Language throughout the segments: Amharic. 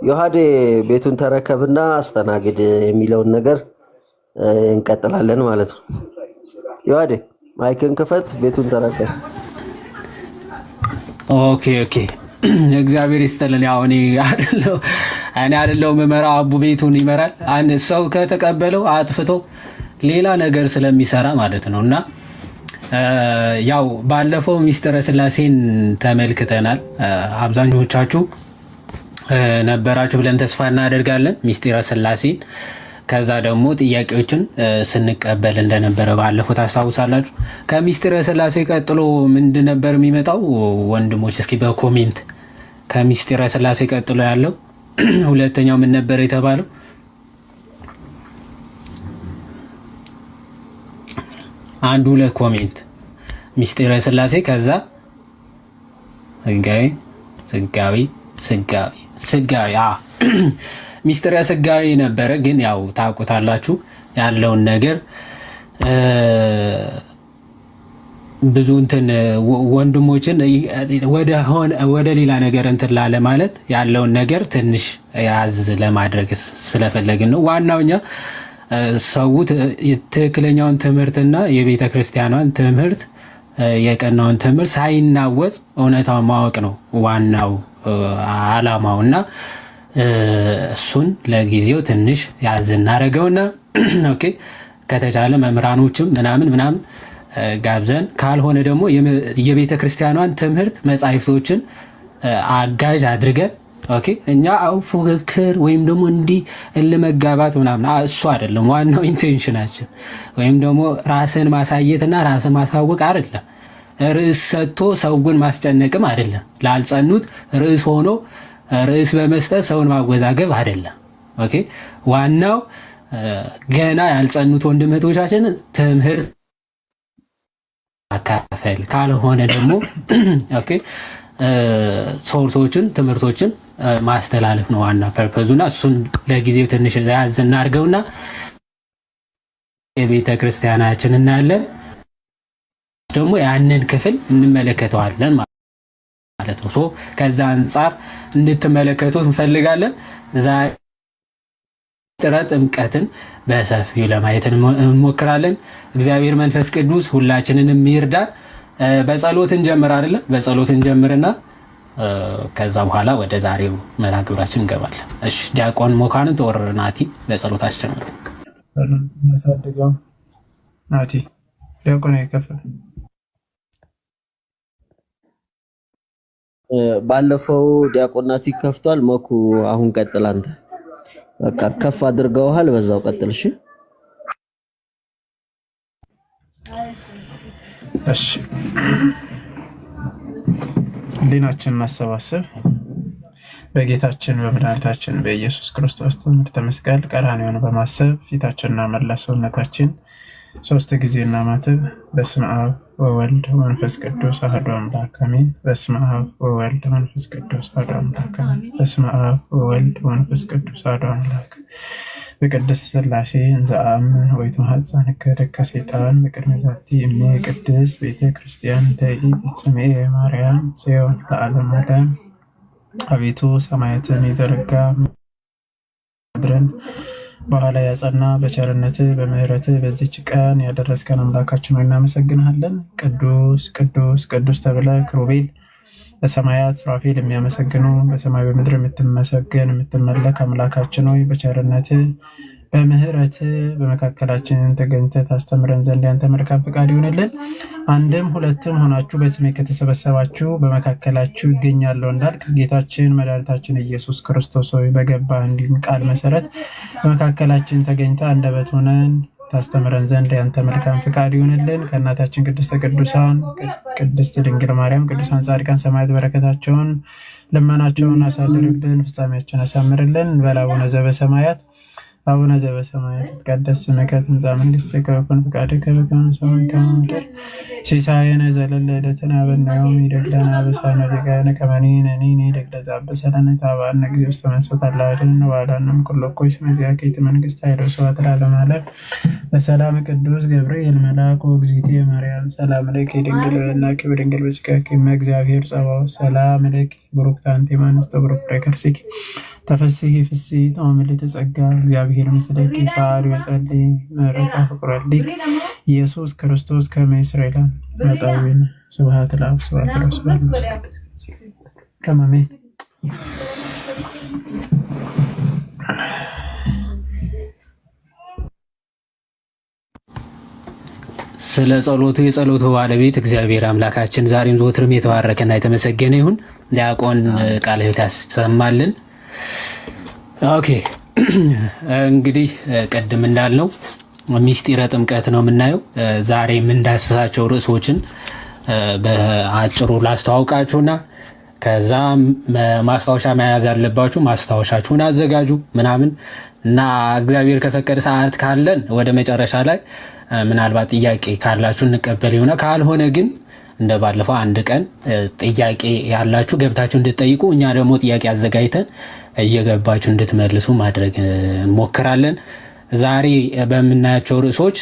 ዮሐዴ ቤቱን ተረከብና አስተናግድ የሚለውን ነገር እንቀጥላለን ማለት ነው። ዮሐዴ mic ን ክፈት፣ ቤቱን ተረከብ። Okay okay፣ እግዚአብሔር ይስጥልን። ያው እኔ አይደለሁ የምመራው፣ አቡ ቤቱን ይመራል። አንድ ሰው ከተቀበለው አጥፍቶ ሌላ ነገር ስለሚሰራ ማለት ነው። እና ያው ባለፈው ሚስጥረ ስላሴን ተመልክተናል። አብዛኞቻችሁ ነበራችሁ ብለን ተስፋ እናደርጋለን። ሚስጥረ ስላሴን ከዛ ደግሞ ጥያቄዎችን ስንቀበል እንደነበረ ባለፈው ታስታውሳላችሁ። ከሚስጥረ ስላሴ ቀጥሎ ምንድን ነበር የሚመጣው? ወንድሞች እስኪ በ comment ከሚስጥረ ስላሴ ቀጥሎ ያለው ሁለተኛው ምን ነበር የተባለው? አንድ ሁለት comment። ሚስጥረ ስላሴ ከዛ ስጋዌ ስጋዌ ስጋዌ ስጋዌ፣ ሚስጥረ ስጋዌ ነበረ። ግን ያው ታውቁታላችሁ ያለውን ነገር ብዙ እንትን ወንድሞችን ወደ ሌላ ነገር እንትን ላለ ማለት ያለውን ነገር ትንሽ ያዝ ለማድረግ ስለፈለግን ነው። ዋናው እኛ ሰው ትክክለኛውን ትምህርትና የቤተ ክርስቲያኗን ትምህርት፣ የቀናውን ትምህርት ሳይናወጽ እውነታውን ማወቅ ነው ዋናው አላማው። እና እሱን ለጊዜው ትንሽ ያዝ እናደርገውና okay፣ ከተቻለ መምህራኖችም ምናምን ምናምን ጋብዘን፣ ካልሆነ ደግሞ የቤተ ክርስቲያኗን ትምህርት መጻሕፍቶችን አጋዥ አድርገን፣ okay፣ እኛ ፉክክር ወይም ደግሞ እንዲህ እልመጋባት ምናምን እሱ አይደለም ዋናው intention ኣችን፣ ወይም ደግሞ ራስን ማሳየትና ራስን ማሳወቅ አይደለም። ርዕስ ሰጥቶ ሰውን ማስጨነቅም አይደለም። ላልጸኑት ርዕስ ሆኖ ርዕስ በመስጠት ሰውን ማወዛገብ አይደለም። Okay፣ ዋናው ገና ያልጸኑት ወንድም እህቶቻችን ትምህርት ማካፈል፣ ካልሆነ ደግሞ okay source ኦችን ትምህርቶችን ማስተላለፍ ነው ዋና purpose ኡና እሱን ለጊዜው ትንሽ ያዝ እናድርገውና የቤተ ክርስቲያናችን እናያለን፣ ደግሞ ያንን ክፍል እንመለከተዋለን ማለት ነው። So ከዛ አንጻር እንድትመለከቱት እንፈልጋለን። ዛሬ ሚስጥረ ጥምቀትን በሰፊው ለማየት እንሞክራለን። እግዚአብሔር መንፈስ ቅዱስ ሁላችንንም ይርዳን። በጸሎት እንጀምር አይደለ? በጸሎት እንጀምርና ከዛ በኋላ ወደ ዛሬው መርሃ ግብራችን እንገባለን። እሺ፣ ዲያቆን ሞካንንት or ናቲ በጸሎት አስጀምሩ። ፈልገው ናቲ ዲያቆን አይከፍል። ባለፈው ዲያቆን ናቲ ከፍቷል። መኩ አሁን ቀጥል አንተ። በቃ ከፍ አድርገውሃል፣ በዛው ቀጥል። እሺ። እሺ፣ ህሊናችንን እናሰባስብ። በጌታችን በመድኃኒታችን በኢየሱስ ክርስቶስ ትምህርተ መስቀል ቀራንዮን በማሰብ ፊታችንና መላ ሰውነታችን ሶስት ጊዜ እናማትብ። በስመ አብ ወወልድ ወመንፈስ ቅዱስ አሐዱ አምላክ አሜን። በስመ አብ ወወልድ ወመንፈስ ቅዱስ አሐዱ አምላክ አሜን። በስመ አብ ወወልድ ወመንፈስ ቅዱስ አሐዱ አምላክ። በቅድስት ሥላሴ እንዘ አምን ወይትመሐፀን እከ ሰይጣን በቅድመ ዛቲ እሜ ቅድስት ቤተ ክርስቲያን ተኢት ስምኤ ማርያም ጽዮን ለዓለም ዓለም። አቤቱ፣ ሰማያትን የዘረጋ፣ ምድርን በኋላ ያጸና፣ በቸርነትህ በምሕረትህ በዚች ቀን ያደረስከን አምላካችን ሆይ እናመሰግንሃለን። ቅዱስ ቅዱስ ቅዱስ ተብለህ ክሩቤል በሰማያት ሱራፌል የሚያመሰግኑ፣ በሰማይ በምድር የምትመሰገን የምትመለክ አምላካችን ሆይ፣ በቸርነትህ በምሕረትህ በመካከላችን ተገኝተህ ታስተምረን ዘንድ ያንተ መልካም ፈቃድ ይሁንልን። አንድም ሁለትም ሆናችሁ በስሜ ከተሰበሰባችሁ በመካከላችሁ ይገኛለሁ እንዳልክ፣ ጌታችን መድኃኒታችን ኢየሱስ ክርስቶስ ሆይ፣ በገባህልን ቃል መሰረት በመካከላችን ተገኝተህ አንደበት ሆነን ታስተምረን ዘንድ ያንተ መልካም ፍቃድ ይሁንልን። ከእናታችን ቅድስተ ቅዱሳን ቅድስት ድንግል ማርያም፣ ቅዱሳን ጻድቃን፣ ሰማዕታት በረከታቸውን ልመናቸውን አሳድርብን፣ ፍጻሜያችን አሳምርልን። በል አቡነ ዘበሰማያት። አቡነ ዘበሰማያት ይትቀደስ ስምከ ትምጻእ መንግስትከ ወይኩን ፈቃድከ በከመ በሰማይ ከማሁ በምድር። ሲሳየነ ዘለለ ዕለትነ ሀበነ ዮም ኅድግ ለነ አበሳነ ወጌጋየነ ከመ ንሕነኒ ንኅድግ ለዘአበሰ ለነ ኢታብአነ እግዚኦ ውስተ መንሱት አላ አድኅነነ ወባልሐነ እምኩሉ እኩይ እስመ ዚአከ ይእቲ መንግሥት ኃይል ወስብሐት ለዓለመ ዓለም። በሰላም ቅዱስ ገብርኤል መልአክ ኦ እግዝእትየ ማርያም ሰላም ለኪ ድንግል በሕሊናኪ ወድንግል በሥጋኪ እመ እግዚአብሔር ጸባኦት ሰላም ለኪ ቡርክት አንቲ እምአንስት ወቡሩክ ፍሬ ከርሥኪ ተፈሥሒ ፍሥሕት ኦ ምልዕተ ጸጋ እግዚአብሔር ምስሌኪ ሰአሊ ወጸልዪ ምሕረተ ፍቁረ ወልድኪ ኢየሱስ ክርስቶስ ከመ ይስረይ ለነ ኃጣውኢነ። ስብሐት ለአብ ስብሐት ለወልድ ስብሐት ለመንፈስ ቅዱስ አሜን። ስለ ጸሎቱ የጸሎቱ ባለቤት እግዚአብሔር አምላካችን ዛሬም ዘወትርም የተባረከና የተመሰገነ ይሁን። ዲያቆን ቃለ ሕይወት ያሰማልን። Okay፣ እንግዲህ ቅድም እንዳልነው ሚስጢረ ጥምቀት ነው የምናየው። ዛሬ የምንዳስሳቸው ርዕሶችን በአጭሩ ላስተዋውቃችሁና ከዛ ማስታወሻ መያዝ ያለባችሁ ማስታወሻችሁን አዘጋጁ ምናምን እና እግዚአብሔር ከፈቀደ ሰዓት ካለን ወደ መጨረሻ ላይ ምናልባት ጥያቄ ካላችሁ እንቀበል ይሆናል። ካልሆነ ግን እንደ ባለፈው አንድ ቀን ጥያቄ ያላችሁ ገብታችሁ እንድትጠይቁ እኛ ደግሞ ጥያቄ አዘጋጅተን እየገባችሁ እንድትመልሱ ማድረግ እንሞክራለን። ዛሬ በምናያቸው ርዕሶች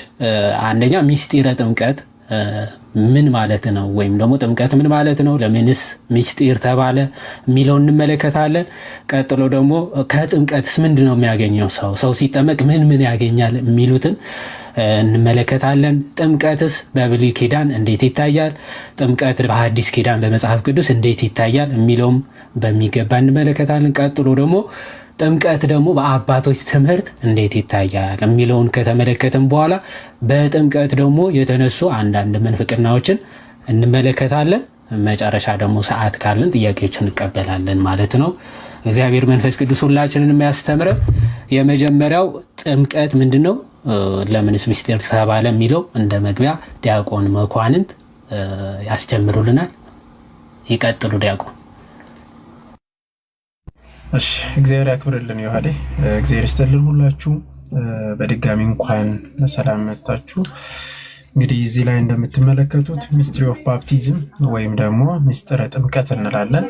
አንደኛ ሚስጢረ ጥምቀት ምን ማለት ነው፣ ወይም ደግሞ ጥምቀት ምን ማለት ነው፣ ለምንስ ሚስጢር ተባለ የሚለውን እንመለከታለን። ቀጥሎ ደግሞ ከጥምቀትስ ምንድን ነው የሚያገኘው ሰው ሰው ሲጠመቅ ምን ምን ያገኛል የሚሉትን እንመለከታለን። ጥምቀትስ በብሉይ ኪዳን እንዴት ይታያል፣ ጥምቀት በሐዲስ ኪዳን በመጽሐፍ ቅዱስ እንዴት ይታያል የሚለውም በሚገባ እንመለከታለን። ቀጥሎ ደግሞ ጥምቀት ደግሞ በአባቶች ትምህርት እንዴት ይታያል የሚለውን ከተመለከትን በኋላ በጥምቀት ደግሞ የተነሱ አንዳንድ ምንፍቅናዎችን እንመለከታለን። መጨረሻ ደግሞ ሰዓት ካለን ጥያቄዎችን እንቀበላለን ማለት ነው። እግዚአብሔር መንፈስ ቅዱስ ሁላችንን የሚያስተምረን። የመጀመሪያው ጥምቀት ምንድን ነው፣ ለምንስ ምስጢር ተባለ የሚለው እንደ መግቢያ ዲያቆን መኳንንት ያስጀምሩልናል። ይቀጥሉ ዲያቆን። እሺ እግዚአብሔር ያክብርልን። ዮሐዴ እግዚአብሔር ይስጥልን። ሁላችሁ በድጋሚ እንኳን በሰላም መጣችሁ። እንግዲህ እዚህ ላይ እንደምትመለከቱት mystery of baptism ወይም ደግሞ ምስጢረ ጥምቀት እንላለን።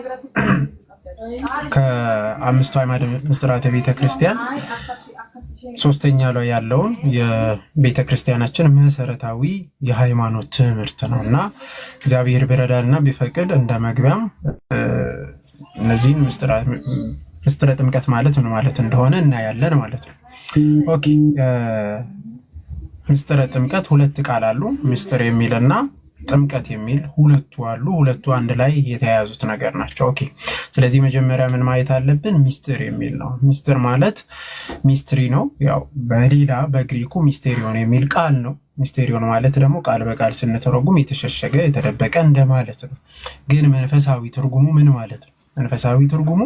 ከአምስቱ አዕማደ ምስጢራተ ቤተ ክርስቲያን ሶስተኛ ላይ ያለውን የቤተ ክርስቲያናችን መሰረታዊ የሃይማኖት ትምህርት ነው እና እግዚአብሔር ቢረዳንና ቢፈቅድ እንደ መግቢያም እነዚህን ምስጢረ ጥምቀት ማለት ምን ማለት እንደሆነ እናያለን ማለት ነው። Okay፣ ምስጢረ ጥምቀት ሁለት ቃል አሉ። ምስጢር የሚልና ጥምቀት የሚል ሁለቱ አሉ። ሁለቱ አንድ ላይ የተያያዙት ነገር ናቸው። Okay፣ ስለዚህ መጀመሪያ ምን ማየት አለብን? ምስጢር የሚል ነው። ምስጢር ማለት mystery ነው። ያው በሌላ በግሪኩ ሚስቴሪዮን የሚል ቃል ነው። ሚስቴሪዮን ማለት ደግሞ ቃል በቃል ስንተረጉም የተሸሸገ የተደበቀ እንደማለት ነው። ግን መንፈሳዊ ትርጉሙ ምን ማለት ነው? መንፈሳዊ ትርጉሙ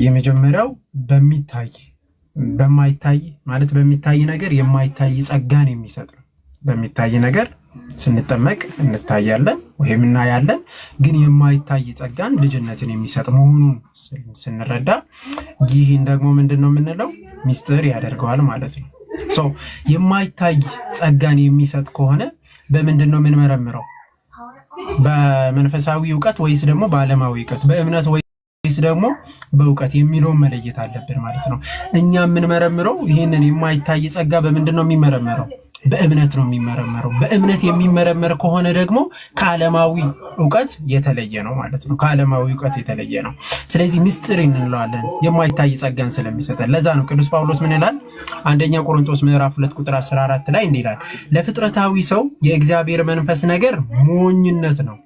የመጀመሪያው በሚታይ በማይታይ ማለት በሚታይ ነገር የማይታይ ጸጋን የሚሰጥ ነው። በሚታይ ነገር ስንጠመቅ እንታያለን ወይም እናያለን፣ ግን የማይታይ ጸጋን ልጅነትን የሚሰጥ መሆኑን ስንረዳ ይህን ደግሞ ምንድን ነው የምንለው? ሚስጥር ያደርገዋል ማለት ነው። So የማይታይ ጸጋን የሚሰጥ ከሆነ በምንድን ነው የምንመረምረው? በመንፈሳዊ እውቀት ወይስ ደግሞ በዓለማዊ እውቀት? በእምነት ወይስ ደግሞ በእውቀት የሚለውን መለየት አለብን ማለት ነው። እኛ የምንመረምረው ይህንን የማይታይ ጸጋ በምንድን ነው የሚመረመረው? በእምነት ነው የሚመረመረው። በእምነት የሚመረመር ከሆነ ደግሞ ከዓለማዊ እውቀት የተለየ ነው ማለት ነው። ከዓለማዊ እውቀት የተለየ ነው። ስለዚህ ምስጢር እንለዋለን የማይታይ ጸጋን ስለሚሰጠን። ለዛ ነው ቅዱስ ጳውሎስ ምን ይላል? አንደኛ ቆሮንቶስ ምዕራፍ 2 ቁጥር 14 ላይ እንዲህ ይላል፣ ለፍጥረታዊ ሰው የእግዚአብሔር መንፈስ ነገር ሞኝነት ነው።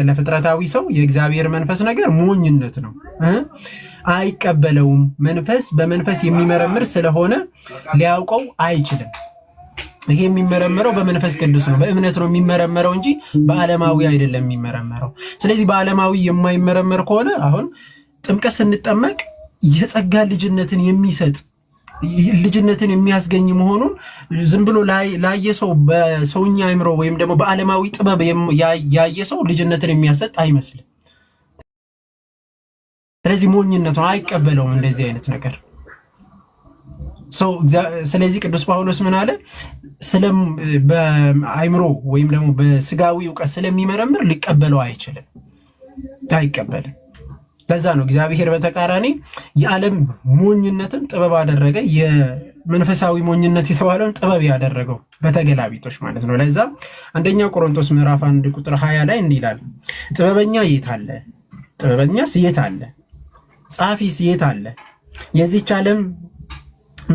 ለፍጥረታዊ ሰው የእግዚአብሔር መንፈስ ነገር ሞኝነት ነው፣ አይቀበለውም። መንፈስ በመንፈስ የሚመረምር ስለሆነ ሊያውቀው አይችልም። ይሄ የሚመረመረው በመንፈስ ቅዱስ ነው፣ በእምነት ነው የሚመረመረው እንጂ በዓለማዊ አይደለም የሚመረመረው። ስለዚህ በዓለማዊ የማይመረመር ከሆነ አሁን ጥምቀት ስንጠመቅ የጸጋ ልጅነትን የሚሰጥ ልጅነትን የሚያስገኝ መሆኑን ዝም ብሎ ላየ ሰው በሰውኛ አእምሮ ወይም ደግሞ በዓለማዊ ጥበብ ያየ ሰው ልጅነትን የሚያሰጥ አይመስልም። ስለዚህ ሞኝነት ነው፣ አይቀበለውም እንደዚህ አይነት ነገር። So ስለዚህ ቅዱስ ጳውሎስ ምን አለ? በአይምሮ ወይም ደግሞ በስጋዊ እውቀት ስለሚመረምር ሊቀበለው አይችልም፣ አይቀበልም። ለዛ ነው እግዚአብሔር በተቃራኒ የዓለም ሞኝነትም ጥበብ አደረገ፣ የመንፈሳዊ ሞኝነት የተባለውን ጥበብ ያደረገው በተገላቢጦሽ ማለት ነው። ለዛ አንደኛ ቆሮንቶስ ምዕራፍ 1 ቁጥር 20 ላይ እንዲህ ይላል፣ ጥበበኛ የት አለ? ጥበበኛስ የት አለ? ጸሐፊስ የት አለ? የዚች ዓለም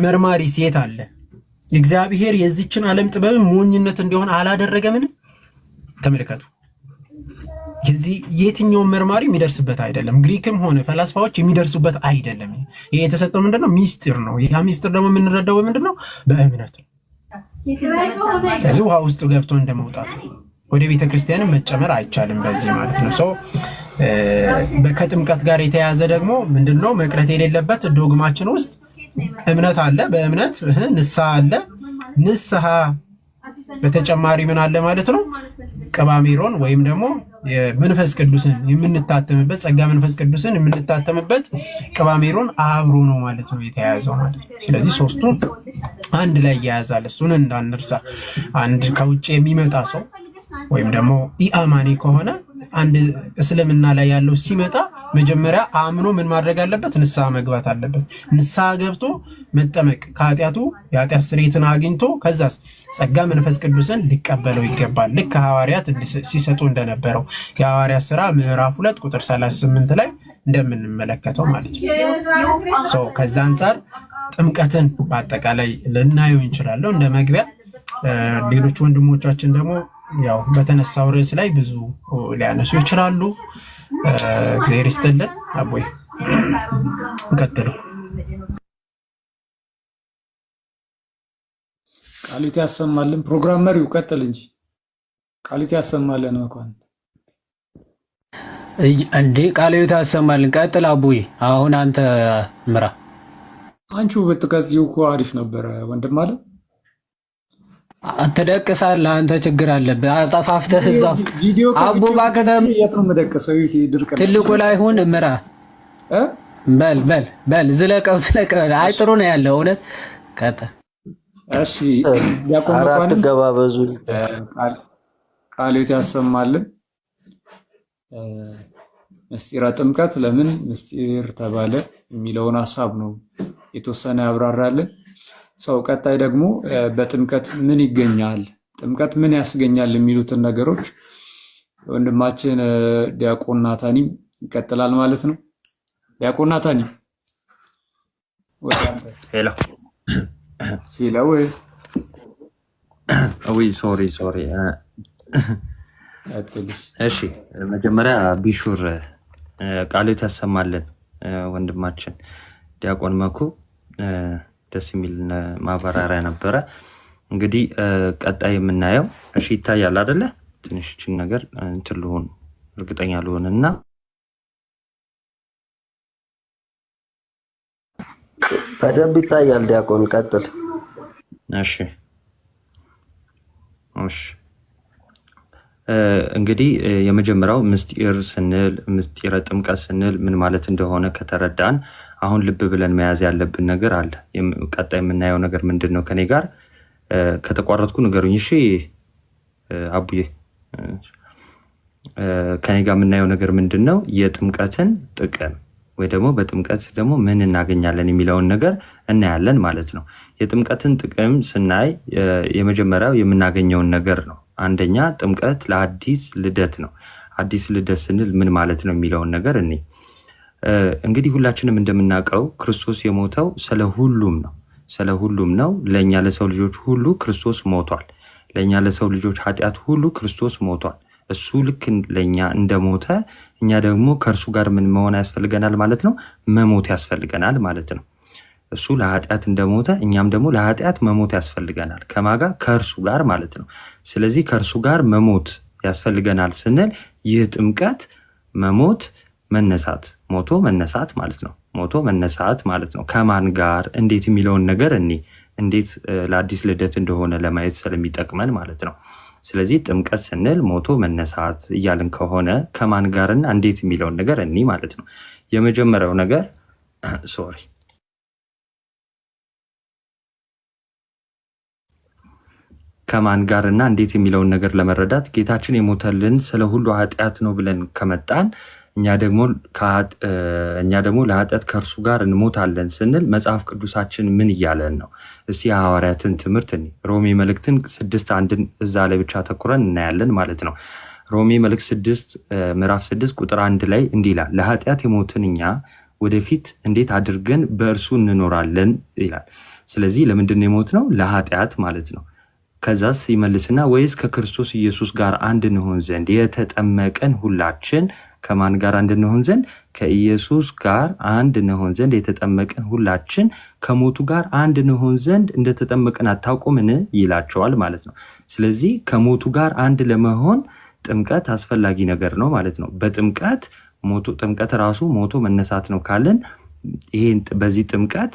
መርማሪስ የት አለ? እግዚአብሔር የዚችን ዓለም ጥበብ ሞኝነት እንዲሆን አላደረገምን? ተመልከቱ። የዚህ የትኛውን መርማሪ የሚደርስበት አይደለም። ግሪክም ሆነ ፈላስፋዎች የሚደርሱበት አይደለም። ይሄ የተሰጠው ምንድነው? ሚስጢር ነው። ያ ሚስጢር ደግሞ የምንረዳው በምንድን ነው? በእምነት ነው። ከዚህ ውሃ ውስጥ ገብቶ እንደመውጣቱ ወደ ቤተ ክርስቲያንም መጨመር አይቻልም በዚህ ማለት ነው። So ከጥምቀት ጋር የተያያዘ ደግሞ ምንድነው መቅረት የሌለበት ዶግማችን ውስጥ እምነት አለ። በእምነት ንስሐ አለ። ንስሐ በተጨማሪ ምን አለ ማለት ነው? ቅባ ሜሮን ወይም ደግሞ የመንፈስ ቅዱስን የምንታተምበት፣ ጸጋ መንፈስ ቅዱስን የምንታተምበት ቅባ ሜሮን አብሮ ነው ማለት ነው የተያያዘው ማለት ነው። ስለዚህ ሶስቱ አንድ ላይ ይያያዛል። እሱን እንዳንርሳ። አንድ ከውጭ የሚመጣ ሰው ወይም ደግሞ ኢአማኒ ከሆነ፣ አንድ እስልምና ላይ ያለው ሲመጣ መጀመሪያ አምኖ ምን ማድረግ አለበት? ንስሐ መግባት አለበት። ንስሐ ገብቶ መጠመቅ፣ ከኃጢአቱ የኃጢአት ስርየትን አግኝቶ ከዛስ ጸጋ መንፈስ ቅዱስን ሊቀበለው ይገባል። ልክ ሐዋርያት ሲሰጡ እንደነበረው፣ የሐዋርያት ስራ ምዕራፍ 2 ቁጥር 38 ላይ እንደምንመለከተው ማለት ነው። So ከዛ አንጻር ጥምቀትን በአጠቃላይ ልናየው እንችላለን እንደ መግቢያ። ሌሎች ወንድሞቻችን ደግሞ ያው በተነሳው ርዕስ ላይ ብዙ ሊያነሱ ይችላሉ። እግዚአብሔር ይስጥልን። አቦይ ቀጥሉ። ቃሊቲ ያሰማልን። ፕሮግራም መሪው ቀጥል እንጂ። ቃሊቲ ያሰማልን መኳን። እንዴ፣ ቃለ ሕይወት ያሰማልን። ቀጥል አቡዬ፣ አሁን አንተ ምራ። አንቺው ብትቀጥይው እኮ አሪፍ ነበረ ወንድም አለ። ትደቅሳለህ አንተ፣ ችግር አለብህ። አጠፋፍተህ እዛው ቪዲዮ አቡ እባክህ የት ነው የምደቅሰው? ድርቅ ነው። ትልቁ ላይ ሁን፣ ምራ። እ? በል በል በል፣ ዝለቀው ዝለቀው። አይ፣ ጥሩ ነው ያለው እውነት። ቀጥል። እሺ ዲያቆን ኧረ መኳንንት አትገባበዙ። ቃለ ሕይወት ያሰማልን። ምስጢረ ጥምቀት ለምን ምስጢር ተባለ የሚለውን ሀሳብ ነው የተወሰነ ያብራራልን። So ቀጣይ ደግሞ በጥምቀት ምን ይገኛል፣ ጥምቀት ምን ያስገኛል የሚሉትን ነገሮች ወንድማችን ዲያቆን ናታኒም ይቀጥላል ማለት ነው። ዲያቆን ናታኒ፣ ወደ አንተ። Hello። Hello። ውይ፣ sorry, sorry። ቀጥልሽ። እሺ፣ መጀመሪያ ቢሹር ቃለ ሕይወት ያሰማልን ወንድማችን ዲያቆን መኩ፣ ደስ የሚል ማብራሪያ ነበረ። እንግዲህ ቀጣይ የምናየው፣ እሺ ይታያል አይደለ? ትንሽ ይህችን ነገር እንትን ልሆን፣ እርግጠኛ ልሆን እና በደንብ ይታያል። ዲያቆን ቀጥል። እሺ፣ እንግዲህ የመጀመሪያው ምስጢር ስንል፣ ምስጢረ ጥምቀት ስንል ምን ማለት እንደሆነ ከተረዳን አሁን ልብ ብለን መያዝ ያለብን ነገር አለ። ቀጣይ የምናየው ነገር ምንድን ነው? ከኔ ጋር ከተቋረጥኩ ንገሩኝ። እሺ አቡዬ፣ ከኔ ጋር የምናየው ነገር ምንድን ነው? የጥምቀትን ጥቅም ወይ ደግሞ በጥምቀት ደግሞ ምን እናገኛለን የሚለውን ነገር እናያለን ማለት ነው። የጥምቀትን ጥቅም ስናይ የመጀመሪያው የምናገኘውን ነገር ነው። አንደኛ ጥምቀት ለአዲስ ልደት ነው። አዲስ ልደት ስንል ምን ማለት ነው የሚለውን ነገር እኔ እንግዲህ ሁላችንም እንደምናውቀው ክርስቶስ የሞተው ስለ ሁሉም ነው። ስለ ሁሉም ነው። ለእኛ ለሰው ልጆች ሁሉ ክርስቶስ ሞቷል። ለእኛ ለሰው ልጆች ኃጢአት ሁሉ ክርስቶስ ሞቷል። እሱ ልክ ለእኛ እንደሞተ እኛ ደግሞ ከእርሱ ጋር ምን መሆን ያስፈልገናል ማለት ነው? መሞት ያስፈልገናል ማለት ነው። እሱ ለኃጢአት እንደሞተ እኛም ደግሞ ለኃጢአት መሞት ያስፈልገናል። ከማጋ? ከእርሱ ጋር ማለት ነው። ስለዚህ ከእርሱ ጋር መሞት ያስፈልገናል ስንል ይህ ጥምቀት መሞት መነሳት፣ ሞቶ መነሳት ማለት ነው። ሞቶ መነሳት ማለት ነው። ከማን ጋር፣ እንዴት የሚለውን ነገር እኔ እንዴት ለአዲስ ልደት እንደሆነ ለማየት ስለሚጠቅመን ማለት ነው። ስለዚህ ጥምቀት ስንል ሞቶ መነሳት እያልን ከሆነ ከማን ጋርና እንዴት የሚለውን ነገር እኒ ማለት ነው። የመጀመሪያው ነገር፣ sorry። ከማን ጋር እና እንዴት የሚለውን ነገር ለመረዳት ጌታችን የሞተልን ስለ ሁሉ ኃጢአት ነው ብለን ከመጣን እኛ ደግሞ ለኃጢአት ከእርሱ ጋር እንሞታለን ስንል መጽሐፍ ቅዱሳችን ምን እያለን ነው? እስቲ የሐዋርያትን ትምህርት እኔ ሮሜ መልእክትን 6:1ን እዛ ላይ ብቻ አተኩረን እናያለን ማለት ነው። ሮሜ መልእክት 6፣ ምዕራፍ 6 ቁጥር 1 ላይ እንዲህ ይላል፣ ለኃጢአት የሞትን እኛ ወደፊት እንዴት አድርገን በእርሱ እንኖራለን ይላል። ስለዚህ ለምንድን ነው የሞትነው? ለኃጢአት ማለት ነው። ከዛስ ይመልስና ወይስ ከክርስቶስ ኢየሱስ ጋር አንድ እንሆን ዘንድ የተጠመቅን ሁላችን፣ ከማን ጋር አንድ እንሆን ዘንድ? ከኢየሱስ ጋር አንድ እንሆን ዘንድ የተጠመቅን ሁላችን ከሞቱ ጋር አንድ እንሆን ዘንድ እንደተጠመቅን አታውቁምን ይላቸዋል ማለት ነው። ስለዚህ ከሞቱ ጋር አንድ ለመሆን ጥምቀት አስፈላጊ ነገር ነው ማለት ነው። በጥምቀት ሞቶ፣ ጥምቀት ራሱ ሞቶ መነሳት ነው ካልን ይሄን በዚህ ጥምቀት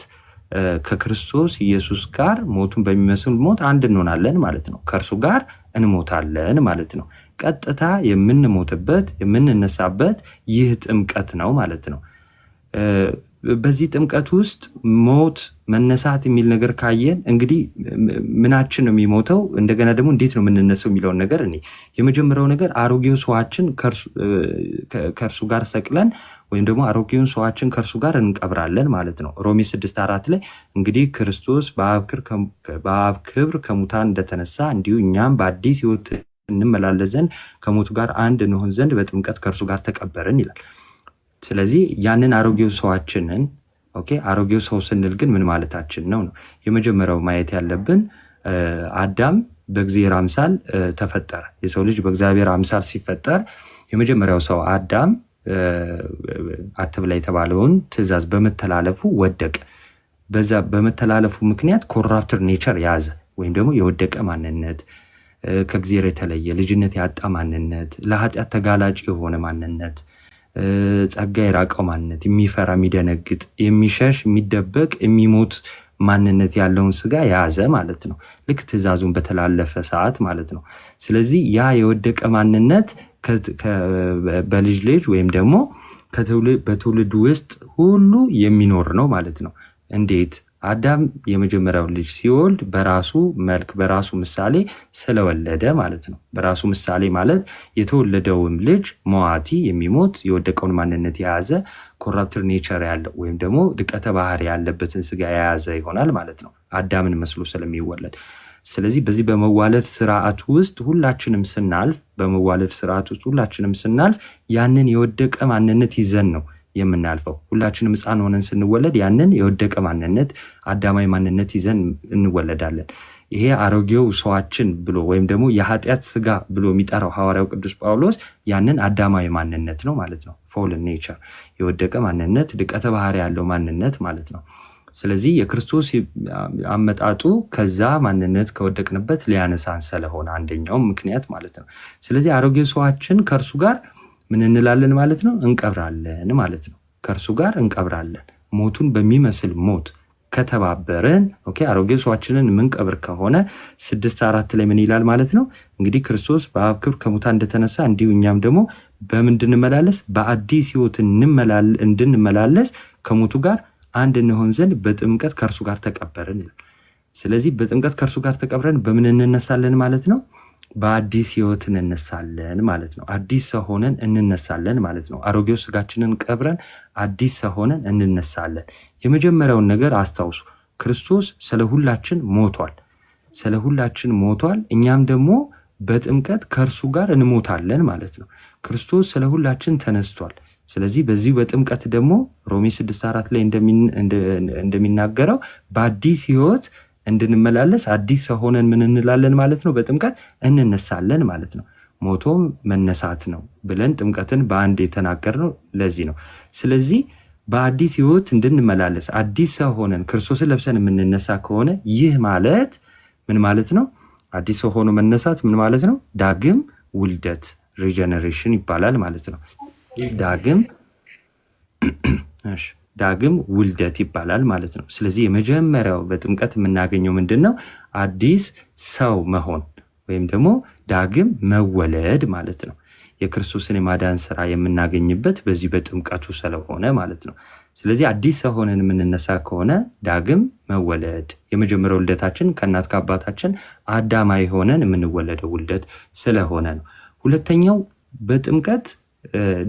ከክርስቶስ ኢየሱስ ጋር ሞቱን በሚመስል ሞት አንድ እንሆናለን ማለት ነው። ከእርሱ ጋር እንሞታለን ማለት ነው። ቀጥታ የምንሞትበት የምንነሳበት ይህ ጥምቀት ነው ማለት ነው። በዚህ ጥምቀት ውስጥ ሞት መነሳት የሚል ነገር ካየን እንግዲህ ምናችን ነው የሚሞተው፣ እንደገና ደግሞ እንዴት ነው የምንነሳው የሚለውን ነገር እኔ የመጀመሪያው ነገር አሮጌው ሰዋችን ከእርሱ ጋር ሰቅለን ወይም ደግሞ አሮጌውን ሰዋችን ከእርሱ ጋር እንቀብራለን ማለት ነው። ሮሜ 6:4 ላይ እንግዲህ ክርስቶስ በአብ ክብር ከሙታን እንደተነሳ እንዲሁ እኛም በአዲስ ሕይወት እንመላለስ ዘንድ ከሞቱ ጋር አንድ እንሆን ዘንድ በጥምቀት ከእርሱ ጋር ተቀበርን ይላል። ስለዚህ ያንን አሮጌው ሰዋችንን፣ okay፣ አሮጌው ሰው ስንል ግን ምን ማለታችን ነው ነው የመጀመሪያው ማየት ያለብን። አዳም በእግዚአብሔር አምሳል ተፈጠረ። የሰው ልጅ በእግዚአብሔር አምሳል ሲፈጠር የመጀመሪያው ሰው አዳም አትብላ የተባለውን ትእዛዝ በመተላለፉ ወደቀ። በዛ በመተላለፉ ምክንያት corrupted nature ያዘ ወይም ደግሞ የወደቀ ማንነት፣ ከእግዚአብሔር የተለየ፣ ልጅነት ያጣ ማንነት፣ ለኃጢአት ተጋላጭ የሆነ ማንነት፣ ጸጋ የራቀው ማንነት፣ የሚፈራ፣ የሚደነግጥ፣ የሚሸሽ፣ የሚደበቅ፣ የሚሞት ማንነት ያለውን ስጋ የያዘ ማለት ነው። ልክ ትእዛዙን በተላለፈ ሰዓት ማለት ነው። ስለዚህ ያ የወደቀ ማንነት በልጅ ልጅ ወይም ደግሞ በትውልድ ውስጥ ሁሉ የሚኖር ነው ማለት ነው። እንዴት? አዳም የመጀመሪያው ልጅ ሲወልድ በራሱ መልክ በራሱ ምሳሌ ስለወለደ ማለት ነው። በራሱ ምሳሌ ማለት የተወለደውም ልጅ ሟቲ፣ የሚሞት፣ የወደቀውን ማንነት የያዘ፣ corrupted nature ያለው ወይም ደግሞ ድቀተ ባህሪ ያለበትን ስጋ የያዘ ይሆናል ማለት ነው፣ አዳምን መስሎ ስለሚወለድ። ስለዚህ በዚህ በመዋለድ ስርዓት ውስጥ ሁላችንም ስናልፍ፣ በመዋለድ ስርዓት ውስጥ ሁላችንም ስናልፍ ያንን የወደቀ ማንነት ይዘን ነው የምናልፈው። ሁላችንም ሕፃን ሆነን ስንወለድ ያንን የወደቀ ማንነት፣ አዳማዊ ማንነት ይዘን እንወለዳለን። ይሄ አሮጌው ሰዋችን ብሎ ወይም ደግሞ የኃጢአት ስጋ ብሎ የሚጠራው ሐዋርያው ቅዱስ ጳውሎስ ያንን አዳማዊ ማንነት ነው ማለት ነው። Fallen nature፣ የወደቀ ማንነት፣ ድቀተ ባህሪ ያለው ማንነት ማለት ነው። ስለዚህ የክርስቶስ አመጣጡ ከዛ ማንነት ከወደቅንበት ሊያነሳን ስለሆነ አንደኛውም ምክንያት ማለት ነው። ስለዚህ አሮጌው ሰዋችን ከእርሱ ጋር ምን እንላለን ማለት ነው? እንቀብራለን ማለት ነው። ከእርሱ ጋር እንቀብራለን። ሞቱን በሚመስል ሞት ከተባበርን፣ okay፣ አሮጌው ሰዋችንን የምንቀብር ከሆነ 6:4 ላይ ምን ይላል ማለት ነው? እንግዲህ ክርስቶስ በአብ ክብር ከሙታን እንደተነሳ እንዲሁ እኛም ደግሞ በምን እንድንመላለስ፣ በአዲስ ሕይወት እንድንመላለስ ከሞቱ ጋር አንድ እንሆን ዘንድ በጥምቀት ከእርሱ ጋር ተቀበርን ይላል። ስለዚህ በጥምቀት ከእርሱ ጋር ተቀብረን በምን እንነሳለን ማለት ነው? በአዲስ ህይወት እንነሳለን ማለት ነው። አዲስ ሰው ሆነን እንነሳለን ማለት ነው። አሮጌው ስጋችንን ቀብረን አዲስ ሰው ሆነን እንነሳለን። የመጀመሪያውን ነገር አስታውሱ። ክርስቶስ ስለ ሁላችን ሞቷል። ስለ ሁላችን ሞቷል። እኛም ደግሞ በጥምቀት ከእርሱ ጋር እንሞታለን ማለት ነው። ክርስቶስ ስለ ሁላችን ተነስቷል። ስለዚህ በዚሁ በጥምቀት ደግሞ ሮሜ 6:4 ላይ እንደሚናገረው በአዲስ ህይወት እንድንመላለስ አዲስ ሰው ሆነን ምን እንላለን ማለት ነው? በጥምቀት እንነሳለን ማለት ነው። ሞቶም መነሳት ነው ብለን ጥምቀትን በአንድ የተናገርነው ለዚህ ነው። ስለዚህ በአዲስ ህይወት እንድንመላለስ አዲስ ሰው ሆነን ክርስቶስን ለብሰን የምንነሳ ከሆነ ይህ ማለት ምን ማለት ነው? አዲስ ሰው ሆኖ መነሳት ምን ማለት ነው? ዳግም ውልደት፣ regeneration ይባላል ማለት ነው። እሺ፣ ዳግም ውልደት ይባላል ማለት ነው። ስለዚህ የመጀመሪያው በጥምቀት የምናገኘው ምንድን ነው? አዲስ ሰው መሆን ወይም ደግሞ ዳግም መወለድ ማለት ነው። የክርስቶስን የማዳን ስራ የምናገኝበት በዚህ በጥምቀቱ ስለሆነ ማለት ነው። ስለዚህ አዲስ ሰው ሆነን የምንነሳ ከሆነ ዳግም መወለድ የመጀመሪያው ልደታችን ከእናት ከአባታችን አዳማዊ ሆነን የምንወለደው ውልደት ስለሆነ ነው። ሁለተኛው በጥምቀት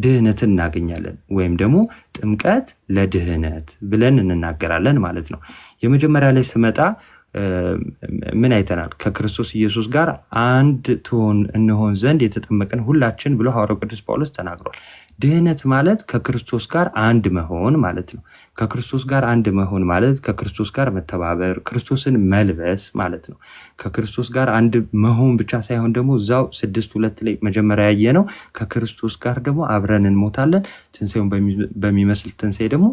ድህነትን እናገኛለን ወይም ደግሞ ጥምቀት ለድህነት ብለን እንናገራለን ማለት ነው። የመጀመሪያ ላይ ስመጣ ምን አይተናል? ከክርስቶስ ኢየሱስ ጋር አንድ እንሆን ዘንድ የተጠመቅን ሁላችን ብሎ ሐዋርያው ቅዱስ ጳውሎስ ተናግሯል። ድህነት ማለት ከክርስቶስ ጋር አንድ መሆን ማለት ነው። ከክርስቶስ ጋር አንድ መሆን ማለት ከክርስቶስ ጋር መተባበር፣ ክርስቶስን መልበስ ማለት ነው። ከክርስቶስ ጋር አንድ መሆን ብቻ ሳይሆን ደግሞ እዛው 6:2 ላይ መጀመሪያ ያየነው ከክርስቶስ ጋር ደግሞ አብረን እንሞታለን፣ ትንሣኤውን በሚመስል ትንሣኤ ደግሞ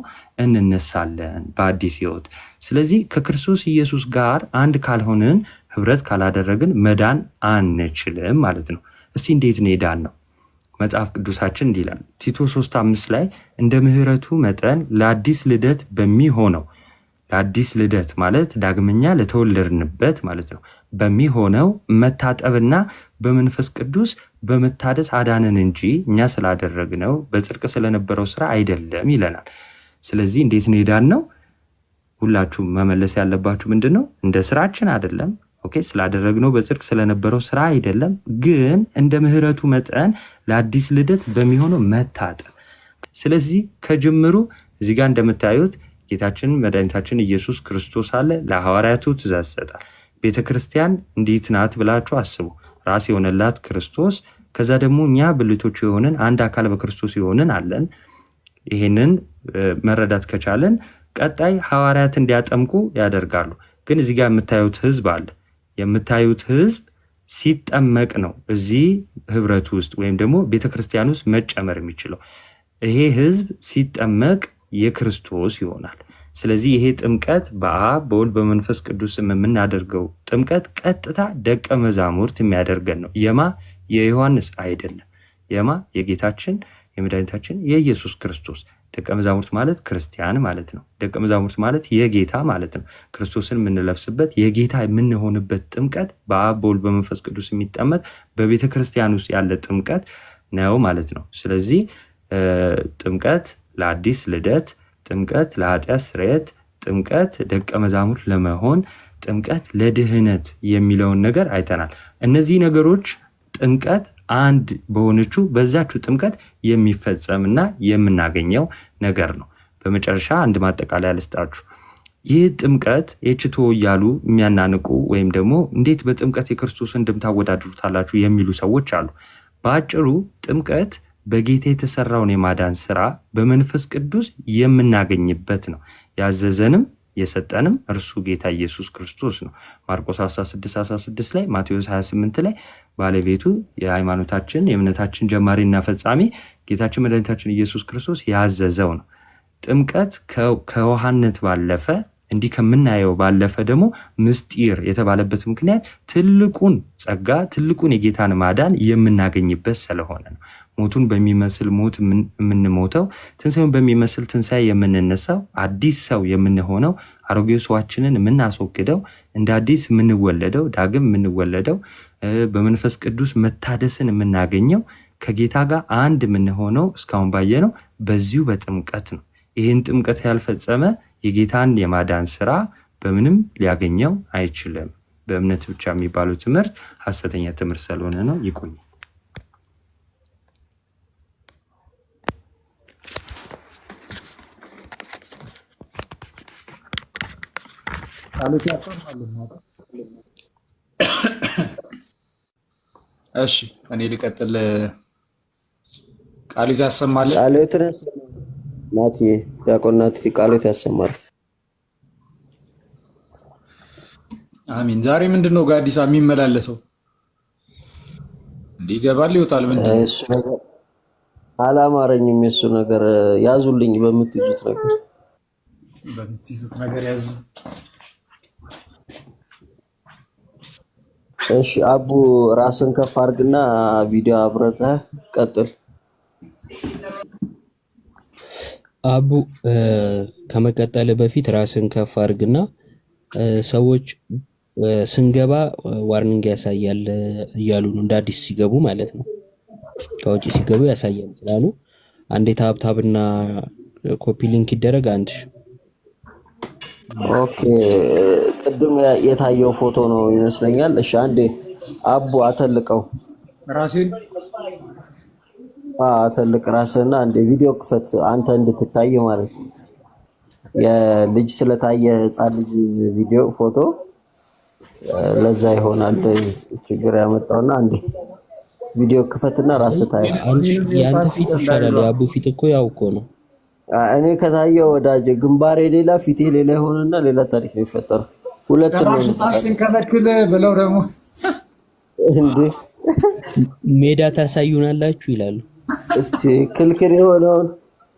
እንነሳለን በአዲስ ሕይወት። ስለዚህ ከክርስቶስ ኢየሱስ ጋር አንድ ካልሆንን፣ ህብረት ካላደረግን መዳን አንችልም ማለት ነው። እስቲ እንዴት ነው የዳንነው? መጽሐፍ ቅዱሳችን እንዲህ ይላል፣ ቲቶ 3:5 ላይ፣ እንደ ምሕረቱ መጠን ለአዲስ ልደት በሚሆነው፣ ለአዲስ ልደት ማለት ዳግመኛ ለተወለድንበት ማለት ነው፣ በሚሆነው መታጠብና በመንፈስ ቅዱስ በመታደስ አዳነን እንጂ እኛ ስላደረግነው በጽድቅ ስለነበረው ስራ አይደለም ይለናል። ስለዚህ እንዴት ነው የዳንነው? ሁላችሁም መመለስ ያለባችሁ ምንድን ነው? እንደ ስራችን አይደለም። Okay፣ ስላደረግነው በጽድቅ ስለነበረው ስራ አይደለም፣ ግን እንደ ምሕረቱ መጠን ለአዲስ ልደት በሚሆነው መታጠብ። ስለዚህ ከጅምሩ እዚህ ጋር እንደምታዩት ጌታችን መድኃኒታችን ኢየሱስ ክርስቶስ አለ፣ ለሐዋርያቱ ትእዛዝ ይሰጣል። ቤተ ክርስቲያን እንዴት ናት ብላችሁ አስቡ። ራስ የሆነላት ክርስቶስ፣ ከዛ ደግሞ እኛ ብልቶቹ የሆንን አንድ አካል በክርስቶስ የሆንን አለን። ይሄንን መረዳት ከቻለን ቀጣይ ሐዋርያት እንዲያጠምቁ ያደርጋሉ። ግን እዚህ ጋር የምታዩት ህዝብ አለ። የምታዩት ህዝብ ሲጠመቅ ነው እዚህ ህብረት ውስጥ ወይም ደግሞ ቤተክርስቲያን ውስጥ መጨመር የሚችለው። ይሄ ህዝብ ሲጠመቅ የክርስቶስ ይሆናል። ስለዚህ ይሄ ጥምቀት በአብ፣ በወልድ፣ በመንፈስ ቅዱስ የምናደርገው ጥምቀት ቀጥታ ደቀ መዛሙርት የሚያደርገን ነው። የማ? የዮሐንስ አይደለም። የማ? የጌታችን የመድኃኒታችን የኢየሱስ ክርስቶስ። ደቀ መዛሙርት ማለት ክርስቲያን ማለት ነው። ደቀ መዛሙርት ማለት የጌታ ማለት ነው። ክርስቶስን የምንለብስበት፣ የጌታ የምንሆንበት ጥምቀት በአብ፣ በወልድ፣ በመንፈስ ቅዱስ የሚጠመቅ በቤተ ክርስቲያን ውስጥ ያለ ጥምቀት ነው ማለት ነው። ስለዚህ ጥምቀት ለአዲስ ልደት፣ ጥምቀት ለኃጢአት ስርየት፣ ጥምቀት ደቀ መዛሙርት ለመሆን፣ ጥምቀት ለድህነት የሚለውን ነገር አይተናል። እነዚህ ነገሮች ጥምቀት አንድ በሆነችው በዛችው ጥምቀት የሚፈጸምና የምናገኘው ነገር ነው። በመጨረሻ አንድ ማጠቃለያ ልስጣችሁ። ይህ ጥምቀት H2O እያሉ የሚያናንቁ ወይም ደግሞ እንዴት በጥምቀት የክርስቶስን ደም ታወዳድሩታላችሁ የሚሉ ሰዎች አሉ። በአጭሩ ጥምቀት በጌታ የተሰራውን የማዳን ስራ በመንፈስ ቅዱስ የምናገኝበት ነው። ያዘዘንም የሰጠንም እርሱ ጌታ ኢየሱስ ክርስቶስ ነው። ማርቆስ 16 16 ላይ፣ ማቴዎስ 28 ላይ ባለቤቱ የሃይማኖታችን የእምነታችን ጀማሪና ፈጻሚ ጌታችን መድኃኒታችን ኢየሱስ ክርስቶስ ያዘዘው ነው። ጥምቀት ከውሃነት ባለፈ፣ እንዲህ ከምናየው ባለፈ ደግሞ ምስጢር የተባለበት ምክንያት ትልቁን ጸጋ፣ ትልቁን የጌታን ማዳን የምናገኝበት ስለሆነ ነው። ሞቱን በሚመስል ሞት የምንሞተው፣ ትንሣኤውን በሚመስል ትንሣኤ የምንነሳው፣ አዲስ ሰው የምንሆነው፣ አሮጌው ሰዋችንን የምናስወግደው፣ እንደ አዲስ የምንወለደው፣ ዳግም የምንወለደው፣ በመንፈስ ቅዱስ መታደስን የምናገኘው፣ ከጌታ ጋር አንድ የምንሆነው እስካሁን ባየነው በዚሁ በጥምቀት ነው። ይህን ጥምቀት ያልፈጸመ የጌታን የማዳን ስራ በምንም ሊያገኘው አይችልም። በእምነት ብቻ የሚባለው ትምህርት ሐሰተኛ ትምህርት ስለሆነ ነው። ይቆይ። ቃሎት ያሰማል። እሺ፣ እኔ ልቀጥል። ቃል ያሰማልን። ቃልዮትን ያሰማል። ናቲ፣ ዲያቆን ናቲ ቃልዮት ያሰማል። አሚን። ዛሬ ምንድን ነው ጋዲሳ የሚመላለሰው? እንዲህ ይገባል ይወጣል። ምንድን ነው? እሱ ነገር አላማረኝም። የእሱ ነገር ያዙልኝ በምትይዙት ነገር። በምትይዙት ነገር ያዙ። እሺ አቡ፣ ራስን ከፍ አድርግና ቪዲዮ አብረተህ ቀጥል። አቡ፣ ከመቀጠል በፊት ራስን ከፍ አድርግና ሰዎች ስንገባ warning ያሳያል እያሉ ነው፣ እንደ አዲስ ሲገቡ ማለት ነው። ከውጭ ሲገቡ ያሳያል ስላሉ አንዴ tap tap ና copy link ይደረግ። አንድ Okay፣ ቅድም የታየው ፎቶ ነው ይመስለኛል። እሺ አንዴ አቡ አተልቀው ራሴን አተልቅ ራስህና አንዴ ቪዲዮ ክፈት፣ አንተ እንድትታይ ማለት ነው። የልጅ ስለታየ ህፃን ልጅ ቪዲዮ ፎቶ ለዛ ይሆናል ችግር ያመጣውና አንዴ ቪዲዮ ክፈትና ራስህ ታይ። የአንተ ፊት ይሻላል። የአቡ ፊት እኮ ያው እኮ ነው። እኔ ከታየው ወዳጄ ግንባሬ ሌላ ፊቴ ሌላ ይሆንና ሌላ ታሪክ ነው የሚፈጠረው። ሁለት ነው ህፃን ስንከለክል ብለው ደግሞ እንዴ ሜዳ ታሳዩናላችሁ ይላሉ። እቺ ክልክል የሆነውን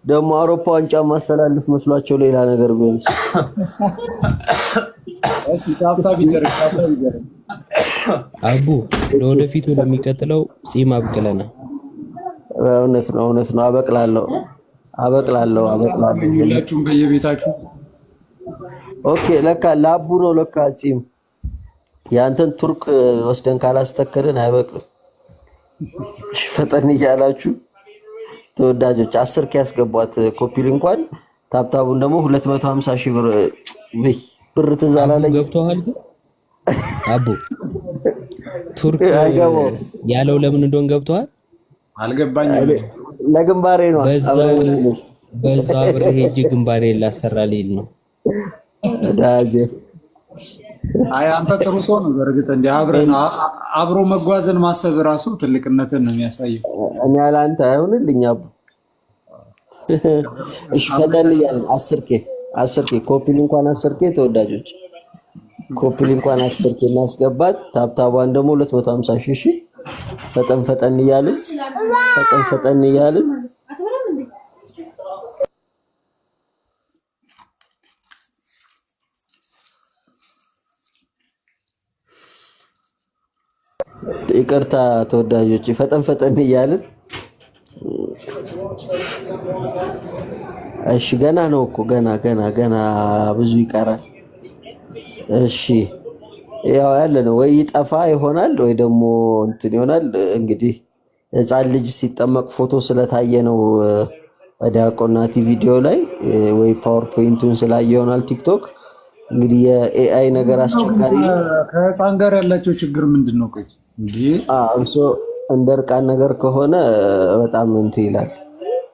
ደግሞ አውሮፓ ዋንጫ ማስተላለፍ መስሏቸው ሌላ ነገር ቢሆንስ? እስኪ tap tap ይደረግ፣ tap tap ይደረግ። አቡ ለወደፊቱ ለሚቀጥለው ጺም አብቅለና እውነት ነው፣ እውነት ነው። አበቅላለሁ፣ አበቅላለሁ፣ አበቅላለሁ። ሁላችሁም በየቤታችሁ Okay። ለካ ለአቡ ነው ለካ ጺም። ያንተን ቱርክ ወስደን ካላስተከልን አይበቅልም። እሺ ፈጠን እያላችሁ ተወዳጆች 10 K ያስገቧት። copy link ኳን tap tap ኡን ደግሞ 250 ሺህ ብር ውይ ብር ትዝ አቡ አላለኝ። ገብቶሃል ግን አቡ ቱርክ አይገባውም። ያለው ለምን እንደሆን ገብቶሃል? አልገባኝም። ለግንባሬ ነው። በዛው በዛው አብሬ ሄጄ ግንባሬ ላሰራ ሊል ነው። ወዳጄ አይ አንተ ጥሩ ሰው ነው። በእርግጥ እንዲህ አብረን አብሮ መጓዝን ማሰብ ራሱ ትልቅነትን ነው የሚያሳየው። እኔ ያለ አንተ አይሆንልኝ አቡ። እሺ ፈጠን እያልን 10 K 10 K copy link ኳን 10 K ተወዳጆች copy link ኳን 10 K እናስገባት። tap tap ኧን ደግሞ 250 ሺህ። እሺ ፈጠን ፈጠን እያልን ፈጠን ፈጠን እያልን ይቅርታ ተወዳጆች ፈጠን ፈጠን እያልን እሺ ገና ነው እኮ ገና ገና ገና ብዙ ይቀራል። እሺ ያው ያለ ነው ወይ ይጠፋ ይሆናል ወይ ደግሞ እንትን ይሆናል። እንግዲህ ሕፃን ልጅ ሲጠመቅ ፎቶ ስለታየ ነው ዲያቆን ናቲ ቪዲዮ ላይ ወይ PowerPoint ኡን ስላየ ይሆናል ቲክቶክ። እንግዲህ የ AI ነገር አስቸጋሪ ነው። ከህፃን ጋር ያላቸው ችግር ምንድን ነው? ቆይ እንዴ እርሶ እንደ እርቃን ነገር ከሆነ በጣም እንትን ይላል።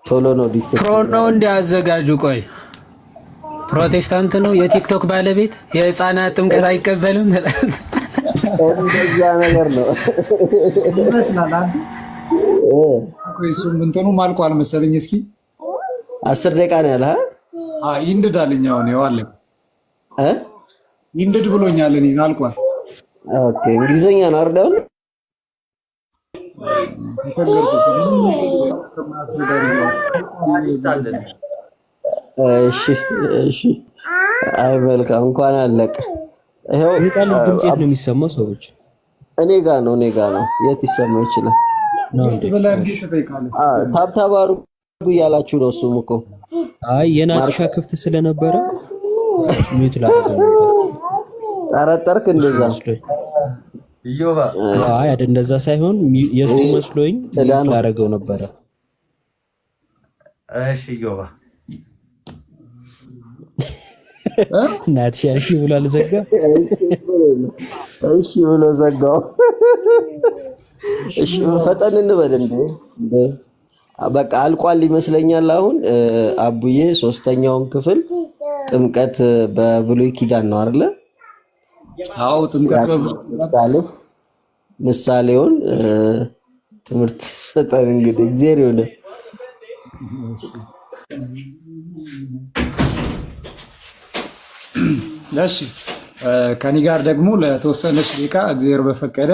ቶሎ ነው detect pro ነው እንዲያዘጋጁ። ቆይ ፕሮቴስታንት ነው የቲክቶክ ባለቤት የህፃናት ጥምቀት አይቀበልም። እንደዛ ነገር ነው ይመስላል። አንተ ቆይ እሱም እንትኑም አልቋል መሰለኝ። እስኪ 10 ደቂቃ ነው ያለህ ይንድድ አለኝ። አሁን ይኸው አለ እ ይንድድ ብሎኛል። እኔን አልቋል። Okay እንግሊዘኛ ነው አይደል? እሺ እሺ። አይ መልካም እንኳን አለቀ። ይኸው የህፃን ልጅ ድምፅ የት ነው የሚሰማው? ሰዎች እኔ ጋ ነው እኔ ጋ ነው። የት ይሰማ ይችላል? ነው እንዴ? ብለህ እንዴት ትጠይቃለህ? tap tap አድርጉ እያላችሁ ነው። እሱም እኮ አይ የናትሻ ክፍት ስለነበረ mute ላደርገው ነበር ጠረጠርክ እንደዛ መስሎኝ። አይ አይደል፣ እንደዛ ሳይሆን የእሱ መስሎኝ ዕዳ mute ነው። ላደርገው ነበረ። እሺ ዮባ ናትሻ እሺ ብሎ አልዘጋ። እሺ ብሎ ዘጋው። እሺ ፈጠን እንበል እንዴ። በቃ አልቋል ይመስለኛል። አሁን አቡዬ ሶስተኛውን ክፍል ጥምቀት በብሉይ ኪዳን ነው አይደለ? አዎ ጥምቀት በብሉይ ምሳሌ ምሳሌውን ትምህርት ሰጠን። እንግዲህ እግዚአብሔር ይሁን። እሺ ከኔ ጋር ደግሞ ለተወሰነች ደቂቃ እግዚአብሔር በፈቀደ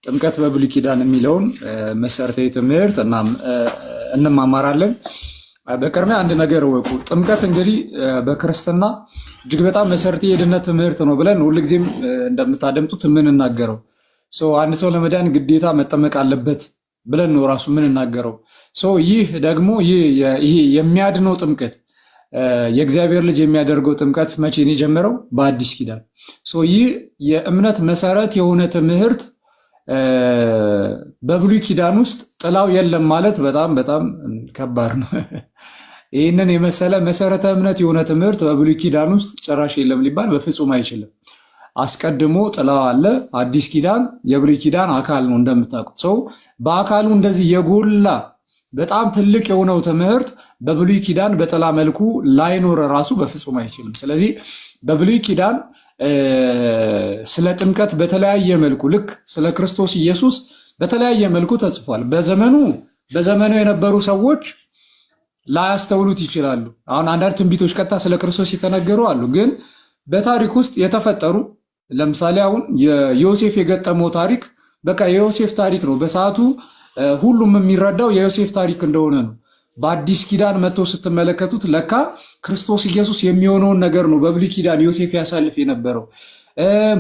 ጥምቀት በብሉይ ኪዳን የሚለውን መሰረታዊ ትምህርት እንማማራለን። በቅድሚያ አንድ ነገር እወቁ። ጥምቀት እንግዲህ በክርስትና እጅግ በጣም መሰረታዊ የድነት ትምህርት ነው ብለን ሁልጊዜም እንደምታደምጡት የምንናገረው አንድ ሰው ለመዳን ግዴታ መጠመቅ አለበት ብለን ነው ራሱ የምንናገረው። ይህ ደግሞ ይሄ የሚያድነው ጥምቀት የእግዚአብሔር ልጅ የሚያደርገው ጥምቀት መቼ ነው የጀመረው? በአዲስ ኪዳን። ይህ የእምነት መሰረት የሆነ ትምህርት በብሉይ ኪዳን ውስጥ ጥላው የለም ማለት በጣም በጣም ከባድ ነው። ይህንን የመሰለ መሰረተ እምነት የሆነ ትምህርት በብሉይ ኪዳን ውስጥ ጭራሽ የለም ሊባል በፍጹም አይችልም። አስቀድሞ ጥላው አለ። አዲስ ኪዳን የብሉይ ኪዳን አካል ነው እንደምታውቁት። ሰው በአካሉ እንደዚህ የጎላ በጣም ትልቅ የሆነው ትምህርት በብሉይ ኪዳን በጥላ መልኩ ላይኖር ራሱ በፍጹም አይችልም። ስለዚህ በብሉይ ኪዳን ስለ ጥምቀት በተለያየ መልኩ ልክ ስለ ክርስቶስ ኢየሱስ በተለያየ መልኩ ተጽፏል። በዘመኑ የነበሩ ሰዎች ላያስተውሉት ይችላሉ። አሁን አንዳንድ ትንቢቶች ቀጥታ ስለ ክርስቶስ የተነገሩ አሉ። ግን በታሪክ ውስጥ የተፈጠሩ ለምሳሌ አሁን የዮሴፍ የገጠመው ታሪክ በቃ የዮሴፍ ታሪክ ነው። በሰዓቱ ሁሉም የሚረዳው የዮሴፍ ታሪክ እንደሆነ ነው። በአዲስ ኪዳን መጥቶ ስትመለከቱት ለካ ክርስቶስ ኢየሱስ የሚሆነውን ነገር ነው በብሉይ ኪዳን ዮሴፍ ያሳልፍ የነበረው።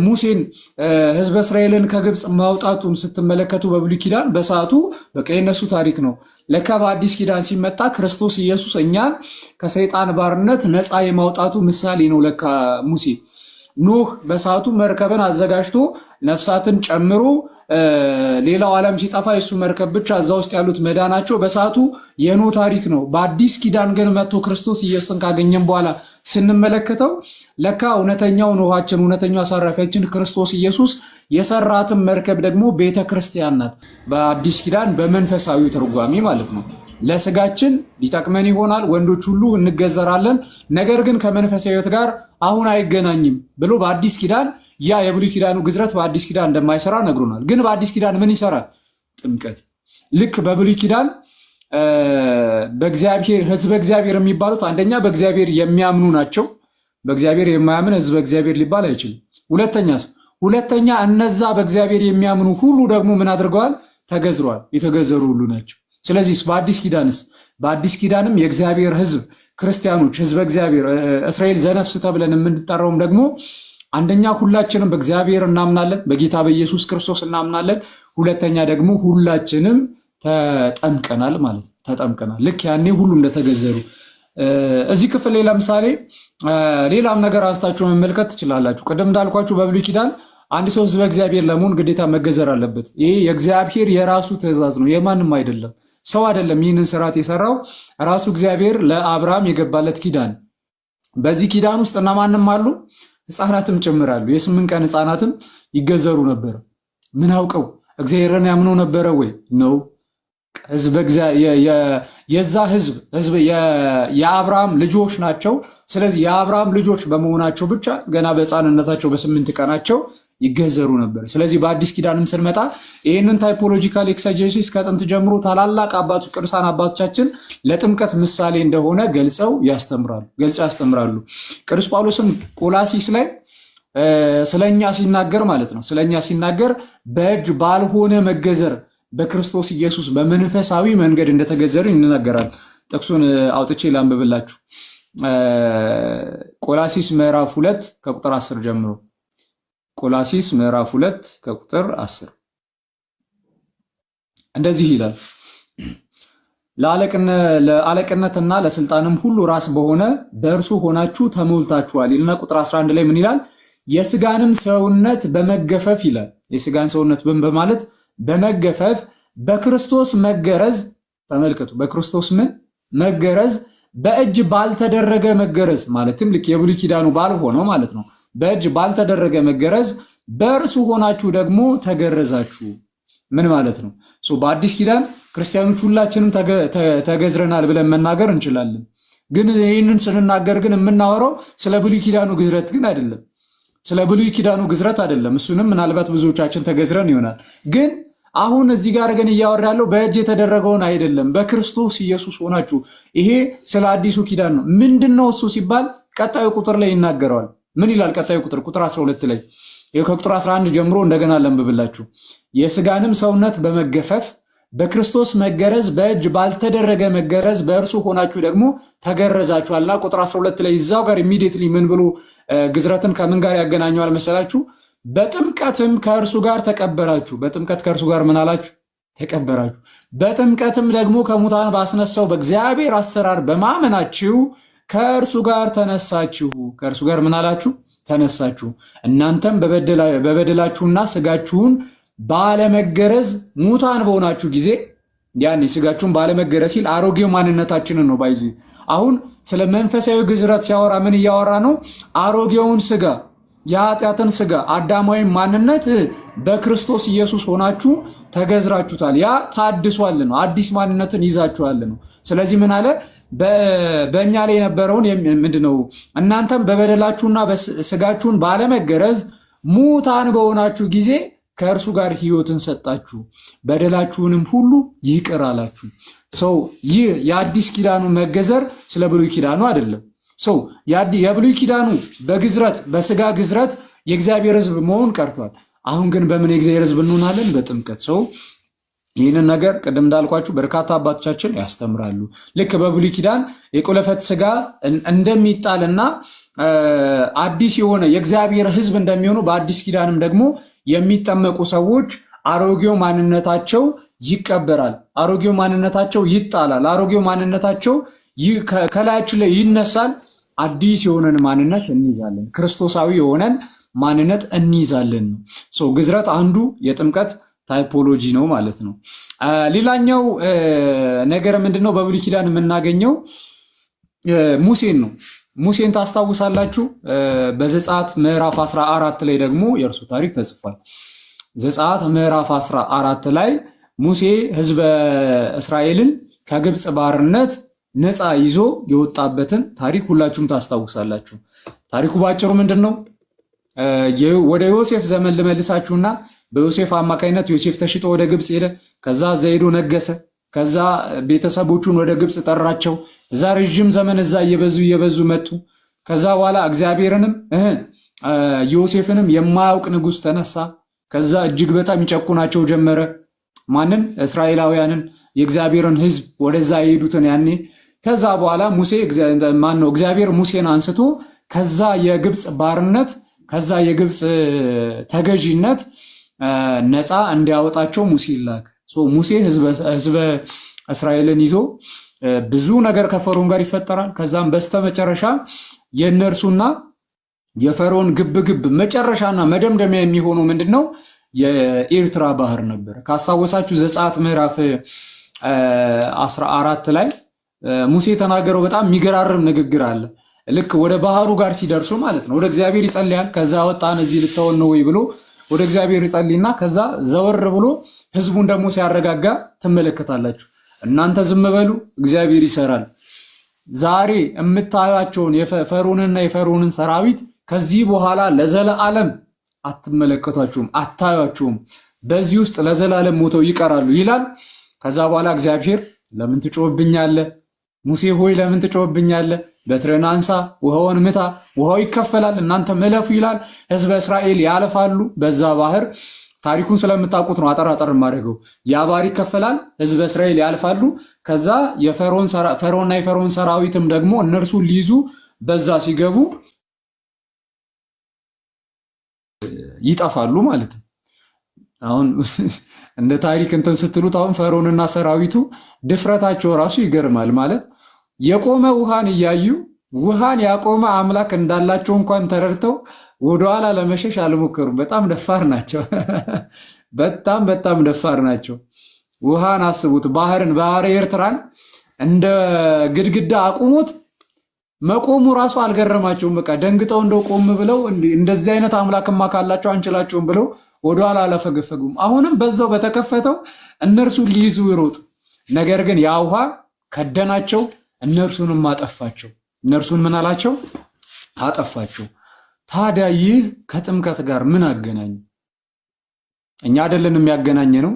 ሙሴን ሕዝበ እስራኤልን ከግብፅ ማውጣቱን ስትመለከቱ በብሉይ ኪዳን በሰዓቱ በቃ የነሱ ታሪክ ነው። ለካ በአዲስ ኪዳን ሲመጣ ክርስቶስ ኢየሱስ እኛን ከሰይጣን ባርነት ነፃ የማውጣቱ ምሳሌ ነው ለካ ሙሴ። ኖህ በሰዓቱ መርከብን አዘጋጅቶ ነፍሳትን ጨምሮ ሌላው ዓለም ሲጠፋ የሱ መርከብ ብቻ እዛ ውስጥ ያሉት መዳናቸው በሰዓቱ የኖህ ታሪክ ነው። በአዲስ ኪዳን ግን መጥቶ ክርስቶስ ኢየሱስን ካገኘን በኋላ ስንመለከተው ለካ እውነተኛው ኖሃችን እውነተኛው አሳራፊያችን ክርስቶስ ኢየሱስ የሰራትን መርከብ ደግሞ ቤተ ክርስቲያን ናት። በአዲስ ኪዳን በመንፈሳዊ ትርጓሜ ማለት ነው። ለስጋችን ሊጠቅመን ይሆናል፣ ወንዶች ሁሉ እንገዘራለን። ነገር ግን ከመንፈሳዊ ሕይወት ጋር አሁን አይገናኝም ብሎ በአዲስ ኪዳን ያ የብሉይ ኪዳኑ ግዝረት በአዲስ ኪዳን እንደማይሰራ ነግሮናል። ግን በአዲስ ኪዳን ምን ይሰራል? ጥምቀት። ልክ በብሉይ ኪዳን በእግዚአብሔር ሕዝበ እግዚአብሔር የሚባሉት አንደኛ በእግዚአብሔር የሚያምኑ ናቸው። በእግዚአብሔር የማያምን ሕዝበ እግዚአብሔር ሊባል አይችልም። ሁለተኛ እነዛ በእግዚአብሔር የሚያምኑ ሁሉ ደግሞ ምን አድርገዋል? ተገዝረዋል። የተገዘሩ ሁሉ ናቸው። ስለዚህ በአዲስ ኪዳንስ በአዲስ ኪዳንም የእግዚአብሔር ሕዝብ ክርስቲያኖች ሕዝበ እግዚአብሔር እስራኤል ዘነፍስ ተብለን የምንጠራውም ደግሞ አንደኛ ሁላችንም በእግዚአብሔር እናምናለን፣ በጌታ በኢየሱስ ክርስቶስ እናምናለን። ሁለተኛ ደግሞ ሁላችንም ተጠምቀናል ማለት ነው። ተጠምቀናል ልክ ያኔ ሁሉም እንደተገዘሩ። እዚህ ክፍል ላይ ለምሳሌ ሌላም ነገር አንስታችሁ መመልከት ትችላላችሁ። ቅድም እንዳልኳችሁ በብሉይ ኪዳን አንድ ሰው ሕዝበ እግዚአብሔር ለመሆን ግዴታ መገዘር አለበት። ይሄ የእግዚአብሔር የራሱ ትእዛዝ ነው፣ የማንም አይደለም። ሰው አይደለም ይህንን ስርዓት የሰራው፣ ራሱ እግዚአብሔር ለአብርሃም የገባለት ኪዳን። በዚህ ኪዳን ውስጥ እነማንም አሉ? ሕፃናትም ጭምራሉ። የ8 ቀን ሕፃናትም ይገዘሩ ነበር። ምን አውቀው እግዚአብሔርን ያምኑ ነበረ ወይ? ነው ህዝበ የዛ ህዝብ ህዝብ የአብርሃም ልጆች ናቸው። ስለዚህ የአብርሃም ልጆች በመሆናቸው ብቻ ገና በሕፃንነታቸው በ8 ቀናቸው ይገዘሩ ነበር። ስለዚህ በአዲስ ኪዳንም ስንመጣ ይህንን typological exegesis ከጥንት ጀምሮ ታላላቅ አባቶች ቅዱሳን አባቶቻችን ለጥምቀት ምሳሌ እንደሆነ ገልጸው ያስተምራሉ። ቅዱስ ጳውሎስም ቆላሲስ ላይ ስለኛ ሲናገር ማለት ነው፣ ስለኛ ሲናገር በእጅ ባልሆነ መገዘር በክርስቶስ ኢየሱስ በመንፈሳዊ መንገድ እንደተገዘሩ ይናገራል። ጥቅሱን አውጥቼ ላንብብላችሁ። ቆላሲስ ምዕራፍ 2 ከቁጥር 10 ጀምሮ፣ ቆላሲስ ምዕራፍ 2 ከቁጥር 10 እንደዚህ ይላል። ለአለቅነትና ለስልጣንም ሁሉ ራስ በሆነ በእርሱ ሆናችሁ ተሞልታችኋል ይልና ቁጥር 11 ላይ ምን ይላል? የስጋንም ሰውነት በመገፈፍ ይላል። የስጋን ሰውነት በማለት በመገፈፍ በክርስቶስ መገረዝ፣ ተመልከቱ። በክርስቶስ ምን መገረዝ? በእጅ ባልተደረገ መገረዝ፣ ማለትም ልክ የብሉይ ኪዳኑ ባልሆነው ማለት ነው። በእጅ ባልተደረገ መገረዝ በእርሱ ሆናችሁ ደግሞ ተገረዛችሁ። ምን ማለት ነው? በአዲስ ኪዳን ክርስቲያኖች ሁላችንም ተገዝረናል ብለን መናገር እንችላለን። ግን ይህንን ስንናገር ግን የምናወራው ስለ ብሉይ ኪዳኑ ግዝረት ግን አይደለም። ስለ ብሉይ ኪዳኑ ግዝረት አይደለም። እሱንም ምናልባት ብዙዎቻችን ተገዝረን ይሆናል። ግን አሁን እዚህ ጋር ግን እያወራ ያለው በእጅ የተደረገውን አይደለም፣ በክርስቶስ ኢየሱስ ሆናችሁ። ይሄ ስለ አዲሱ ኪዳን ነው። ምንድን ነው እሱ ሲባል ቀጣዩ ቁጥር ላይ ይናገረዋል። ምን ይላል? ቀጣዩ ቁጥር፣ ቁጥር 12 ላይ፣ ከቁጥር 11 ጀምሮ እንደገና ላንብብላችሁ። የስጋንም ሰውነት በመገፈፍ በክርስቶስ መገረዝ በእጅ ባልተደረገ መገረዝ በእርሱ ሆናችሁ ደግሞ ተገረዛችኋልና ቁጥር 12 ላይ እዛው ጋር immediately ምን ብሎ ግዝረትን ከምን ጋር ያገናኘዋል መሰላችሁ? በጥምቀትም ከእርሱ ጋር ተቀበራችሁ። በጥምቀት ከእርሱ ጋር ምን አላችሁ? ተቀበራችሁ። በጥምቀትም ደግሞ ከሙታን ባስነሳው በእግዚአብሔር አሰራር በማመናችሁ ከእርሱ ጋር ተነሳችሁ። ከእርሱ ጋር ምን አላችሁ? ተነሳችሁ። እናንተም በበደላችሁና ስጋችሁን ባለመገረዝ ሙታን በሆናችሁ ጊዜ፣ ያኔ ስጋችሁን ባለመገረዝ ሲል አሮጌው ማንነታችንን ነው። By the way አሁን ስለ መንፈሳዊ ግዝረት ሲያወራ ምን እያወራ ነው? አሮጌውን ስጋ፣ የኃጢአትን ስጋ፣ አዳማዊ ማንነት በክርስቶስ ኢየሱስ ሆናችሁ ተገዝራችሁታል። ያ ታድሷል ነው። አዲስ ማንነትን ይዛችኋል ነው። ስለዚህ ምን አለ? በእኛ ላይ የነበረውን ምንድነው? እናንተም በበደላችሁና ስጋችሁን ባለመገረዝ ሙታን በሆናችሁ ጊዜ ከእርሱ ጋር ሕይወትን ሰጣችሁ፣ በደላችሁንም ሁሉ ይቅር አላችሁ። So ይህ የአዲስ ኪዳኑ መገዘር ስለ ብሉይ ኪዳኑ አይደለም። So የብሉይ ኪዳኑ በግዝረት፣ በስጋ ግዝረት የእግዚአብሔር ሕዝብ መሆን ቀርቷል። አሁን ግን በምን የእግዚአብሔር ሕዝብ እንሆናለን? በጥምቀት። So ይህንን ነገር ቅድም እንዳልኳችሁ በርካታ አባቶቻችን ያስተምራሉ። ልክ በብሉይ ኪዳን የቆለፈት ስጋ እንደሚጣልና አዲስ የሆነ የእግዚአብሔር ሕዝብ እንደሚሆኑ፣ በአዲስ ኪዳንም ደግሞ የሚጠመቁ ሰዎች አሮጌው ማንነታቸው ይቀበራል፣ አሮጌው ማንነታቸው ይጣላል፣ አሮጌው ማንነታቸው ከላያችን ላይ ይነሳል። አዲስ የሆነን ማንነት እንይዛለን፣ ክርስቶሳዊ የሆነን ማንነት እንይዛለን ነው። So ግዝረት አንዱ የጥምቀት typology ነው ማለት ነው። ሌላኛው ነገር ምንድነው? በብሉይ ኪዳን የምናገኘው ሙሴን ነው። ሙሴን ታስታውሳላችሁ? በዘጸአት ምዕራፍ 14 ላይ ደግሞ የእርሱ ታሪክ ተጽፏል። ዘጸአት ምዕራፍ 14 ላይ ሙሴ ሕዝበ እስራኤልን ከግብፅ ባርነት ነፃ ይዞ የወጣበትን ታሪክ ሁላችሁም ታስታውሳላችሁ። ታሪኩ ባጭሩ ምንድን ነው? ወደ ዮሴፍ ዘመን ልመልሳችሁና በዮሴፍ አማካኝነት ዮሴፍ ተሽጦ ወደ ግብፅ ሄደ። ከዛ እዛ ሄዶ ነገሰ። ከዛ ቤተሰቦቹን ወደ ግብፅ ጠራቸው። እዛ ረዥም ዘመን እዛ እየበዙ እየበዙ መጡ። ከዛ በኋላ እግዚአብሔርንም ዮሴፍንም የማያውቅ ንጉሥ ተነሳ። ከዛ እጅግ በጣም ይጨቁናቸው ጀመረ። ማንን? እስራኤላውያንን፣ የእግዚአብሔርን ሕዝብ ወደዛ የሄዱትን ያኔ። ከዛ በኋላ ሙሴ፣ ማን ነው፣ እግዚአብሔር ሙሴን አንስቶ ከዛ የግብፅ ባርነት፣ ከዛ የግብፅ ተገዢነት ነፃ እንዲያወጣቸው ሙሴ ላክ። ሙሴ ህዝበ እስራኤልን ይዞ ብዙ ነገር ከፈርዖን ጋር ይፈጠራል። ከዛም በስተመጨረሻ የእነርሱና የፈርዖን ግብግብ መጨረሻና መደምደሚያ የሚሆነው ምንድን ነው? የኤርትራ ባህር ነበር። ካስታወሳችሁ ዘጸአት ምዕራፍ 14 ላይ ሙሴ የተናገረው በጣም የሚገራርም ንግግር አለ። ልክ ወደ ባህሩ ጋር ሲደርሱ ማለት ነው፣ ወደ እግዚአብሔር ይጸልያል። ከዛ ወጣን እዚህ ልተወን ነው ወይ ብሎ ወደ እግዚአብሔር ይጸልይና ከዛ ዘወር ብሎ ህዝቡን ደግሞ ሲያረጋጋ ትመለከታላችሁ። እናንተ ዝም በሉ፣ እግዚአብሔር ይሰራል። ዛሬ የምታዩቸውን የፈርዖንና የፈርዖንን ሰራዊት ከዚህ በኋላ ለዘለዓለም አትመለከቷቸውም፣ አታዩቸውም። በዚህ ውስጥ ለዘላለም ሞተው ይቀራሉ ይላል። ከዛ በኋላ እግዚአብሔር ለምን ትጮህብኛለህ? ሙሴ ሆይ ለምን ትጮህብኛለህ? በትርህን አንሳ፣ ውሃውን ምታ፣ ውሃው ይከፈላል፣ እናንተ እለፉ ይላል። ህዝበ እስራኤል ያልፋሉ በዛ ባህር። ታሪኩን ስለምታውቁት ነው አጠር አጠር የማደርገው። ያ ባህር ይከፈላል፣ ህዝበ እስራኤል ያልፋሉ። ከዛ የፈርዖንና የፈርዖን ሰራዊትም ደግሞ እነርሱን ሊይዙ በዛ ሲገቡ ይጠፋሉ ማለት ነው። አሁን እንደ ታሪክ እንትን ስትሉት አሁን ፈርዖንና ሰራዊቱ ድፍረታቸው ራሱ ይገርማል። ማለት የቆመ ውሃን እያዩ፣ ውሃን ያቆመ አምላክ እንዳላቸው እንኳን ተረድተው ወደኋላ ለመሸሽ አልሞከሩም። በጣም ደፋር ናቸው። በጣም በጣም ደፋር ናቸው። ውሃን አስቡት፣ ባህርን፣ ባህረ ኤርትራን እንደ ግድግዳ አቁሙት። መቆሙ ራሱ አልገረማቸውም። በቃ ደንግጠው እንደው ቆም ብለው እንደዚህ አይነት አምላክማ ካላቸው አንችላቸውም ብለው ወደኋላ አላፈገፈጉም። አሁንም በዛው በተከፈተው እነርሱን ሊይዙ ይሮጡ። ነገር ግን ያ ውሃ ከደናቸው፣ እነርሱንም አጠፋቸው። እነርሱን ምን አላቸው? አጠፋቸው። ታዲያ ይህ ከጥምቀት ጋር ምን አገናኘ? እኛ አይደለን የሚያገናኘ ነው።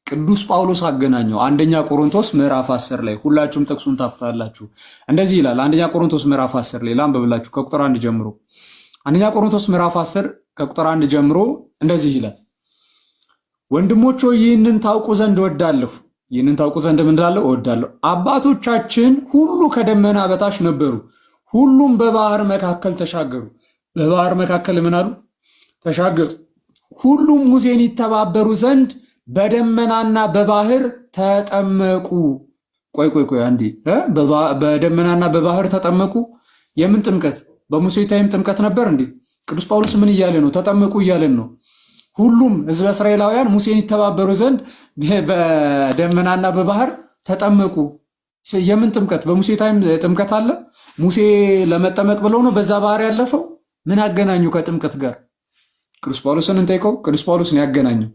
ቅዱስ ጳውሎስ አገናኘው። አንደኛ ቆሮንቶስ ምዕራፍ 10 ላይ፣ ሁላችሁም ጥቅሱን ታውቁታላችሁ። እንደዚህ ይላል። አንደኛ ቆሮንቶስ ምዕራፍ 10 ላይ ላንብብላችሁ ከቁጥር 1 ጀምሮ። አንደኛ ቆሮንቶስ ምዕራፍ 10 ከቁጥር 1 ጀምሮ እንደዚህ ይላል። ወንድሞች ሆይ፣ ይህንን ታውቁ ዘንድ እወዳለሁ። ይህንን ታውቁ ዘንድ ምን እላለሁ? እወዳለሁ። አባቶቻችን ሁሉ ከደመና በታች ነበሩ፣ ሁሉም በባህር መካከል ተሻገሩ። በባህር መካከል ምን አሉ? ተሻገሩ። ሁሉም ሙሴን ይተባበሩ ዘንድ በደመናና በባህር ተጠመቁ። ቆይ ቆይ ቆይ አንዴ፣ በደመናና በባህር ተጠመቁ። የምን ጥምቀት? በሙሴ time ጥምቀት ነበር እንዴ? ቅዱስ ጳውሎስ ምን እያለ ነው? ተጠመቁ እያለን ነው። ሁሉም ሕዝበ እስራኤላውያን ሙሴን ይተባበሩ ዘንድ በደመናና በባህር ተጠመቁ። የምን ጥምቀት? በሙሴ time ጥምቀት አለ? ሙሴ ለመጠመቅ ብለው ነው በዛ ባህር ያለፈው? ምን አገናኙ ከጥምቀት ጋር? ቅዱስ ጳውሎስን እንጠይቀው። ቅዱስ ጳውሎስን ያገናኘው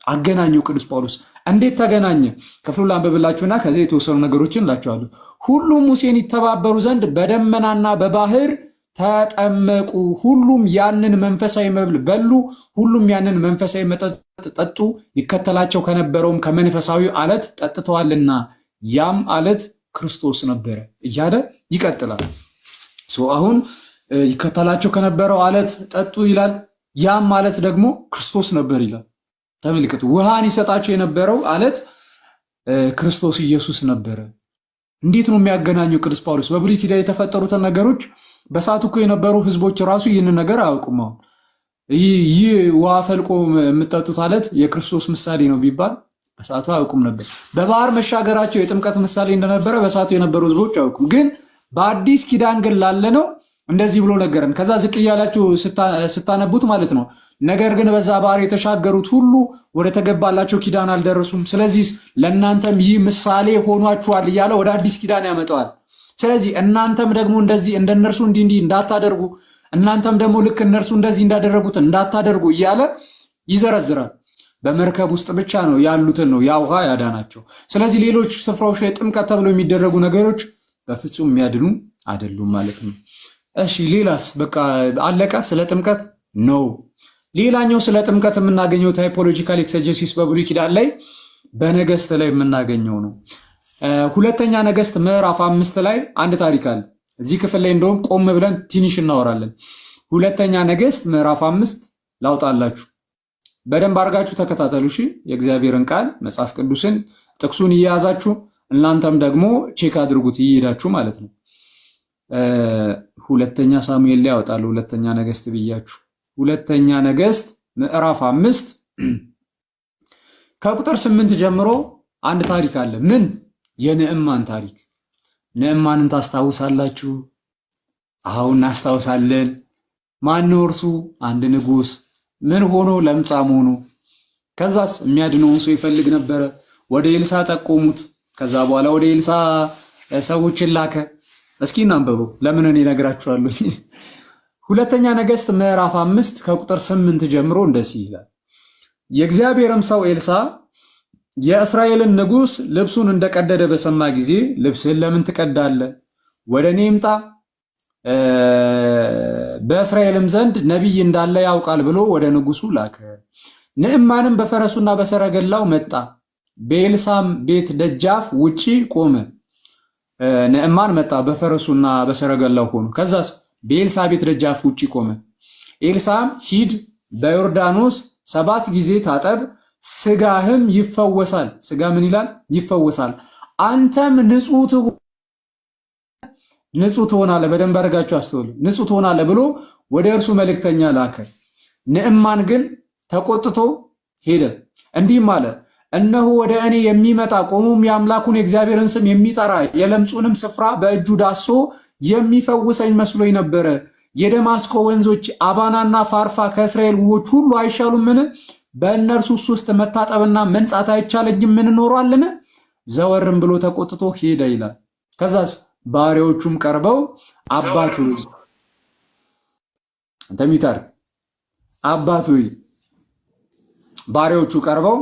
አገናኘው። ቅዱስ ጳውሎስ እንዴት ተገናኘ? ክፍሉን ላንብብላችሁና ከዚህ የተወሰኑ ነገሮችን እላችኋለሁ። ሁሉም ሙሴን ይተባበሩ ዘንድ በደመናና በባህር ተጠመቁ። ሁሉም ያንን መንፈሳዊ መብል በሉ፣ ሁሉም ያንን መንፈሳዊ መጠጥ ጠጡ። ይከተላቸው ከነበረውም ከመንፈሳዊ አለት ጠጥተዋልና ያም አለት ክርስቶስ ነበረ እያለ ይቀጥላል። So አሁን ይከተላቸው ከነበረው አለት ጠጡ ይላል። ያም አለት ደግሞ ክርስቶስ ነበር ይላል። ተመልከቱ፣ ውሃን ይሰጣቸው የነበረው አለት ክርስቶስ ኢየሱስ ነበረ። እንዴት ነው የሚያገናኘው ቅዱስ ጳውሎስ? በብሉይ ኪዳን የተፈጠሩትን ነገሮች በሰዓቱ እኮ የነበሩ ህዝቦች ራሱ ይህንን ነገር አያውቁም። አሁን ይህ ውሃ ፈልቆ የምጠጡት አለት የክርስቶስ ምሳሌ ነው ቢባል በሰዓቱ አያውቁም ነበር። በባህር መሻገራቸው የጥምቀት ምሳሌ እንደነበረ በሰዓቱ የነበሩ ህዝቦች አያውቁም። ግን በአዲስ ኪዳን ግን ላለነው እንደዚህ ብሎ ነገረን። ከዛ ዝቅ እያላችሁ ስታነቡት ማለት ነው። ነገር ግን በዛ ባህር የተሻገሩት ሁሉ ወደ ተገባላቸው ኪዳን አልደረሱም። ስለዚህ ለእናንተም ይህ ምሳሌ ሆኗችኋል እያለ ወደ አዲስ ኪዳን ያመጣዋል። ስለዚህ እናንተም ደግሞ እንደዚህ እንደነርሱ እንዲህ እንዲህ እንዳታደርጉ፣ እናንተም ደግሞ ልክ እነርሱ እንደዚህ እንዳደረጉት እንዳታደርጉ እያለ ይዘረዝራል። በመርከብ ውስጥ ብቻ ነው ያሉትን ነው ያ ውሃ ያዳናቸው። ስለዚህ ሌሎች ስፍራዎች ላይ ጥምቀት ተብሎ የሚደረጉ ነገሮች በፍጹም የሚያድኑ አይደሉም ማለት ነው። እሺ ሌላስ? በቃ አለቀ ስለ ጥምቀት ነው። ሌላኛው ስለ ጥምቀት የምናገኘው typological exegesis በብሉይ ኪዳን ላይ በነገስት ላይ የምናገኘው ነው። ሁለተኛ ነገስት ምዕራፍ 5 ላይ አንድ ታሪክ አለ። እዚህ ክፍል ላይ እንደውም ቆም ብለን ትንሽ እናወራለን። ሁለተኛ ነገስት ምዕራፍ 5 ላውጣላችሁ። በደንብ አድርጋችሁ ተከታተሉ። እሺ የእግዚአብሔርን ቃል መጽሐፍ ቅዱስን ጥቅሱን እየያዛችሁ እናንተም ደግሞ check አድርጉት እየሄዳችሁ ማለት ነው። ሁለተኛ ሳሙኤል ላይ ያወጣሉ። ሁለተኛ ነገስት ብያችሁ ሁለተኛ ነገስት ምዕራፍ 5 ከቁጥር 8 ጀምሮ አንድ ታሪክ አለ። ምን? የንዕማን ታሪክ። ንዕማንን ታስታውሳላችሁ? አሁን እናስታውሳለን። ማን ነው እርሱ? አንድ ንጉስ። ምን ሆኖ? ለምጻም ሆኖ። ከዛስ የሚያድነውን ሰው ይፈልግ ነበረ። ወደ ኤልሳ ጠቆሙት። ከዛ በኋላ ወደ ኤልሳ ሰዎችን ላከ። እስኪ እናንብበው። ለምን እኔ እነግራችኋለሁ። ሁለተኛ ነገስት ምዕራፍ 5 ከቁጥር 8 ጀምሮ እንደዚህ ይላል። የእግዚአብሔርም ሰው ኤልሳ የእስራኤልን ንጉስ ልብሱን እንደቀደደ በሰማ ጊዜ ልብስህን ለምን ትቀዳለህ? ወደ እኔ ይምጣ፣ በእስራኤልም ዘንድ ነቢይ እንዳለ ያውቃል ብሎ ወደ ንጉሱ ላከ። ንዕማንም በፈረሱና በሰረገላው መጣ፣ በኤልሳም ቤት ደጃፍ ውጪ ቆመ። ንዕማን መጣ በፈረሱና በሰረገላው ሆኖ። ከዛስ በኤልሳ ቤት ደጃፍ ውጪ ቆመ። ኤልሳም ሂድ በዮርዳኖስ 7 ጊዜ ታጠብ፣ ስጋህም ይፈወሳል። ስጋ ምን ይላል? ይፈወሳል። አንተም ንጹህ ትሆናለህ። በደንብ አድርጋችሁ አስተውሉ። ንጹህ ትሆናለህ ብሎ ወደ እርሱ መልእክተኛ ላከ። ንዕማን ግን ተቆጥቶ ሄደ፣ እንዲህም አለ፣ እነሆ ወደ እኔ የሚመጣ ቆሞም የአምላኩን የእግዚአብሔርን ስም የሚጠራ የለምጹንም ስፍራ በእጁ ዳሶ የሚፈውሰኝ መስሎኝ ነበረ። የደማስቆ ወንዞች አባናና ፋርፋ ከእስራኤል ውኆች ሁሉ አይሻሉምን? በእነርሱስ ውስጥ መታጠብና መንጻት አይቻለኝምን ኖሯልን? ዘወርም ብሎ ተቆጥቶ ሄደ ይላል። ከዛስ ባሪያዎቹም ቀርበው አባቱ አንተ ሚታር አባቱ ባሪያዎቹ ቀርበው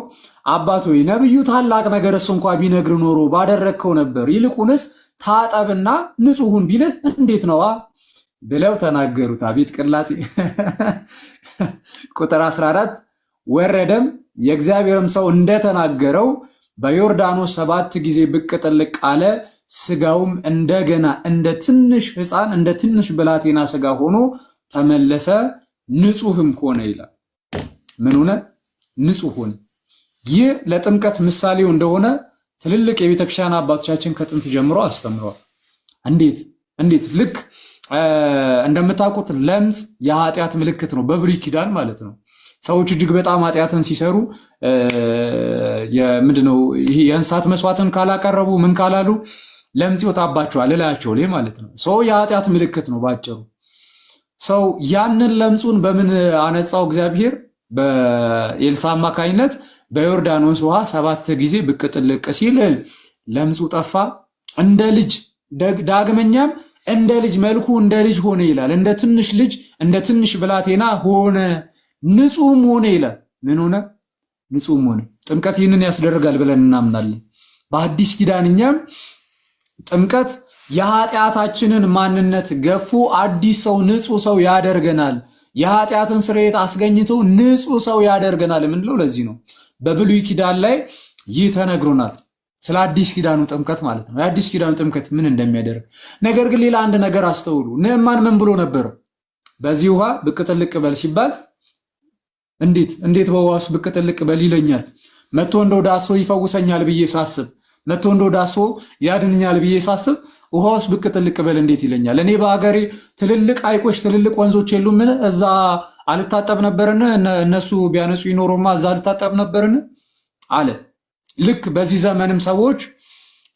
አባቱ ነብዩ ታላቅ ነገርስ እንኳ ቢነግር ኖሮ ባደረግከው ነበር፣ ይልቁንስ ታጠብና ንጹሑን ቢልህ እንዴት ነዋ ብለው ተናገሩት። አቤት ቅላጼ! ቁጥር 14 ወረደም የእግዚአብሔርም ሰው እንደተናገረው በዮርዳኖስ 7 ጊዜ ብቅ ጥልቅ አለ። ስጋውም እንደገና እንደ ትንሽ ሕፃን እንደ ትንሽ ብላቴና ስጋ ሆኖ ተመለሰ፣ ንጹሕም ሆነ ይላል። ምን ሆነ? ንጹሕ ሆነ። ይህ ለጥምቀት ምሳሌው እንደሆነ ትልልቅ የቤተክርስቲያን አባቶቻችን ከጥንት ጀምሮ አስተምረዋል። እንዴት እንዴት? ልክ እንደምታውቁት ለምጽ የኃጢአት ምልክት ነው፣ በብሉይ ኪዳን ማለት ነው። ሰዎች እጅግ በጣም ኃጢአትን ሲሰሩ ምንድነው ይሄ የእንስሳት መስዋዕትን ካላቀረቡ ምን ካላሉ ለምጽ ይወጣባቸዋል እላያቸው ላይ ማለት ነው። ሰው የኃጢአት ምልክት ነው ባጭሩ። ሰው ያንን ለምጹን በምን አነጻው እግዚአብሔር? በኤልሳ አማካኝነት በዮርዳኖስ ውሃ 7 ጊዜ ብቅ ጥልቅ ሲል ለምጹ ጠፋ። እንደ ልጅ ዳግመኛም እንደ ልጅ መልኩ እንደ ልጅ ሆነ ይላል። እንደ ትንሽ ልጅ እንደ ትንሽ ብላቴና ሆነ፣ ንጹህም ሆነ ይላል። ምን ሆነ? ንጹህም ሆነ። ጥምቀት ይህንን ያስደርጋል ብለን እናምናለን። በአዲስ ኪዳን እኛም ጥምቀት የኃጢአታችንን ማንነት ገፎ አዲስ ሰው ንጹህ ሰው ያደርገናል። የኃጢአትን ስርየት አስገኝቶ ንጹህ ሰው ያደርገናል የምንለው ለዚህ ነው። በብሉይ ኪዳን ላይ ይህ ተነግሮናል። ስለ አዲስ ኪዳኑ ጥምቀት ማለት ነው። የአዲስ ኪዳኑ ጥምቀት ምን እንደሚያደርግ። ነገር ግን ሌላ አንድ ነገር አስተውሉ። ንዕማን ምን ብሎ ነበር? በዚህ ውሃ ብቅ ጥልቅ በል ሲባል እንዴት እንዴት በውሃ ውስጥ ብቅ ጥልቅ በል ይለኛል? መቶ እንደው ዳሶ ይፈውሰኛል ብዬ ሳስብ፣ መቶ እንደው ዳሶ ያድንኛል ብዬ ሳስብ ውሃ ውስጥ ብቅ ጥልቅ በል እንዴት ይለኛል? እኔ በሀገሬ ትልልቅ ሐይቆች ትልልቅ ወንዞች የሉምን? እዛ አልታጠብ ነበርን? እነሱ ቢያነጹ ይኖሩማ እዛ አልታጠብ ነበርን አለ። ልክ በዚህ ዘመንም ሰዎች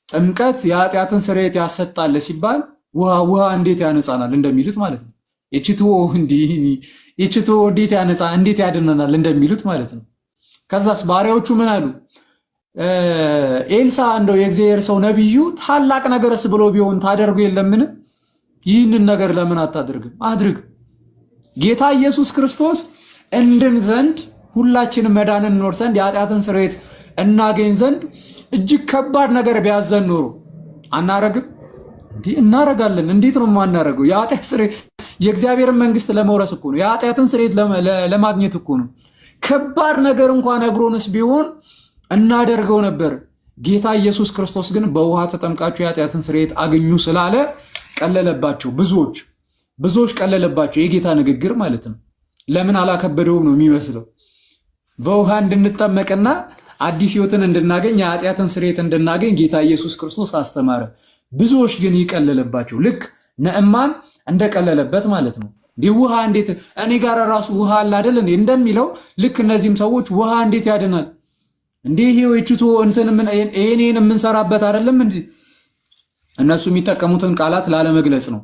ጥምቀት የኃጢአትን ስርየት ያሰጣል ሲባል ውሃ ውሃ እንዴት ያነጻናል እንደሚሉት ማለት ነው። የችትዎ እንዲህ የችትዎ እንዴት ያነጻ እንዴት ያድነናል እንደሚሉት ማለት ነው። ከዛስ ባሪያዎቹ ምን አሉ? ኤልሳ እንደው የእግዚአብሔር ሰው ነቢዩ ታላቅ ነገርስ ብሎ ቢሆን ታደርጉ የለምን? ይህንን ነገር ለምን አታደርግም? አድርግ። ጌታ ኢየሱስ ክርስቶስ እንድን ዘንድ ሁላችንም መዳንን እንወርስ ዘንድ የኃጢአትን ስርየት እናገኝ ዘንድ እጅግ ከባድ ነገር ቢያዘን ኖሮ አናረግም? እንዲህ እናረጋለን። እንዴት ነው የማናረገው? የኃጢአት ስርየት የእግዚአብሔርን መንግስት ለመውረስ እኮ ነው። የኃጢአትን ስርየት ለማግኘት እኮ ነው። ከባድ ነገር እንኳን ነግሮንስ ቢሆን እናደርገው ነበር። ጌታ ኢየሱስ ክርስቶስ ግን በውሃ ተጠምቃችሁ የኃጢአትን ስርየት አግኙ ስላለ ቀለለባቸው። ብዙዎች ብዙዎች ቀለለባቸው። የጌታ ንግግር ማለት ነው። ለምን አላከበደውም ነው የሚመስለው። በውሃ እንድንጠመቅና አዲስ ሕይወትን እንድናገኝ የኃጢአትን ስርየት እንድናገኝ ጌታ ኢየሱስ ክርስቶስ አስተማረ። ብዙዎች ግን ይቀለለባቸው። ልክ ነዕማን እንደቀለለበት ማለት ነው። እንዲህ ውሃ እንዴት እኔ ጋር ራሱ ውሃ አለ አይደል እንዴ እንደሚለው ልክ እነዚህም ሰዎች ውሃ እንዴት ያድናል እንዲህ ይሄው ይችቶ እንትን ምን ይሄን የምንሰራበት አይደለም እንጂ እነሱ የሚጠቀሙትን ቃላት ላለመግለጽ ነው።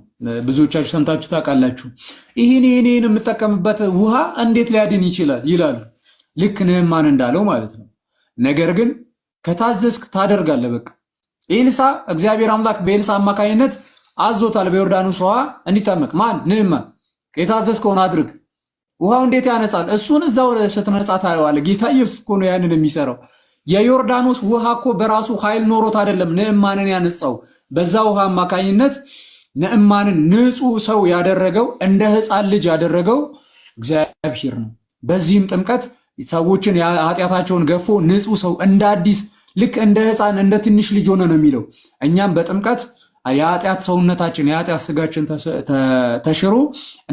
ብዙዎቻችሁ ሰምታችሁ ታውቃላችሁ። ይሄን ይሄን የምጠቀምበት ውሃ እንዴት ሊያድን ይችላል ይላሉ። ልክ ንዕማን እንዳለው ማለት ነው። ነገር ግን ከታዘዝክ ታደርጋለህ። በቃ ኤልሳ እግዚአብሔር አምላክ በኤልሳ አማካኝነት አዞታል በዮርዳኖስ ውሃ እንዲጠመቅ። ማን? ንዕማን። የታዘዝከውን አድርግ። ውሃው እንዴት ያነጻል? እሱን እዛው ስትነጻ ታየዋለህ። ጌታ ኢየሱስ እኮ ነው ያንን የሚሰራው። የዮርዳኖስ ውሃ እኮ በራሱ ኃይል ኖሮት አይደለም ንዕማንን ያነጻው። በዛ ውሃ አማካኝነት ንዕማንን ንጹሕ ሰው ያደረገው እንደ ሕፃን ልጅ ያደረገው እግዚአብሔር ነው። በዚህም ጥምቀት ሰዎችን ኃጢአታቸውን ገፎ ንጹሕ ሰው እንደ አዲስ ልክ እንደ ሕፃን እንደ ትንሽ ልጅ ሆነ ነው የሚለው። እኛም በጥምቀት የኃጢአት ሰውነታችን የኃጢአት ስጋችን ተሽሮ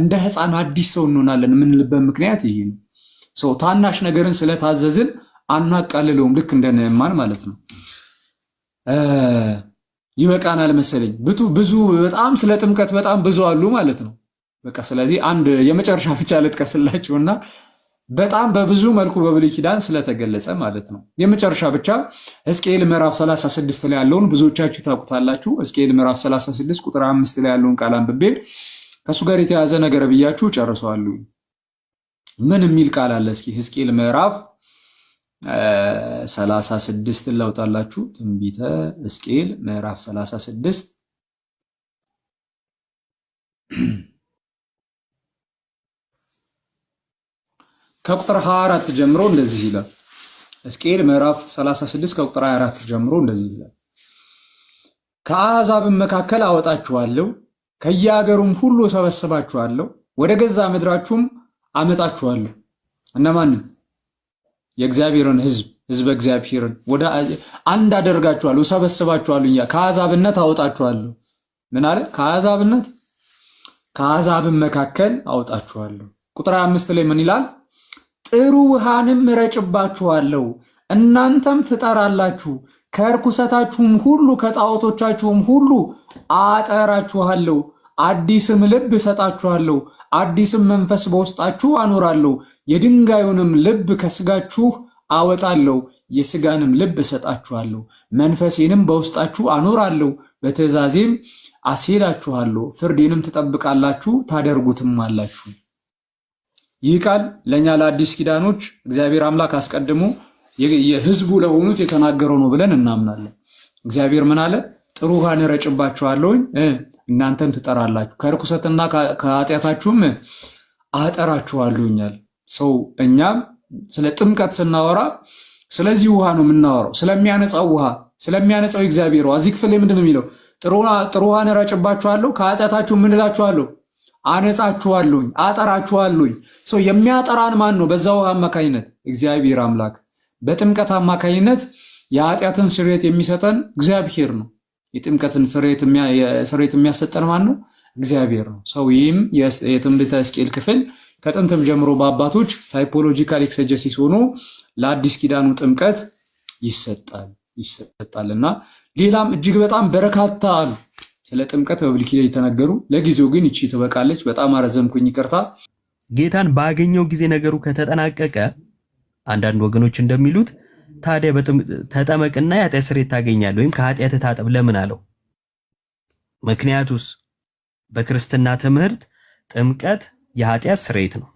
እንደ ሕፃን አዲስ ሰው እንሆናለን የምንልበት ምክንያት ይሄ ነው። ሰው ታናሽ ነገርን ስለታዘዝን አናቃልለውም። ልክ እንደ ንዕማን ማለት ነው። ይበቃናል መሰለኝ። ብዙ በጣም ስለ ጥምቀት በጣም ብዙ አሉ ማለት ነው። በቃ ስለዚህ አንድ የመጨረሻ ብቻ ልጥቀስላችሁና በጣም በብዙ መልኩ በብሉይ ኪዳን ስለተገለጸ ማለት ነው። የመጨረሻ ብቻ ሕዝቅኤል ምዕራፍ 36 ላይ ያለውን ብዙዎቻችሁ ታውቁታላችሁ። ሕዝቅኤል ምዕራፍ 36 ቁጥር 5 ላይ ያለውን ቃል አንብቤ ከእሱ ጋር የተያዘ ነገር ብያችሁ ጨርሰዋለሁ። ምን የሚል ቃል አለ? እስኪ ሕዝቅኤል ምዕራፍ 36 ላውጣላችሁ። ትንቢተ ሕዝቅኤል ምዕራፍ 36 ከቁጥር 24 ጀምሮ እንደዚህ ይላል። ሕዝቅኤል ምዕራፍ 36 ከቁጥር 24 ጀምሮ እንደዚህ ይላል። ከአሕዛብም መካከል አወጣችኋለሁ፣ ከየአገሩም ሁሉ እሰበስባችኋለሁ፣ ወደ ገዛ ምድራችሁም አመጣችኋለሁ። እነማንን? የእግዚአብሔርን ሕዝብ ሕዝበ እግዚአብሔርን ወደ አንድ አደርጋችኋለሁ፣ እሰበስባችኋለሁ፣ ከአሕዛብነት አወጣችኋለሁ። ምን አለ? ከአሕዛብነት ከአሕዛብም መካከል አወጣችኋለሁ። ቁጥር 25 ላይ ምን ይላል? ጥሩ ውሃንም እረጭባችኋለሁ፣ እናንተም ትጠራላችሁ፣ ከርኩሰታችሁም ሁሉ ከጣዖቶቻችሁም ሁሉ አጠራችኋለሁ። አዲስም ልብ እሰጣችኋለሁ፣ አዲስም መንፈስ በውስጣችሁ አኖራለሁ። የድንጋዩንም ልብ ከስጋችሁ አወጣለሁ፣ የስጋንም ልብ እሰጣችኋለሁ። መንፈሴንም በውስጣችሁ አኖራለሁ፣ በትእዛዜም አስሄዳችኋለሁ። ፍርዴንም ትጠብቃላችሁ፣ ታደርጉትም አላችሁ። ይህ ቃል ለእኛ ለአዲስ ኪዳኖች እግዚአብሔር አምላክ አስቀድሞ የሕዝቡ ለሆኑት የተናገረው ነው ብለን እናምናለን። እግዚአብሔር ምን አለ? ጥሩ ውሃን እረጭባችኋለሁኝ እናንተም ትጠራላችሁ፣ ከርኩሰትና ከኃጢአታችሁም አጠራችኋለሁኛል። ሰው እኛም ስለ ጥምቀት ስናወራ ስለዚህ ውሃ ነው የምናወራው፣ ስለሚያነጻው ውሃ፣ ስለሚያነጻው እግዚአብሔር ውሃ። እዚህ ክፍል ላይ ምንድን ነው የሚለው? ጥሩ ውሃን እረጭባችኋለሁ፣ ከኃጢአታችሁ ምን እላችኋለሁ? አነጻችኋለሁኝ፣ አጠራችኋለሁኝ። ሰው የሚያጠራን ማን ነው? በዛ ውሃ አማካኝነት እግዚአብሔር አምላክ። በጥምቀት አማካኝነት የኃጢአትን ስርየት የሚሰጠን እግዚአብሔር ነው። የጥምቀትን ስርየት የሚያሰጠን ማን ነው? እግዚአብሔር ነው። ሰው ይህም የትንቢተ ሕዝቅኤል ክፍል ከጥንትም ጀምሮ በአባቶች typological exegesis ሆኖ ለአዲስ ኪዳኑ ጥምቀት ይሰጣል እና ሌላም እጅግ በጣም በርካታ አሉ ስለ ጥምቀት በብሉይ ኪዳን የተነገሩ። ለጊዜው ግን ይቺ ትበቃለች። በጣም አረዘምኩኝ፣ ይቅርታ። ጌታን ባገኘው ጊዜ ነገሩ ከተጠናቀቀ አንዳንድ ወገኖች እንደሚሉት ታዲያ ተጠመቅና የኃጢአት ስርየት ታገኛለህ ወይም ከኃጢአት ታጠብ ለምን አለው? ምክንያቱስ በክርስትና ትምህርት ጥምቀት የኃጢአት ስርየት ነው።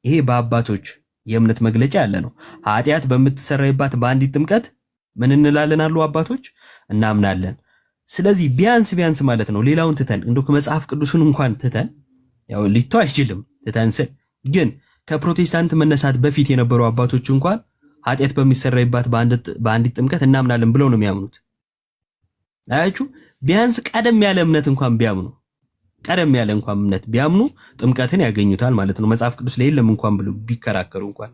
ይሄ በአባቶች የእምነት መግለጫ ያለ ነው። ኃጢአት በምትሰረይባት በአንዲት ጥምቀት ምን እንላለን አሉ አባቶች? እናምናለን። ስለዚህ ቢያንስ ቢያንስ ማለት ነው ሌላውን ትተን እንደው ከመጽሐፍ ቅዱስን እንኳን ትተን ያው ሊቶ አይችልም ትተን ስል ግን ከፕሮቴስታንት መነሳት በፊት የነበሩ አባቶች እንኳን ኃጢአት በሚሰረይባት በአንዲት ጥምቀት እናምናለን ብለው ነው የሚያምኑት። አያችሁ፣ ቢያንስ ቀደም ያለ እምነት እንኳን ቢያምኑ ቀደም ያለ እንኳን እምነት ቢያምኑ ጥምቀትን ያገኙታል ማለት ነው። መጽሐፍ ቅዱስ ላይ የለም እንኳን ብሎ ቢከራከሩ እንኳን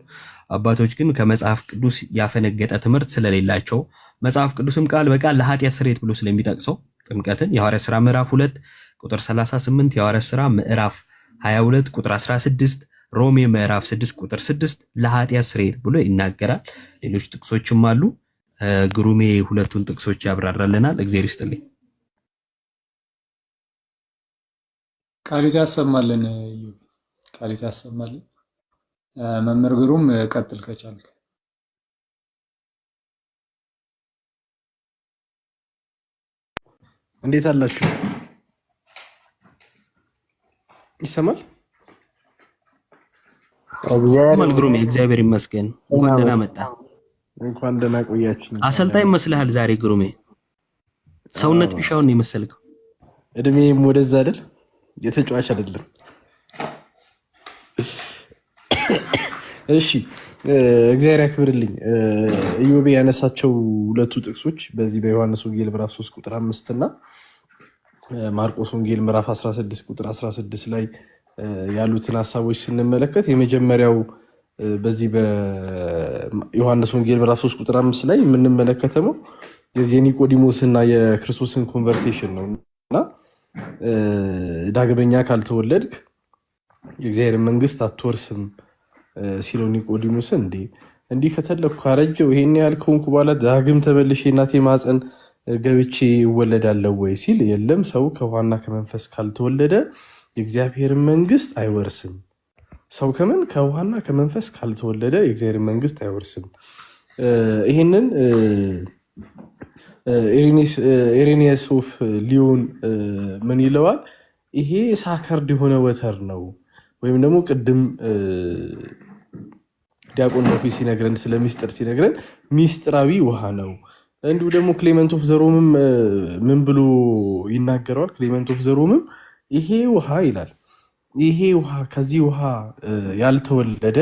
አባቶች ግን ከመጽሐፍ ቅዱስ ያፈነገጠ ትምህርት ስለሌላቸው መጽሐፍ ቅዱስም ቃል በቃል ለኃጢአት ስርየት ብሎ ስለሚጠቅሰው ጥምቀትን የሐዋርያት ሥራ ምዕራፍ 2 ቁጥር 38፣ የሐዋርያት ሥራ ምዕራፍ 22 ቁጥር 16፣ ሮሜ ምዕራፍ 6 ቁጥር 6 ለኃጢአት ስርየት ብሎ ይናገራል። ሌሎች ጥቅሶችም አሉ። ግሩሜ ሁለቱን ጥቅሶች ያብራራልናል። እግዚአብሔር ይስጥልኝ። ቃሊት ያሰማልን፣ ቃሊት ያሰማልን። መምህር ግሩም ቀጥል ከቻልክ። እንዴት አላችሁ? ይሰማል? እግዚአብሔር ግሩሜ እግዚአብሔር ይመስገን። እንኳን ደህና መጣ። እንኳን ደህና ቆያችሁ። አሰልጣኝ መስልሃል ዛሬ ግሩሜ። ሰውነት ቢሻውን ነው የመሰልከው። እድሜም ወደዛ አይደል? የተጫዋች አይደለም። እሺ እግዚአብሔር ያክብርልኝ። ኢዮቤ ያነሳቸው ሁለቱ ጥቅሶች በዚህ በዮሐንስ ወንጌል ምዕራፍ 3 ቁጥር 5 እና ማርቆስ ወንጌል ምዕራፍ 16 ቁጥር 16 ላይ ያሉትን ሀሳቦች ስንመለከት የመጀመሪያው በዚህ በዮሐንስ ወንጌል ምዕራፍ 3 ቁጥር 5 ላይ የምንመለከተው የዚህ የኒቆዲሞስ እና የክርስቶስን conversation ነው እና ዳግመኛ ካልተወለድክ የእግዚአብሔር መንግስት አትወርስም ሲለው ኒቆዲሞስን እንዴ እንዲህ ከተለኩ ካረጀው ይሄን ያህል ከሆንኩ በኋላ ዳግም ተመልሼ እናቴ ማፀን ገብቼ እወለዳለሁ ወይ ሲል፣ የለም ሰው ከውሃና ከመንፈስ ካልተወለደ የእግዚአብሔር መንግስት አይወርስም። ሰው ከምን ከውሃና ከመንፈስ ካልተወለደ የእግዚአብሔር መንግስት አይወርስም። ይሄንን ኢሬኒየስ of ሊዮን ምን ይለዋል? ይሄ sacred የሆነ water ነው። ወይም ደግሞ ቅድም ዲያቆን መኩ ሲነግረን ስለ ሚስጥር ሲነግረን ሚስጥራዊ ውሃ ነው። እንዲሁ ደግሞ ክሌመንት ኦፍ ዘሮምም ምን ብሎ ይናገረዋል? ክሌመንት ኦፍ ዘሮምም ይሄ ውሃ ይላል፣ ይሄ ውሃ ከዚህ ውሃ ያልተወለደ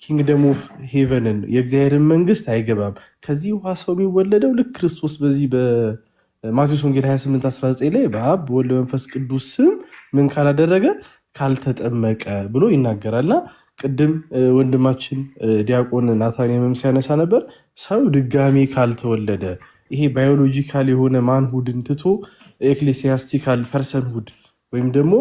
kingdom of heaven ን የእግዚአብሔርን መንግስት አይገባም። ከዚህ ውሃ ሰው የሚወለደው ልክ ክርስቶስ በዚህ በማቴዎስ ወንጌል 28:19 ላይ በአብ በወልድ በመንፈስ ቅዱስ ስም ምን ካላደረገ ካልተጠመቀ ብሎ ይናገራልና ቅድም ወንድማችን ዲያቆን ናታንያምም ሲያነሳ ነበር። ሰው ድጋሜ ካልተወለደ ይሄ biological የሆነ manhood ን ትቶ ecclesiastical personhood ወይም ደግሞ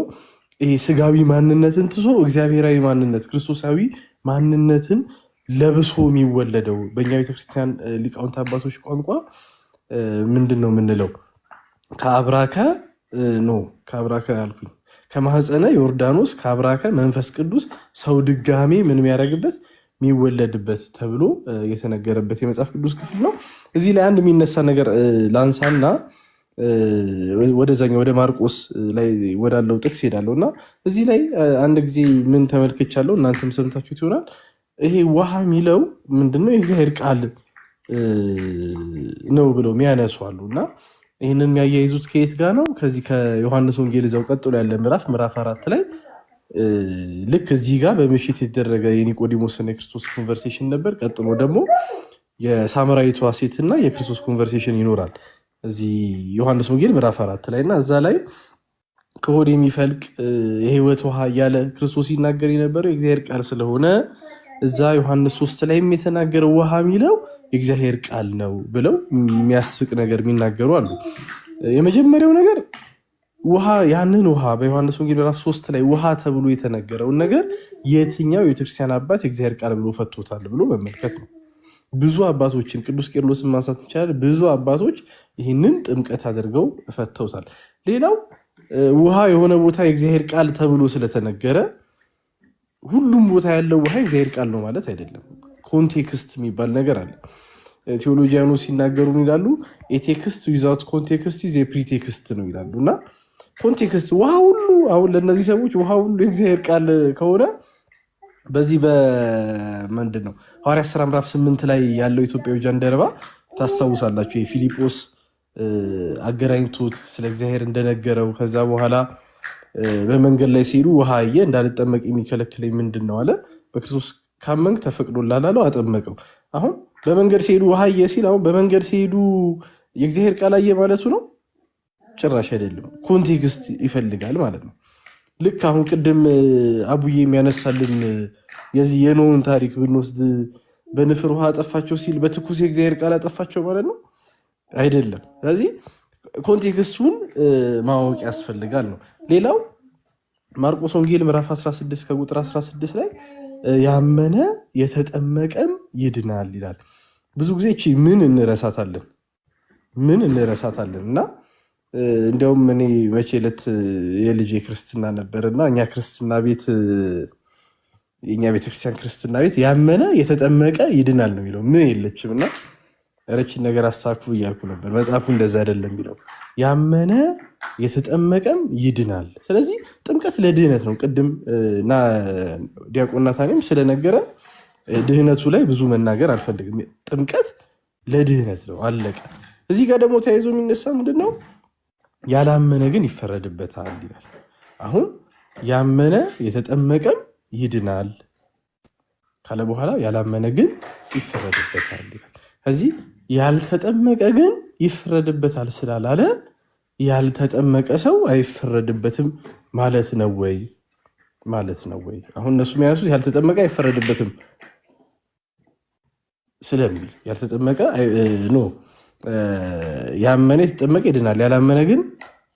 ይሄ ስጋዊ ማንነትን ትቶ እግዚአብሔራዊ ማንነት ክርስቶሳዊ ማንነትን ለብሶ የሚወለደው በእኛ ቤተክርስቲያን ሊቃውንት አባቶች ቋንቋ ምንድን ነው የምንለው? ከአብራከ no ከአብራከ አልኩኝ ከማህፀነ ዮርዳኖስ ከአብራከ መንፈስ ቅዱስ ሰው ድጋሜ ምን የሚያደርግበት የሚወለድበት ተብሎ የተነገረበት የመጽሐፍ ቅዱስ ክፍል ነው። እዚህ ላይ አንድ የሚነሳ ነገር ላንሳና ወደዛኛው ወደ ማርቆስ ላይ ወዳለው ጥቅስ ሄዳለሁ እና እዚህ ላይ አንድ ጊዜ ምን ተመልክቻለሁ፣ እናንተም ሰምታችሁት ይሆናል። ይሄ ውሃ የሚለው ምንድነው? የእግዚአብሔር ቃል ነው ብለው የሚያነሱ አሉ እና ይህንን የሚያያይዙት ከየት ጋር ነው? ከዚህ ከዮሐንስ ወንጌል እዛው ቀጥሎ ያለ ምዕራፍ 4 ላይ ልክ እዚህ ጋር በምሽት የተደረገ የኒቆዲሞስና የክርስቶስ conversation ነበር። ቀጥሎ ደግሞ የሳምራዊቷ ሴትና የክርስቶስ conversation ይኖራል እዚህ ዮሐንስ ወንጌል ምዕራፍ 4 ላይ እና እዛ ላይ ከሆድ የሚፈልቅ የሕይወት ውሃ እያለ ክርስቶስ ይናገር የነበረው የእግዚአብሔር ቃል ስለሆነ እዛ ዮሐንስ 3 ላይም የተናገረው ውሃ የሚለው የእግዚአብሔር ቃል ነው ብለው የሚያስቅ ነገር የሚናገሩ አሉ። የመጀመሪያው ነገር ውሃ ያንን ውሃ በዮሐንስ ወንጌል ምዕራፍ 3 ላይ ውሃ ተብሎ የተነገረውን ነገር የትኛው የቤተክርስቲያን አባት የእግዚአብሔር ቃል ብሎ ፈቶታል ብሎ መመልከት ነው። ብዙ አባቶችን ቅዱስ ቄርሎስን ማንሳት እንችላለን። ብዙ አባቶች ይህንን ጥምቀት አድርገው ፈተውታል። ሌላው ውሃ የሆነ ቦታ የእግዚአብሔር ቃል ተብሎ ስለተነገረ ሁሉም ቦታ ያለው ውሃ የእግዚአብሔር ቃል ነው ማለት አይደለም። context የሚባል ነገር አለ። theologian ኑ ሲናገሩ ምን ይላሉ? A text without context is pretext ነው ይላሉ። እና context ውሃ ሁሉ አሁን ለእነዚህ ሰዎች ውሃ ሁሉ የእግዚአብሔር ቃል ከሆነ በዚህ በምንድን ነው ሐዋርያት ሥራ ምዕራፍ 8 ላይ ያለው ኢትዮጵያዊ ጃንደረባ ታስታውሳላችሁ። የፊልጶስ አገናኝቶት ስለ እግዚአብሔር እንደነገረው ከዛ በኋላ በመንገድ ላይ ሲሄዱ ውሃ አየ። እንዳልጠመቅ የሚከለክለኝ ምንድን ነው አለ። በክርስቶስ ካመንክ ተፈቅዶልሃል አለው፣ አጠመቀው። አሁን በመንገድ ሲሄዱ ውሃ አየ ሲል አሁን በመንገድ ሲሄዱ የእግዚአብሔር ቃል አየ ማለቱ ነው? ጭራሽ አይደለም። context ይፈልጋል ማለት ነው። ልክ አሁን ቅድም አቡዬ የሚያነሳልን የዚህ የኖህን ታሪክ ብንወስድ በንፍር ውሃ አጠፋቸው ሲል በትኩስ የእግዚአብሔር ቃል አጠፋቸው ማለት ነው አይደለም። ስለዚህ context ኡን ማወቅ ያስፈልጋል ነው። ሌላው ማርቆስ ወንጌል ምዕራፍ 16 ከቁጥር 16 ላይ ያመነ የተጠመቀም ይድናል ይላል። ብዙ ጊዜ እቺ ምን እንረሳታለን ምን እንረሳታለን እና እንዲያውም እኔ መቼ ዕለት የልጄ ክርስትና ነበር እና እኛ ክርስትና ቤት የእኛ ቤተክርስቲያን ክርስትና ቤት ያመነ የተጠመቀ ይድናል ነው የሚለው። ምን የለችም እና ረችን ነገር አሳኩ እያልኩ ነበር። መጽሐፉ እንደዛ አይደለም የሚለው፣ ያመነ የተጠመቀም ይድናል። ስለዚህ ጥምቀት ለድህነት ነው። ቅድም እና ዲያቆን ናታኔም ስለነገረን ድህነቱ ላይ ብዙ መናገር አልፈልግም። ጥምቀት ለድህነት ነው፣ አለቀ። እዚህ ጋር ደግሞ ተያይዞ የሚነሳ ምንድን ነው? ያላመነ ግን ይፈረድበታል ይላል። አሁን ያመነ የተጠመቀም ይድናል ካለ በኋላ ያላመነ ግን ይፈረድበታል ይላል። ከዚህ ያልተጠመቀ ግን ይፈረድበታል ስላላለ ያልተጠመቀ ሰው አይፈረድበትም ማለት ነው ወይ ማለት ነው ወይ? አሁን እነሱ የሚያነሱት ያልተጠመቀ አይፈረድበትም ስለሚል ያልተጠመቀ no ያመነ የተጠመቀ ይድናል፣ ያላመነ ግን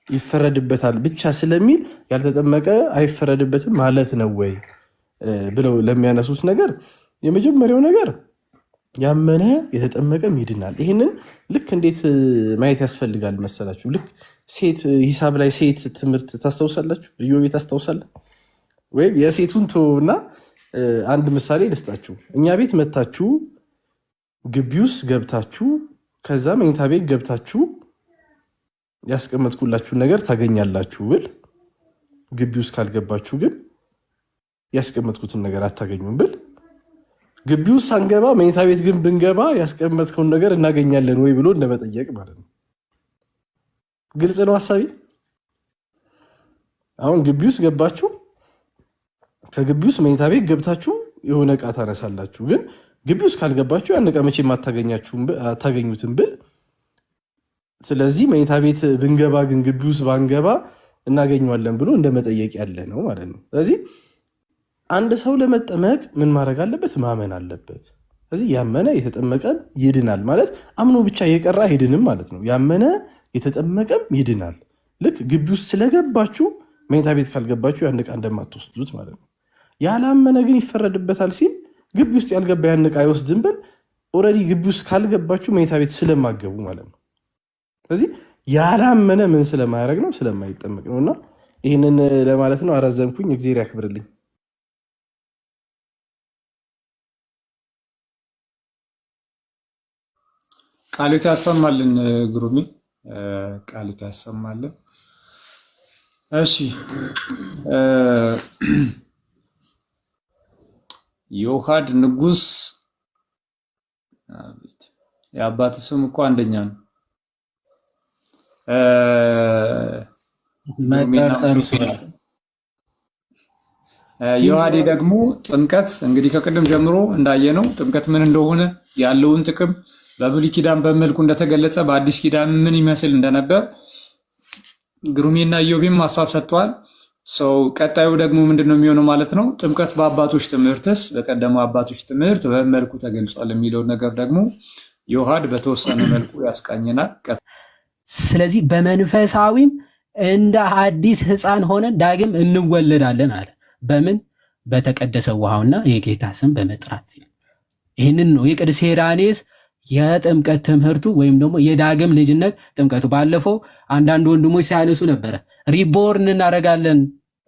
ይፈረድበታል ብቻ ስለሚል ያልተጠመቀ አይፈረድበትም ማለት ነው ወይ ብለው ለሚያነሱት ነገር የመጀመሪያው ነገር ያመነ የተጠመቀም ይድናል። ይህንን ልክ እንዴት ማየት ያስፈልጋል መሰላችሁ? ልክ ሴት ሂሳብ ላይ ሴት ትምህርት ታስታውሳላችሁ? ኢዮቤ ታስታውሳለህ? ወይም የሴቱን ተወውና አንድ ምሳሌ ልስጣችሁ። እኛ ቤት መታችሁ ግቢ ውስጥ ገብታችሁ ከዛ መኝታ ቤት ገብታችሁ ያስቀመጥኩላችሁን ነገር ታገኛላችሁ ብል፣ ግቢ ውስጥ ካልገባችሁ ግን ያስቀመጥኩትን ነገር አታገኙም ብል፣ ግቢ ውስጥ ሳንገባ መኝታ ቤት ግን ብንገባ ያስቀመጥከውን ነገር እናገኛለን ወይ ብሎ እንደመጠየቅ ማለት ነው። ግልጽ ነው ሀሳቤ። አሁን ግቢ ውስጥ ገባችሁ፣ ከግቢ ውስጥ መኝታ ቤት ገብታችሁ የሆነ እቃ ታነሳላችሁ። ግን ግቢ ውስጥ ካልገባችሁ ያን እቃ መቼም አታገኙትም ብል፣ ስለዚህ መኝታ ቤት ብንገባ ግን ግቢ ውስጥ ባንገባ እናገኘዋለን ብሎ እንደመጠየቅ ያለ ነው ማለት ነው። ስለዚህ አንድ ሰው ለመጠመቅ ምን ማድረግ አለበት? ማመን አለበት። ስለዚህ ያመነ የተጠመቀም ይድናል ማለት አምኖ ብቻ የቀረ አይድንም ማለት ነው። ያመነ የተጠመቀም ይድናል። ልክ ግቢ ውስጥ ስለገባችሁ መኝታ ቤት ካልገባችሁ ያን ዕቃ እንደማትወስዱት ማለት ነው። ያላመነ ግን ይፈረድበታል ሲል ግቢ ውስጥ ያልገባ ያን ዕቃ አይወስድም ብል already ግቢ ውስጥ ካልገባችሁ መኝታ ቤት ስለማገቡ ማለት ነው። ስለዚህ ያላመነ ምን ስለማያደርግ ነው? ስለማይጠመቅ ነው። እና ይህንን ለማለት ነው። አረዘምኩኝ። እግዚአብሔር ያክብርልኝ። ቃሌት ያሰማልን ግሩሜ። ቃል ያሰማልን። እሺ፣ ዮሐድ ንጉስ፣ አቤት የአባት ስም እኮ አንደኛ ነው። ግሩሜና መጠርጠሩ ስራ ዮሐዴ ደግሞ ጥምቀት እንግዲህ ከቅድም ጀምሮ እንዳየነው ጥምቀት ምን እንደሆነ፣ ያለውን ጥቅም፣ በብሉይ ኪዳን በመልኩ እንደተገለጸ፣ በአዲስ ኪዳን ምን ይመስል እንደነበር ግሩሜና ኢዮቤም ሀሳብ ሰጥተዋል። ሰው ቀጣዩ ደግሞ ምንድን ነው የሚሆነው ማለት ነው? ጥምቀት በአባቶች ትምህርትስ፣ በቀደሙ አባቶች ትምህርት በምን መልኩ ተገልጿል የሚለውን ነገር ደግሞ ዮሐድ በተወሰነ መልኩ ያስቃኘናል። ስለዚህ በመንፈሳዊም እንደ አዲስ ሕፃን ሆነን ዳግም እንወለዳለን አለ። በምን? በተቀደሰ ውሃውና የጌታ ስም በመጥራት። ይህንን ነው የቅዱስ ሄራኔስ የጥምቀት ትምህርቱ ወይም ደግሞ የዳግም ልጅነት ጥምቀቱ። ባለፈው አንዳንድ ወንድሞች ሲያነሱ ነበረ፣ reborn እናደርጋለን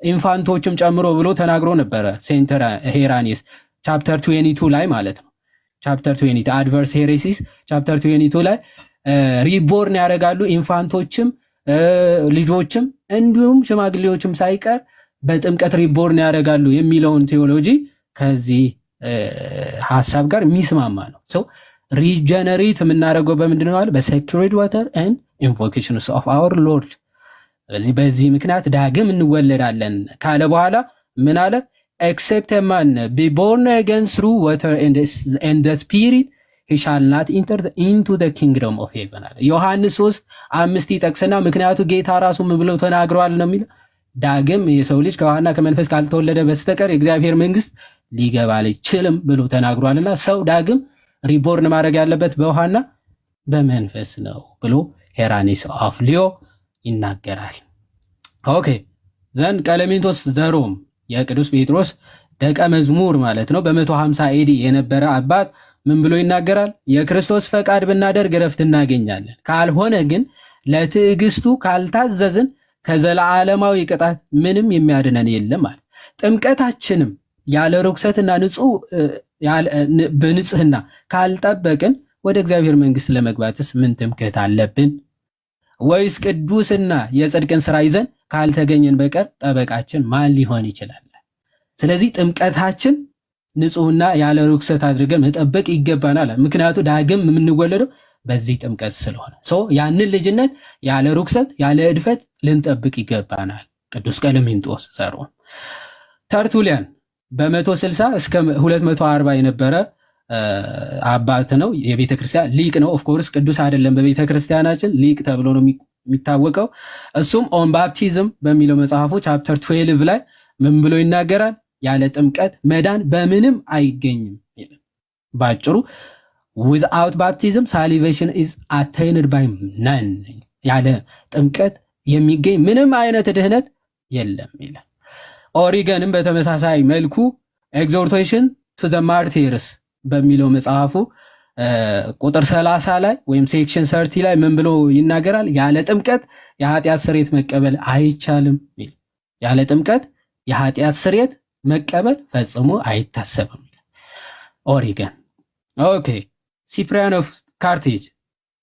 infant ኦችም ጨምሮ ብሎ ተናግሮ ነበረ። Saint ሄራኔስ chapter 22 ላይ ማለት ነው። Chapter 22 Adverse Heresies chapter 22 ላይ reborn ያደርጋሉ infant ኦችም ልጆችም እንዲሁም ሽማግሌዎችም ሳይቀር በጥምቀት reborn ያደርጋሉ የሚለውን ቴዎሎጂ ከዚህ ሀሳብ ጋር የሚስማማ ነው። So regenerate የምናደርገው በምንድን ነው አለ? በ sacred water and invocations of our Lord። ስለዚህ በዚህ ምክንያት ዳግም እንወለዳለን ካለ በኋላ ምን አለ? "Except man be born again through water and Spirit, he shall not enter into the kingdom of heaven" አለ። ዮሐንስ 3:5 ይጠቅስና ምክንያቱ ጌታ ራሱ ምን ብለው ተናግረዋል ነው የሚለው፣ ዳግም የሰው ልጅ ከውሃና ከመንፈስ ካልተወለደ በስተቀር የእግዚአብሔር መንግስት ሊገባ አይችልም ብሎ ተናግሯልና ሰው ዳግም reborn ማድረግ ያለበት በውሃና በመንፈስ ነው ብሎ ሄራኒስ of ሊዮ ይናገራል። Okay, then ቀለሜንቶስ ዘሮም የቅዱስ ጴጥሮስ ደቀ መዝሙር ማለት ነው። በ150 AD የነበረ አባት ምን ብሎ ይናገራል? የክርስቶስ ፈቃድ ብናደርግ እረፍት እናገኛለን፣ ካልሆነ ግን ለትዕግስቱ ካልታዘዝን ከዘላለማዊ ቅጣት ምንም የሚያድነን የለም አለ። ጥምቀታችንም ያለ ርኩሰትና ንጹህ በንጽህና ካልጠበቅን ወደ እግዚአብሔር መንግስት ለመግባትስ ምን ትምክህት አለብን? ወይስ ቅዱስና የጽድቅን ስራ ይዘን ካልተገኘን በቀር ጠበቃችን ማን ሊሆን ይችላል? ስለዚህ ጥምቀታችን ንጹሕና ያለ ርኩሰት አድርገን መጠበቅ ይገባናል። ምክንያቱ ዳግም የምንወለደው በዚህ ጥምቀት ስለሆነ so ያንን ልጅነት ያለ ርኩሰት ያለ እድፈት ልንጠብቅ ይገባናል። ቅዱስ ቀለሜንጦስ ዘሮም። ተርቱሊያን በ160 እስከ 240 የነበረ አባት ነው። የቤተ ክርስቲያን ሊቅ ነው። Of course ቅዱስ አይደለም። በቤተ ክርስቲያናችን ሊቅ ተብሎ ነው የሚታወቀው። እሱም On Baptism በሚለው መጽሐፉ chapter 12 ላይ ምን ብሎ ይናገራል? ያለ ጥምቀት መዳን በምንም አይገኝም። ባጭሩ "Without baptism salvation is attained by none"፣ ያለ ጥምቀት የሚገኝ ምንም አይነት ድህነት የለም ይላል። ኦሪገንም በተመሳሳይ መልኩ Exhortation to the Martyrs በሚለው መጽሐፉ ቁጥር 30 ላይ ወይም section 30 ላይ ምን ብሎ ይናገራል? ያለ ጥምቀት የኃጢአት ስርየት መቀበል አይቻልም። ያለ ጥምቀት የኃጢአት ስርየት መቀበል ፈጽሞ አይታሰብም። ኦሪገን። Okay, Cyprian of Carthage፣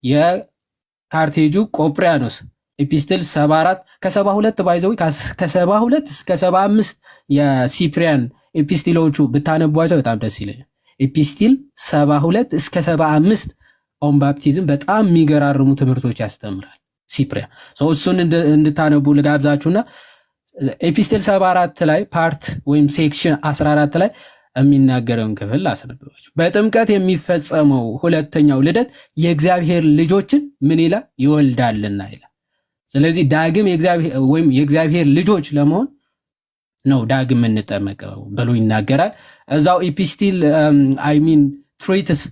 የካርቴጁ ቆጵሪያኖስ Epistle 74 ከ72፣ by the way ከ72 እስከ 75 የሲፕሪያን epistle ኦቹ ብታነቧቸው በጣም ደስ ይለኛል። Epistle 72 እስከ 75 on baptism በጣም የሚገራርሙ ትምህርቶች ያስተምራል ሲፕሪያን። እሱን እንድታነቡ ልጋብዛችሁና Epistle 74 ላይ part ወይም section 14 ላይ የሚናገረውን ክፍል ላስነብባችሁ። በጥምቀት የሚፈጸመው ሁለተኛው ልደት የእግዚአብሔር ልጆችን ምን ይላል? ይወልዳልና ይላል። ስለዚህ ዳግም ወይም የእግዚአብሔር ልጆች ለመሆን ነው ዳግም የምንጠመቀው ብሎ ይናገራል። እዛው epistle, I mean treatise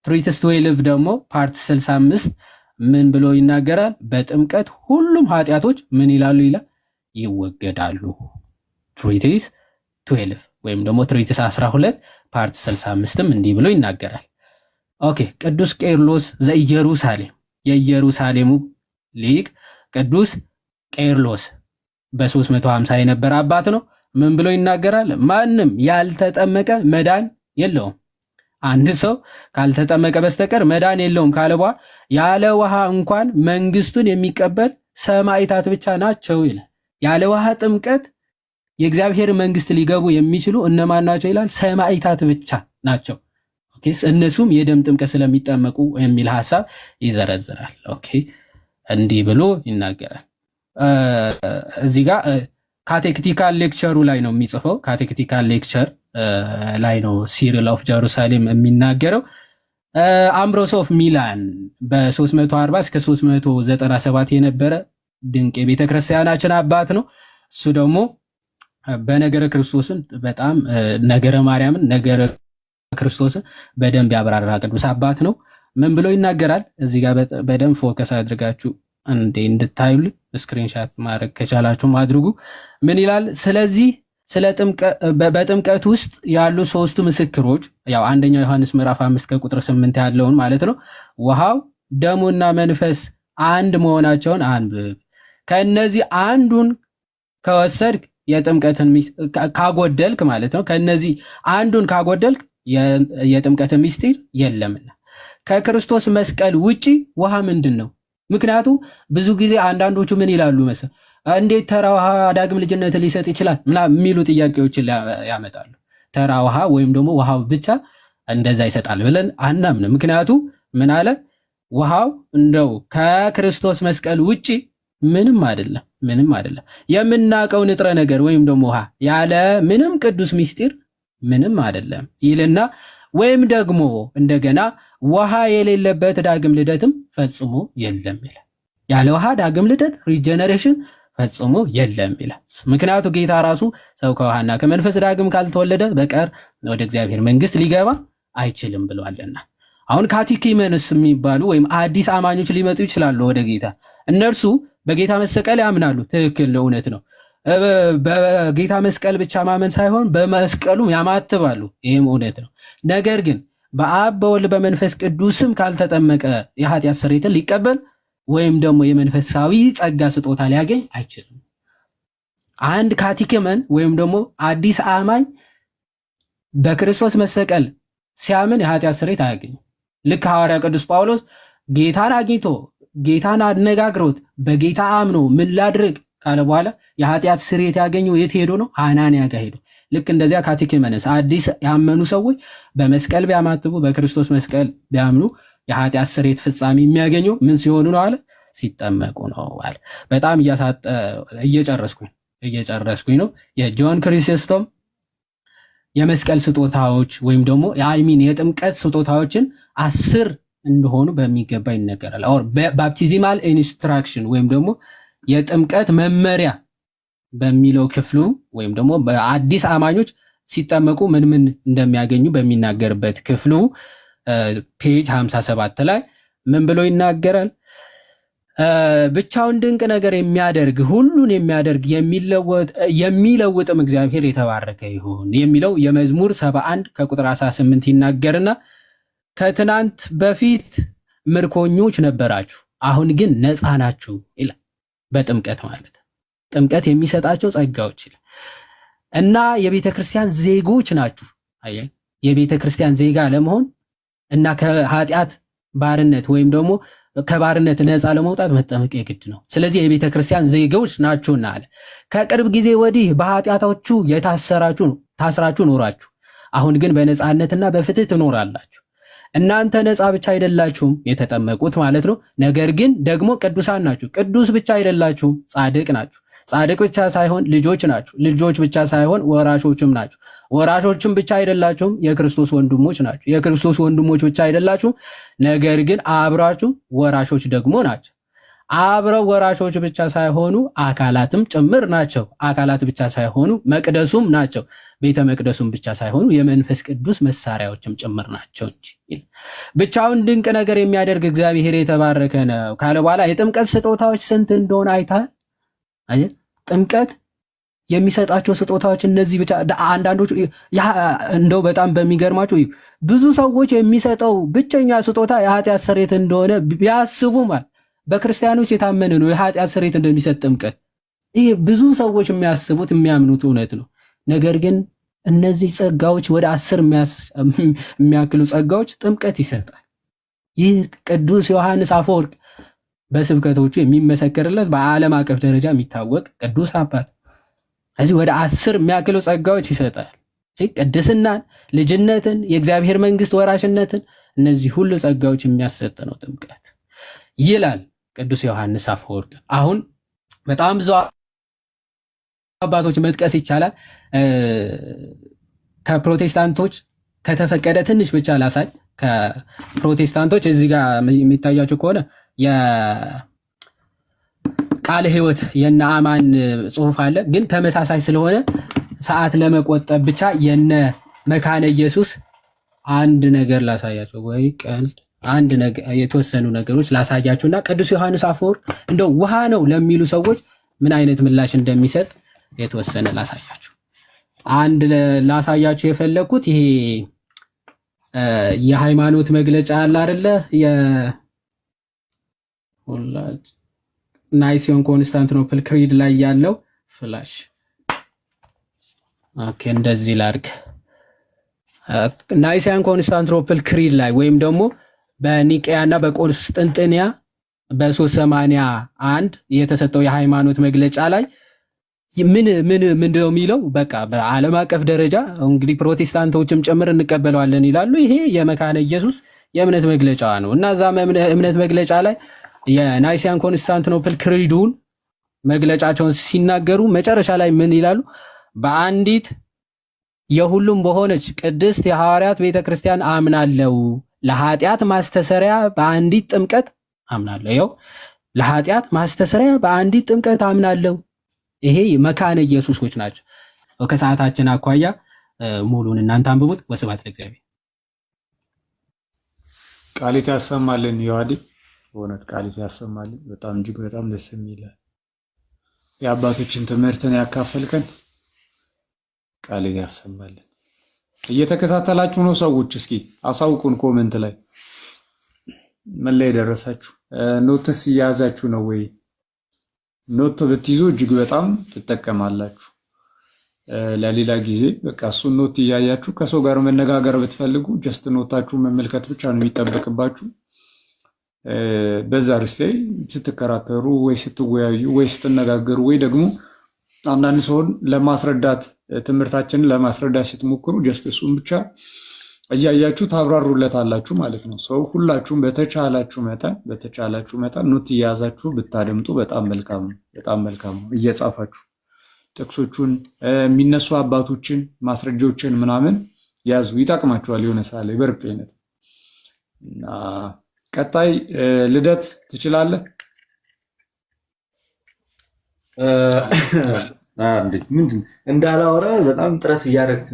12 ደግሞ part 65 ምን ብሎ ይናገራል? በጥምቀት ሁሉም ኃጢአቶች ምን ይላሉ ይላል? ይወገዳሉ። Treatise 12 ወይም ደግሞ treatise 12 part 65ም እንዲህ ብሎ ይናገራል። Okay, ቅዱስ ቄርሎስ ዘኢየሩሳሌም፣ የኢየሩሳሌሙ ሊቅ ቅዱስ ቄርሎስ በ350 የነበረ አባት ነው። ምን ብሎ ይናገራል? ማንም ያልተጠመቀ መዳን የለውም። አንድ ሰው ካልተጠመቀ በስተቀር መዳን የለውም ካለ በኋላ ያለ ውሃ እንኳን መንግስቱን የሚቀበል ሰማዕታት ብቻ ናቸው ይላል። ያለ ውሃ ጥምቀት የእግዚአብሔር መንግስት ሊገቡ የሚችሉ እነማን ናቸው ይላል? ሰማዕታት ብቻ ናቸው። Okay፣ እነሱም የደም ጥምቀት ስለሚጠመቁ የሚል ሐሳብ ይዘረዝራል። Okay፣ እንዲህ ብሎ ይናገራል። እዚህ ጋር Catechetical Lecture ኡ ላይ ነው የሚጽፈው። Catechetical Lecture ላይ ነው Cyril of Jerusalem የሚናገረው። Ambrose of Milan በ340 እስከ 397 የነበረ ድንቅ የቤተ ክርስቲያናችን አባት ነው። እሱ ደግሞ በነገረ ክርስቶስን በጣም ነገረ ማርያምን፣ ነገረ ክርስቶስን በደንብ ያብራራ ቅዱስ አባት ነው። ምን ብሎ ይናገራል? እዚህ ጋር በደንብ focus አድርጋችሁ እንዴ እንድታዩልኝ screenshot ማድረግ ከቻላችሁም አድርጉ። ምን ይላል? ስለዚህ ስለ በጥምቀት ውስጥ ያሉ ሶስቱ ምስክሮች፣ ያው አንደኛው ዮሐንስ ምዕራፍ 5 ከቁጥር 8 ያለውን ማለት ነው። ውሃው፣ ደሙና መንፈስ አንድ መሆናቸውን አንብብ። ከእነዚህ አንዱን ከወሰድክ፣ የጥምቀትን ካጎደልክ ማለት ነው። ከእነዚህ አንዱን ካጎደልክ የጥምቀትን ምስጢር የለምና ከክርስቶስ መስቀል ውጪ ውሃ ምንድን ነው? ምክንያቱ ብዙ ጊዜ አንዳንዶቹ ምን ይላሉ መሰል፣ እንዴት ተራ ውሃ ዳግም ልጅነት ሊሰጥ ይችላል ምናምን የሚሉ ጥያቄዎችን ያመጣሉ። ተራ ውሃ ወይም ደግሞ ውሃው ብቻ እንደዛ ይሰጣል ብለን አናምንም። ምክንያቱ ምን አለ? ውሃው እንደው ከክርስቶስ መስቀል ውጪ ምንም አይደለም፣ ምንም አይደለም። የምናውቀው ንጥረ ነገር ወይም ደግሞ ውሃ ያለ ምንም ቅዱስ ምስጢር ምንም አይደለም ይልና ወይም ደግሞ እንደገና ውሃ የሌለበት ዳግም ልደትም ፈጽሞ የለም ይላል። ያለ ውሃ ዳግም ልደት regeneration ፈጽሞ የለም ይላል። ምክንያቱ ጌታ ራሱ ሰው ከውሃና ከመንፈስ ዳግም ካልተወለደ በቀር ወደ እግዚአብሔር መንግስት ሊገባ አይችልም ብሏልና። አሁን catechumens የሚባሉ ወይም አዲስ አማኞች ሊመጡ ይችላሉ ወደ ጌታ። እነርሱ በጌታ መሰቀል ያምናሉ። ትክክል ነው፣ እውነት ነው። በጌታ መስቀል ብቻ ማመን ሳይሆን በመስቀሉም ያማትባሉ። ይህም እውነት ነው። ነገር ግን በአብ፣ በወልድ፣ በመንፈስ ቅዱስም ካልተጠመቀ የኃጢአት ስርየትን ሊቀበል ወይም ደግሞ የመንፈሳዊ ጸጋ ስጦታ ሊያገኝ አይችልም። አንድ catechumen ወይም ደግሞ አዲስ አማኝ በክርስቶስ መሰቀል ሲያምን የኃጢአት ስርየት አያገኝም። ልክ ሐዋርያ ቅዱስ ጳውሎስ ጌታን አግኝቶ፣ ጌታን አነጋግሮት፣ በጌታ አምኖ ምን ላድርግ ካለ በኋላ የኃጢአት ስርየት ያገኘው የት ሄዶ ነው? ሐናንያ ጋር ሄዶ። ልክ እንደዚያ catechumens አዲስ ያመኑ ሰዎች በመስቀል ቢያማትቡ፣ በክርስቶስ መስቀል ቢያምኑ የኃጢአት ስርየት ፍጻሜ የሚያገኙ ምን ሲሆኑ ነው አለ? ሲጠመቁ ነው አለ። በጣም እየጨረስኩኝ ነው። የ John Chrysostom የመስቀል ስጦታዎች ወይም ደግሞ I mean የጥምቀት ስጦታዎችን 10 እንደሆኑ በሚገባ ይነገራል። Or baptismal instruction ወይም ደግሞ የጥምቀት መመሪያ በሚለው ክፍሉ ወይም ደግሞ በአዲስ አማኞች ሲጠመቁ ምን ምን እንደሚያገኙ በሚናገርበት ክፍሉ page 57 ላይ ምን ብሎ ይናገራል? ብቻውን ድንቅ ነገር የሚያደርግ፣ ሁሉን የሚያደርግ፣ የሚለውጥም እግዚአብሔር የተባረከ ይሁን የሚለው የመዝሙር 71 ከቁጥር 18 ይናገርና ከትናንት በፊት ምርኮኞች ነበራችሁ፣ አሁን ግን ነፃ ናችሁ ይላል። በጥምቀት ማለት ጥምቀት የሚሰጣቸው ጸጋዎች ይላል እና የቤተ ክርስቲያን ዜጎች ናችሁ። አየህ፣ የቤተ ክርስቲያን ዜጋ ለመሆን እና ከኃጢአት ባርነት ወይም ደግሞ ከባርነት ነፃ ለመውጣት መጠመቅ የግድ ነው። ስለዚህ የቤተ ክርስቲያን ዜጎች ናችሁና አለ። ከቅርብ ጊዜ ወዲህ በኃጢአታችሁ የታሰራችሁ ታስራችሁ ኖራችሁ፣ አሁን ግን በነፃነትና በፍትህ ትኖራላችሁ። እናንተ ነፃ ብቻ አይደላችሁም፣ የተጠመቁት ማለት ነው። ነገር ግን ደግሞ ቅዱሳን ናችሁ። ቅዱስ ብቻ አይደላችሁም፣ ጻድቅ ናችሁ። ጻድቅ ብቻ ሳይሆን ልጆች ናችሁ። ልጆች ብቻ ሳይሆን ወራሾችም ናችሁ። ወራሾችም ብቻ አይደላችሁም፣ የክርስቶስ ወንድሞች ናችሁ። የክርስቶስ ወንድሞች ብቻ አይደላችሁም፣ ነገር ግን አብራችሁ ወራሾች ደግሞ ናቸው። አብረው ወራሾች ብቻ ሳይሆኑ አካላትም ጭምር ናቸው። አካላት ብቻ ሳይሆኑ መቅደሱም ናቸው። ቤተ መቅደሱም ብቻ ሳይሆኑ የመንፈስ ቅዱስ መሳሪያዎችም ጭምር ናቸው እንጂ። ብቻውን ድንቅ ነገር የሚያደርግ እግዚአብሔር የተባረከ ነው ካለ በኋላ የጥምቀት ስጦታዎች ስንት እንደሆነ አይተሃል? አየህ፣ ጥምቀት የሚሰጣቸው ስጦታዎች እነዚህ ብቻ። አንዳንዶቹ እንደው በጣም በሚገርማቸው ብዙ ሰዎች የሚሰጠው ብቸኛ ስጦታ የኃጢአት ስርየት እንደሆነ ቢያስቡ ማለት በክርስቲያኖች የታመነ ነው የኃጢአት ስርየት እንደሚሰጥ ጥምቀት። ይህ ብዙ ሰዎች የሚያስቡት፣ የሚያምኑት እውነት ነው። ነገር ግን እነዚህ ጸጋዎች ወደ 10 የሚያክሉ ጸጋዎች ጥምቀት ይሰጣል። ይህ ቅዱስ ዮሐንስ አፈወርቅ በስብከቶቹ የሚመሰከርለት በዓለም አቀፍ ደረጃ የሚታወቅ ቅዱስ አባት እዚህ ወደ 10 የሚያክሉ ጸጋዎች ይሰጣል። ቅድስናን፣ ልጅነትን፣ የእግዚአብሔር መንግስት ወራሽነትን፣ እነዚህ ሁሉ ጸጋዎች የሚያሰጥ ነው ጥምቀት ይላል ቅዱስ ዮሐንስ አፈወርቅ። አሁን በጣም ብዙ አባቶች መጥቀስ ይቻላል። ከፕሮቴስታንቶች ከተፈቀደ ትንሽ ብቻ ላሳይ። ከፕሮቴስታንቶች እዚህ ጋር የሚታያቸው ከሆነ የቃለ ሕይወት የነ አማን ጽሁፍ አለ። ግን ተመሳሳይ ስለሆነ ሰዓት ለመቆጠብ ብቻ የነ መካነ ኢየሱስ አንድ ነገር ላሳያቸው ወይ ቀልድ አንድ የተወሰኑ ነገሮች ላሳያችሁና ቅዱስ ዮሐንስ አፈወርቅ እንደው ውሃ ነው ለሚሉ ሰዎች ምን አይነት ምላሽ እንደሚሰጥ የተወሰነ ላሳያችሁ። አንድ ላሳያችሁ የፈለግኩት ይሄ የሃይማኖት መግለጫ አለ አይደለ? Nicene Constantinople Creed ላይ ያለው flash። Okay፣ እንደዚህ ላድርግ። Nicene Constantinople Creed ላይ ወይም ደግሞ በኒቅያ እና በቆስጥንጥንያ በ381 የተሰጠው የሃይማኖት መግለጫ ላይ ምን ምን ምንድነው የሚለው? በቃ በዓለም አቀፍ ደረጃ እንግዲህ ፕሮቴስታንቶችም ጭምር እንቀበለዋለን ይላሉ። ይሄ የመካነ ኢየሱስ የእምነት መግለጫ ነው እና እዛም እምነት መግለጫ ላይ የ Nicene Constantinople Creed ኡን መግለጫቸውን ሲናገሩ መጨረሻ ላይ ምን ይላሉ? በአንዲት የሁሉም በሆነች ቅድስት የሐዋርያት ቤተ ክርስቲያን አምናለው፣ ለኃጢአት ማስተሰሪያ በአንዲት ጥምቀት አምናለሁ። ይኸው ለኃጢአት ማስተሰሪያ በአንዲት ጥምቀት አምናለሁ። ይሄ መካነ ኢየሱሶች ናቸው። ከሰዓታችን አኳያ ሙሉን እናንተ አንብቡት። ወስብሐት ለእግዚአብሔር። ቃሊት ያሰማልን ዮሐዲ፣ በእውነት ቃሊት ያሰማልን። በጣም እጅግ በጣም ደስ የሚል የአባቶችን ትምህርትን ያካፈልከን ቃሊት ያሰማልን። እየተከታተላችሁ ነው ሰዎች? እስኪ አሳውቁን comment ላይ ምን ላይ ደረሳችሁ? Notes እየያዛችሁ ነው ወይ? Note ብትይዙ እጅግ በጣም ትጠቀማላችሁ። ለሌላ ጊዜ በቃ እሱን note እያያችሁ ከሰው ጋር መነጋገር ብትፈልጉ just note ኣችሁ መመልከት ብቻ ነው የሚጠበቅባችሁ። በዛ ርዕስ ላይ ስትከራከሩ ወይ ስትወያዩ ወይ ስትነጋገሩ ወይ ደግሞ አንዳንድ ሰውን ለማስረዳት፣ ትምህርታችንን ለማስረዳት ስትሞክሩ just እሱን ብቻ እያያችሁ ታብራሩለታላችሁ ማለት ነው። So ሁላችሁም በተቻላችሁ መጠን note እየያዛችሁ ብታደምጡ በጣም መልካም ነው። በጣም መልካም ነው። እየጻፋችሁ ጥቅሶቹን፣ የሚነሱ አባቶችን፣ ማስረጃዎችን ምናምን ያዙ፣ ይጠቅማችኋል የሆነ ሰዓት ላይ በእርግጠኝነት። እና ቀጣይ ልደት ትችላለህ። እንዴት ምንድን እንዳላወራ በጣም ጥረት እያደረግክ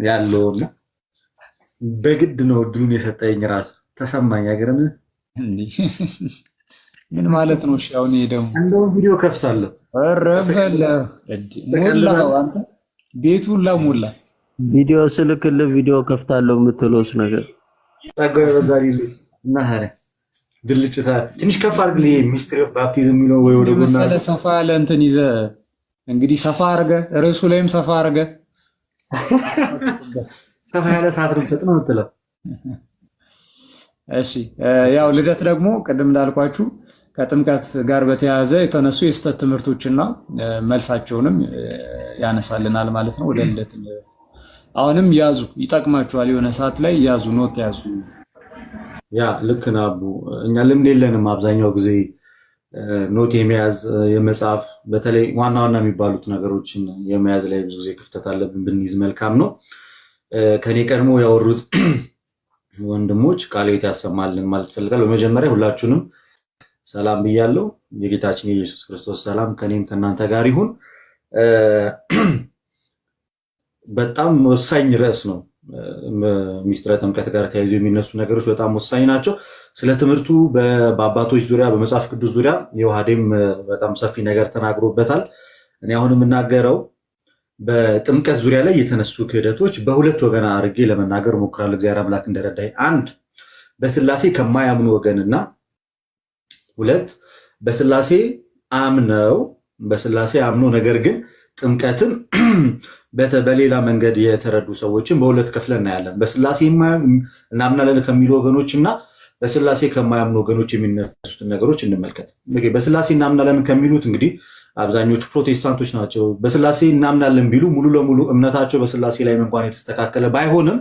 ያለው እና በግድ ነው እድሉን የሰጠኝ፣ ራሱ ተሰማኝ። አይገርምህ? ምን ማለት ነው? እሺ አሁን ይሄ ደግሞ እንደውም ቪዲዮ ከፍታለሁ። ኧረ በለው ሞላው፣ አንተ ቤቱን ሞላ። ቪዲዮ ስልክልህ ቪዲዮ ከፍታለሁ የምትለውስ ነገር? ጸጋው የበዛ እና ታዲያ ብልጭታ ትንሽ ከፍ አድርግልኝ። Mystery of baptism የሚለው ወይ ወደ ጎና መሰለ ሰፋ ያለ እንትን ይዘህ እንግዲህ ሰፋ አድርገህ ርዕሱ ላይም ሰፋ አድርገህ ሰፋ ያለ ሰዓት ነው የምትሰጥ ነው የምትለው። እሺ፣ ያው ልደት ደግሞ ቅድም እንዳልኳችሁ ከጥምቀት ጋር በተያያዘ የተነሱ የስህተት ትምህርቶችና መልሳቸውንም ያነሳልናል ማለት ነው። ወደ ልደት አሁንም ያዙ፣ ይጠቅማችኋል። የሆነ ሰዓት ላይ ያዙ፣ note ያዙ። Yeah፣ ልክ ነህ አቡ። እኛ ልምድ የለንም አብዛኛው ጊዜ note የመያዝ፣ የመጻፍ፣ በተለይ ዋና ዋና የሚባሉት ነገሮችን የመያዝ ላይ ብዙ ጊዜ ክፍተት አለብን። ብንይዝ መልካም ነው። ከኔ ቀድሞ ያወሩት ወንድሞች ቃለ ሕይወት ያሰማልን ማለት እፈልጋለሁ። በመጀመሪያ ሁላችሁንም ሰላም ብያለሁ። የጌታችን የኢየሱስ ክርስቶስ ሰላም ከኔም ከእናንተ ጋር ይሁን። በጣም ወሳኝ ርዕስ ነው። ሚስጥረ ጥምቀት ጋር ተያይዞ የሚነሱ ነገሮች በጣም ወሳኝ ናቸው። ስለ ትምህርቱ በአባቶች ዙሪያ፣ በመጽሐፍ ቅዱስ ዙሪያ የውሃዴም በጣም ሰፊ ነገር ተናግሮበታል። እኔ አሁን የምናገረው በጥምቀት ዙሪያ ላይ የተነሱ ክህደቶች በሁለት ወገን አድርጌ ለመናገር እሞክራለሁ፣ እግዚአብሔር አምላክ እንደረዳኝ። አንድ፣ በስላሴ ከማያምኑ ወገንና ሁለት፣ በስላሴ አምነው ነገር ግን ጥምቀትን በሌላ መንገድ የተረዱ ሰዎችን በሁለት ከፍለን እናያለን። በስላሴ እናምናለን ከሚሉ ወገኖች እና በስላሴ ከማያምኑ ወገኖች የሚነሱትን ነገሮች እንመልከት። Okay፣ በስላሴ እናምናለን ከሚሉት እንግዲህ አብዛኞቹ ፕሮቴስታንቶች ናቸው። በስላሴ እናምናለን ቢሉ ሙሉ ለሙሉ እምነታቸው በስላሴ ላይ እንኳን የተስተካከለ ባይሆንም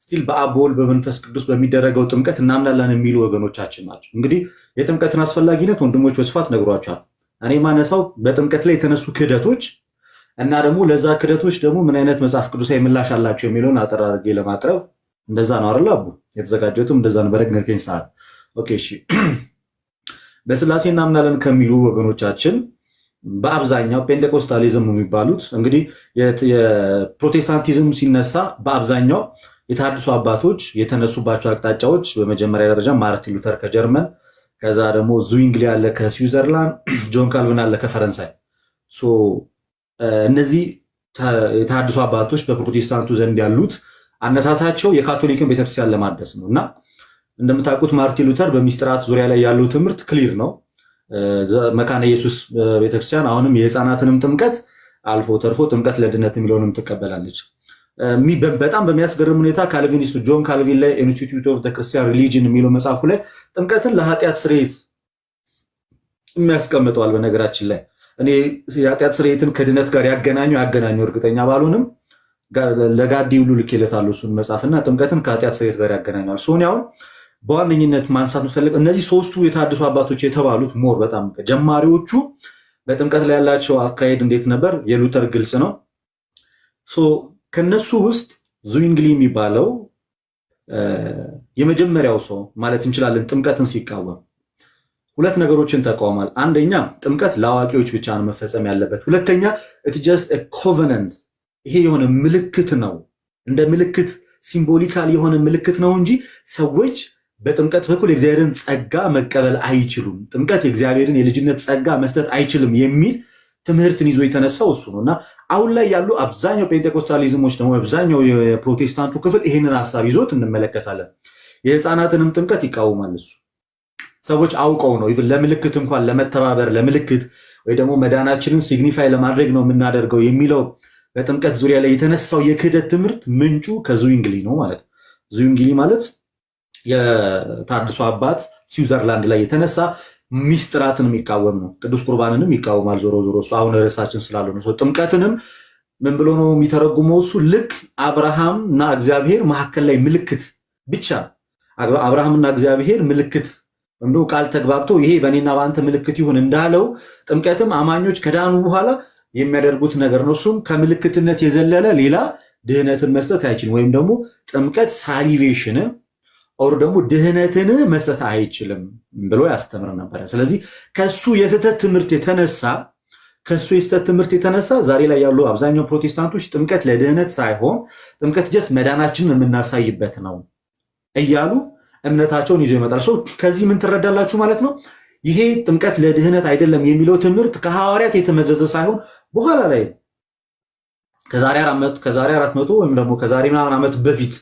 still በአብ፣ በወልድ፣ በመንፈስ ቅዱስ በሚደረገው ጥምቀት እናምናለን የሚሉ ወገኖቻችን ናቸው። እንግዲህ የጥምቀትን አስፈላጊነት ወንድሞች በስፋት ነግሯቸዋል። እኔ ማነሳው በጥምቀት ላይ የተነሱ ክህደቶች እና ደግሞ ለዛ ክህደቶች ደግሞ ምን አይነት መጽሐፍ ቅዱሳዊ ምላሽ አላቸው የሚለውን አጠር አድርጌ ለማቅረብ እንደዛ ነው አይደል? አቡ የተዘጋጀሁትም እንደዛ ነው በነገርከኝ ሰዓት። Okay፣ እሺ። በስላሴ እናምናለን ከሚሉ ወገኖቻችን በአብዛኛው ፔንቴኮስታሊዝም የሚባሉት፣ እንግዲህ የፕሮቴስታንቲዝም ሲነሳ በአብዛኛው የተሐድሶ አባቶች የተነሱባቸው አቅጣጫዎች በመጀመሪያ ደረጃ ማርቲን ሉተር ከጀርመን፣ ከዛ ደግሞ ዙዊንግሊ አለ ከስዊዘርላንድ፣ ጆን ካልቪን አለ ከፈረንሳይ። So እነዚህ የተሐድሶ አባቶች በፕሮቴስታንቱ ዘንድ ያሉት አነሳሳቸው የካቶሊክን ቤተክርስቲያን ለማደስ ነው። እና እንደምታውቁት ማርቲን ሉተር በሚስጥራት ዙሪያ ላይ ያለው ትምህርት clear ነው። መካነ ኢየሱስ ቤተክርስቲያን አሁንም የህፃናትንም ጥምቀት አልፎ ተርፎ ጥምቀት ለድነት የሚለውንም ትቀበላለች። በጣም በሚያስገርም ሁኔታ ካልቪኒስቱ ጆን ካልቪን ላይ Institute of Christian Religion የሚለው መጽሐፉ ላይ ጥምቀትን ለኃጢአት ስርየት የሚያስቀምጠዋል። በነገራችን ላይ እኔ የኃጢአት ስርየትን ከድነት ጋር ያገናኙ ያገናኙ እርግጠኛ ባልሆንም ለጋዲ ሁሉ ልኬለታለሁ እሱን መጽሐፍና ጥምቀትን ከኃጢአት ስርየት ጋር ያገናኘዋል። So እኔ አሁን በዋነኝነት ማንሳት የምፈልገው እነዚህ ሶስቱ የተሐድሶ አባቶች የተባሉት more በጣም ጀማሪዎቹ በጥምቀት ላይ ያላቸው አካሄድ እንዴት ነበር? የሉተር ግልጽ ነው። So ከነሱ ውስጥ ዙዊንግሊ የሚባለው የመጀመሪያው ሰው ማለት እንችላለን ጥምቀትን ሲቃወም ሁለት ነገሮችን ተቃውሟል። አንደኛ ጥምቀት ለአዋቂዎች ብቻ ነው መፈጸም ያለበት። ሁለተኛ it's just a covenant፣ ይሄ የሆነ ምልክት ነው፣ እንደ ምልክት symbolical የሆነ ምልክት ነው እንጂ ሰዎች በጥምቀት በኩል የእግዚአብሔርን ጸጋ መቀበል አይችሉም። ጥምቀት የእግዚአብሔርን የልጅነት ጸጋ መስጠት አይችልም የሚል ትምህርትን ይዞ የተነሳው እሱ ነው። እና አሁን ላይ ያሉ አብዛኛው ፔንቴኮስታሊዝሞች ደግሞ አብዛኛው የፕሮቴስታንቱ ክፍል ይህንን ሀሳብ ይዞት እንመለከታለን። የህፃናትንም ጥምቀት ይቃወማል እሱ። ሰዎች አውቀው ነው፣ even ለምልክት እንኳን ለመተባበር፣ ለምልክት ወይ ደግሞ መዳናችንን signify ለማድረግ ነው የምናደርገው የሚለው በጥምቀት ዙሪያ ላይ የተነሳው የክህደት ትምህርት ምንጩ ከዙዊንግሊ ነው ማለት ነው። ዙዊንግሊ ማለት የተሐድሶ አባት ስዊዘርላንድ ላይ የተነሳ ሚስጥራትን የሚቃወም ነው። ቅዱስ ቁርባንንም ይቃወማል። ዞሮ ዞሮ እሱ አሁን ርዕሳችን ስላልሆነ ነው። ጥምቀትንም ምን ብሎ ነው የሚተረጉመው? እሱ ልክ አብርሃም እና እግዚአብሔር መካከል ላይ ምልክት ብቻ፣ አብርሃምና እግዚአብሔር ምልክት ወይም ደግሞ ቃል ተግባብቶ ይሄ በእኔና በአንተ ምልክት ይሁን እንዳለው ጥምቀትም አማኞች ከዳኑ በኋላ የሚያደርጉት ነገር ነው። እሱም ከምልክትነት የዘለለ ሌላ ድህነትን መስጠት አይችልም። ወይም ደግሞ ጥምቀት salvation or ደግሞ ድህነትን መስጠት አይችልም ብሎ ያስተምር ነበረ። ስለዚህ ከሱ የስህተት ትምህርት የተነሳ ዛሬ ላይ ያሉ አብዛኛው ፕሮቴስታንቶች ጥምቀት ለድህነት ሳይሆን ጥምቀት just መዳናችንን የምናሳይበት ነው እያሉ እምነታቸውን ይዞ ይመጣል። So ከዚህ ምን ትረዳላችሁ ማለት ነው? ይሄ ጥምቀት ለድህነት አይደለም የሚለው ትምህርት ከሐዋርያት የተመዘዘ ሳይሆን በኋላ ላይ ከዛሬ 400 ወይም ደግሞ ከዛሬ ምናምን ዓመት በፊት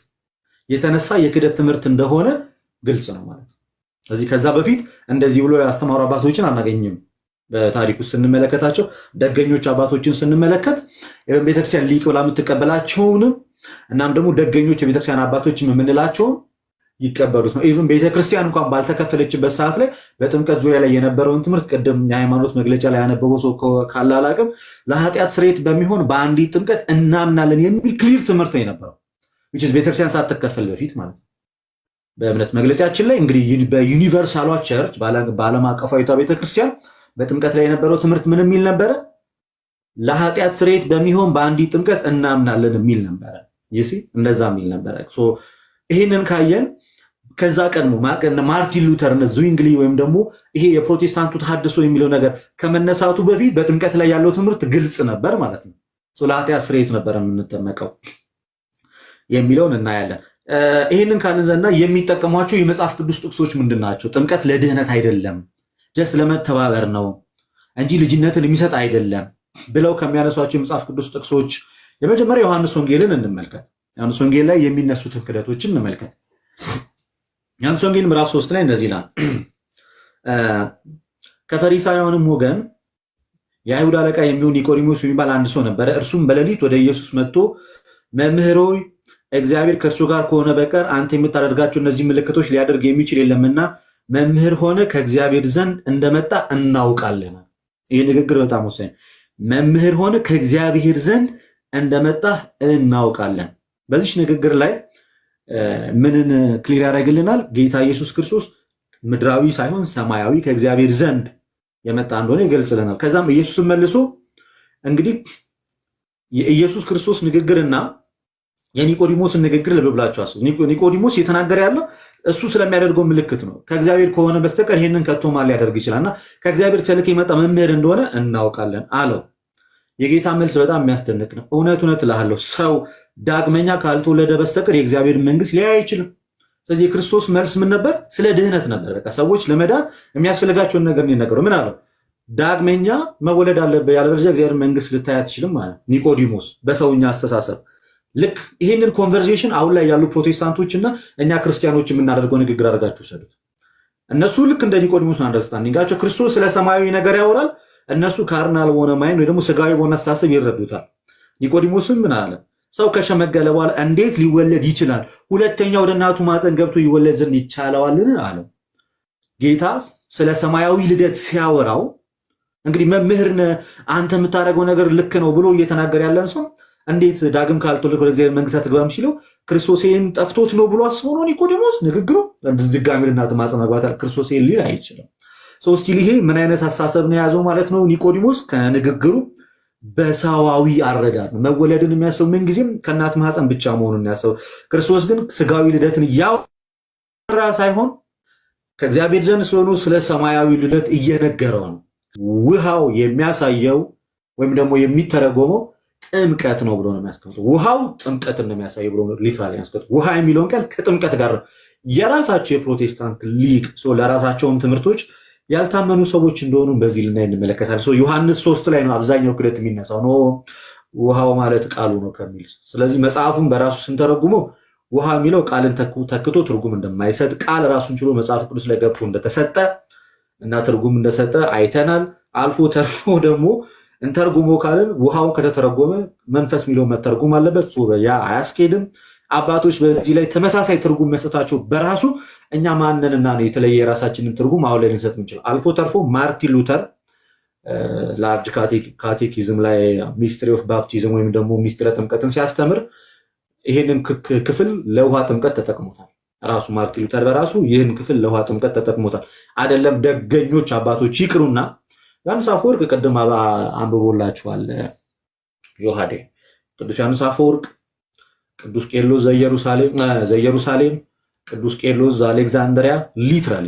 የተነሳ የክህደት ትምህርት እንደሆነ ግልጽ ነው ማለት ነው። ስለዚህ ከዛ በፊት እንደዚህ ብሎ ያስተማሩ አባቶችን አናገኝም። በታሪክ ውስጥ ስንመለከታቸው ደገኞች አባቶችን ስንመለከት ቤተክርስቲያን ሊቅ ብላ የምትቀበላቸውንም እናም ደግሞ ደገኞች የቤተክርስቲያን አባቶችም የምንላቸውም ይቀበሉት ነው። Even ቤተክርስቲያን እንኳን ባልተከፈለችበት ሰዓት ላይ በጥምቀት ዙሪያ ላይ የነበረውን ትምህርት ቅድም የሃይማኖት መግለጫ ላይ ያነበበው ሰው ካለ አላቅም፣ ለኃጢአት ስርየት በሚሆን በአንዲት ጥምቀት እናምናለን የሚል clear ትምህርት ነው የነበረው። Which is ቤተክርስቲያን ሳትከፈል በፊት ማለት ነው። በእምነት መግለጫችን ላይ እንግዲህ በ universal ሏ church፣ በዓለም አቀፋዊቷ ቤተክርስቲያን በጥምቀት ላይ የነበረው ትምህርት ምን የሚል ነበረ? ለኃጢአት ስርየት በሚሆን በአንዲት ጥምቀት እናምናለን የሚል ነበረ። You see፣ እንደዛ የሚል ነበረ። So ይህንን ካየን ከዛ ቀድሞ ማርቲን ሉተር፣ እነ ዙዊንግሊ ወይም ደግሞ ይሄ የፕሮቴስታንቱ ተሐድሶ የሚለው ነገር ከመነሳቱ በፊት በጥምቀት ላይ ያለው ትምህርት ግልጽ ነበር ማለት ነው። ለኃጢአት ስርየት ነበር የምንጠመቀው የሚለውን እናያለን። ይህንን ካልን ዘንዳ የሚጠቀሟቸው የመጽሐፍ ቅዱስ ጥቅሶች ምንድን ናቸው? ጥምቀት ለድህነት አይደለም፣ just ለመተባበር ነው እንጂ ልጅነትን የሚሰጥ አይደለም ብለው ከሚያነሷቸው የመጽሐፍ ቅዱስ ጥቅሶች የመጀመሪያ ዮሐንስ ወንጌልን እንመልከት። ዮሐንስ ወንጌል ላይ የሚነሱትን ክህደቶችን እንመልከት። ዮሐንስ ወንጌል ምዕራፍ 3 ላይ እንደዚህ ይላል። ከፈሪሳውያንም ወገን የአይሁድ አለቃ የሚሆን ኒቆዲሞስ የሚባል አንድ ሰው ነበረ። እርሱም በሌሊት ወደ ኢየሱስ መጥቶ መምህር ሆይ፣ እግዚአብሔር ከእርሱ ጋር ከሆነ በቀር አንተ የምታደርጋቸው እነዚህ ምልክቶች ሊያደርግ የሚችል የለምና መምህር ሆነህ ከእግዚአብሔር ዘንድ እንደመጣህ እናውቃለን። ይህ ንግግር በጣም ወሳኝ፣ መምህር ሆነህ ከእግዚአብሔር ዘንድ እንደመጣህ እናውቃለን። በዚች ንግግር ላይ ምንን clear ያደርግልናል? ጌታ ኢየሱስ ክርስቶስ ምድራዊ ሳይሆን ሰማያዊ፣ ከእግዚአብሔር ዘንድ የመጣ እንደሆነ ይገልጽልናል። ከዛም ኢየሱስን መልሶ፣ እንግዲህ የኢየሱስ ክርስቶስ ንግግርና የኒቆዲሞስን ንግግር ልብ ብላችሁ አስቡ። ኒቆዲሞስ እየተናገረ ያለው እሱ ስለሚያደርገው ምልክት ነው። ከእግዚአብሔር ከሆነ በስተቀር ይህንን ከቶ ማን ሊያደርግ ይችላል? እና ከእግዚአብሔር ተልኮ የመጣ መምህር እንደሆነ እናውቃለን አለው። የጌታ መልስ በጣም የሚያስደንቅ ነው። እውነት እውነት እልሃለሁ፣ ሰው ዳግመኛ ካልተወለደ በስተቀር የእግዚአብሔር መንግስት ሊያይ አይችልም። ስለዚህ የክርስቶስ መልስ ምን ነበር? ስለ ድህነት ነበር። በቃ ሰዎች ለመዳን የሚያስፈልጋቸውን ነገር ነው የነገረው። ምን አለው? ዳግመኛ መወለድ አለብህ፣ ያለበለዚያ እግዚአብሔር መንግስት ልታይ አትችልም ማለት ኒቆዲሞስ በሰውኛ አስተሳሰብ። ልክ ይህንን conversation አሁን ላይ ያሉ ፕሮቴስታንቶች እና እኛ ክርስቲያኖች የምናደርገው ንግግር አድርጋችሁ ውሰዱት። እነሱ ልክ እንደ ኒቆዲሞስ understanding ኣቸው ክርስቶስ ስለ ሰማያዊ ነገር ያወራል። እነሱ carnal በሆነ mind ወይ ደግሞ ስጋዊ በሆነ አስተሳሰብ ይረዱታል። ኒቆዲሞስም ምን አለ? ሰው ከሸመገለ በኋላ እንዴት ሊወለድ ይችላል? ሁለተኛ ወደ እናቱ ማህፀን ገብቶ ይወለድ ዘንድ ይቻለዋልን? አለው። ጌታ ስለ ሰማያዊ ልደት ሲያወራው፣ እንግዲህ መምህር ነህ አንተ፣ የምታደርገው ነገር ልክ ነው ብሎ እየተናገረ ያለን ሰው እንዴት ዳግም ካልተወለድክ ወደ እግዚአብሔር መንግስት አትገባም ሲለው ክርስቶስ ይህን ጠፍቶት ነው ብሎ አስቦ ነው ኒቆዲሞስ ንግግሩ? ድጋሚ ወደ እናቱ ማህፀን መግባት ክርስቶስ ይህን ሊል አይችልም። So still ይሄ ምን አይነት አስተሳሰብ ነው የያዘው ማለት ነው? ኒቆዲሞስ ከንግግሩ በሰዋዊ አረዳድ ነው መወለድን የሚያስበው፣ ምንጊዜም ከእናት ማህፀን ብቻ መሆኑን ያስበው። ክርስቶስ ግን ስጋዊ ልደትን እያወራ ሳይሆን ከእግዚአብሔር ዘንድ ስለሆኑ ስለ ሰማያዊ ልደት እየነገረው ነው። ውሃው የሚያሳየው ወይም ደግሞ የሚተረጎመው ጥምቀት ነው ብሎ ነው የሚያስቀምጠው። ውሃው ጥምቀትን ነው የሚያሳየው ብሎ literally ያስቀምጠው። ውሃ የሚለውን ቃል ከጥምቀት ጋር ነው። የራሳቸው የፕሮቴስታንት ሊቅ ለራሳቸውም ትምህርቶች ያልታመኑ ሰዎች እንደሆኑ በዚህ ልናይ እንመለከታለን። So ዮሐንስ 3 ላይ ነው አብዛኛው ክደት የሚነሳው፣ no ውሃው ማለት ቃሉ ነው ከሚል። ስለዚህ መጽሐፉን በራሱ ስንተረጉመው ውሃ የሚለው ቃልን ተክቶ ትርጉም እንደማይሰጥ፣ ቃል ራሱን ችሎ መጽሐፍ ቅዱስ ላይ ገብቶ እንደተሰጠ እና ትርጉም እንደሰጠ አይተናል። አልፎ ተርፎ ደግሞ እንተርጉሞ ካልን ውሃውን ከተተረጎመ መንፈስ የሚለው መተርጎም አለበት። ያ አያስኬድም። አባቶች በዚህ ላይ ተመሳሳይ ትርጉም መስጠታቸው በራሱ እኛ ማንንና ነው የተለየ የራሳችንን ትርጉም አሁን ላይ ልንሰጥ ምንችል? አልፎ ተርፎ ማርቲን ሉተር Large Catechism ላይ mystery of baptism ወይም ደግሞ ሚስጥረ ጥምቀትን ሲያስተምር ይህንን ክፍል ለውሃ ጥምቀት ተጠቅሞታል። ራሱ ማርቲን ሉተር በራሱ ይህን ክፍል ለውሃ ጥምቀት ተጠቅሞታል። አይደለም ደገኞች አባቶች ይቅሩና ዮሐንስ አፈወርቅ ቅድም አንብቦላችኋል። ዮሐዴ ቅዱስ ዮሐንስ አፈወርቅ፣ ቅዱስ ቄርሎስ ዘኢየሩሳሌም፣ ቅዱስ ቄርሎስ ዘአሌክዛንድሪያ ሊትራሊ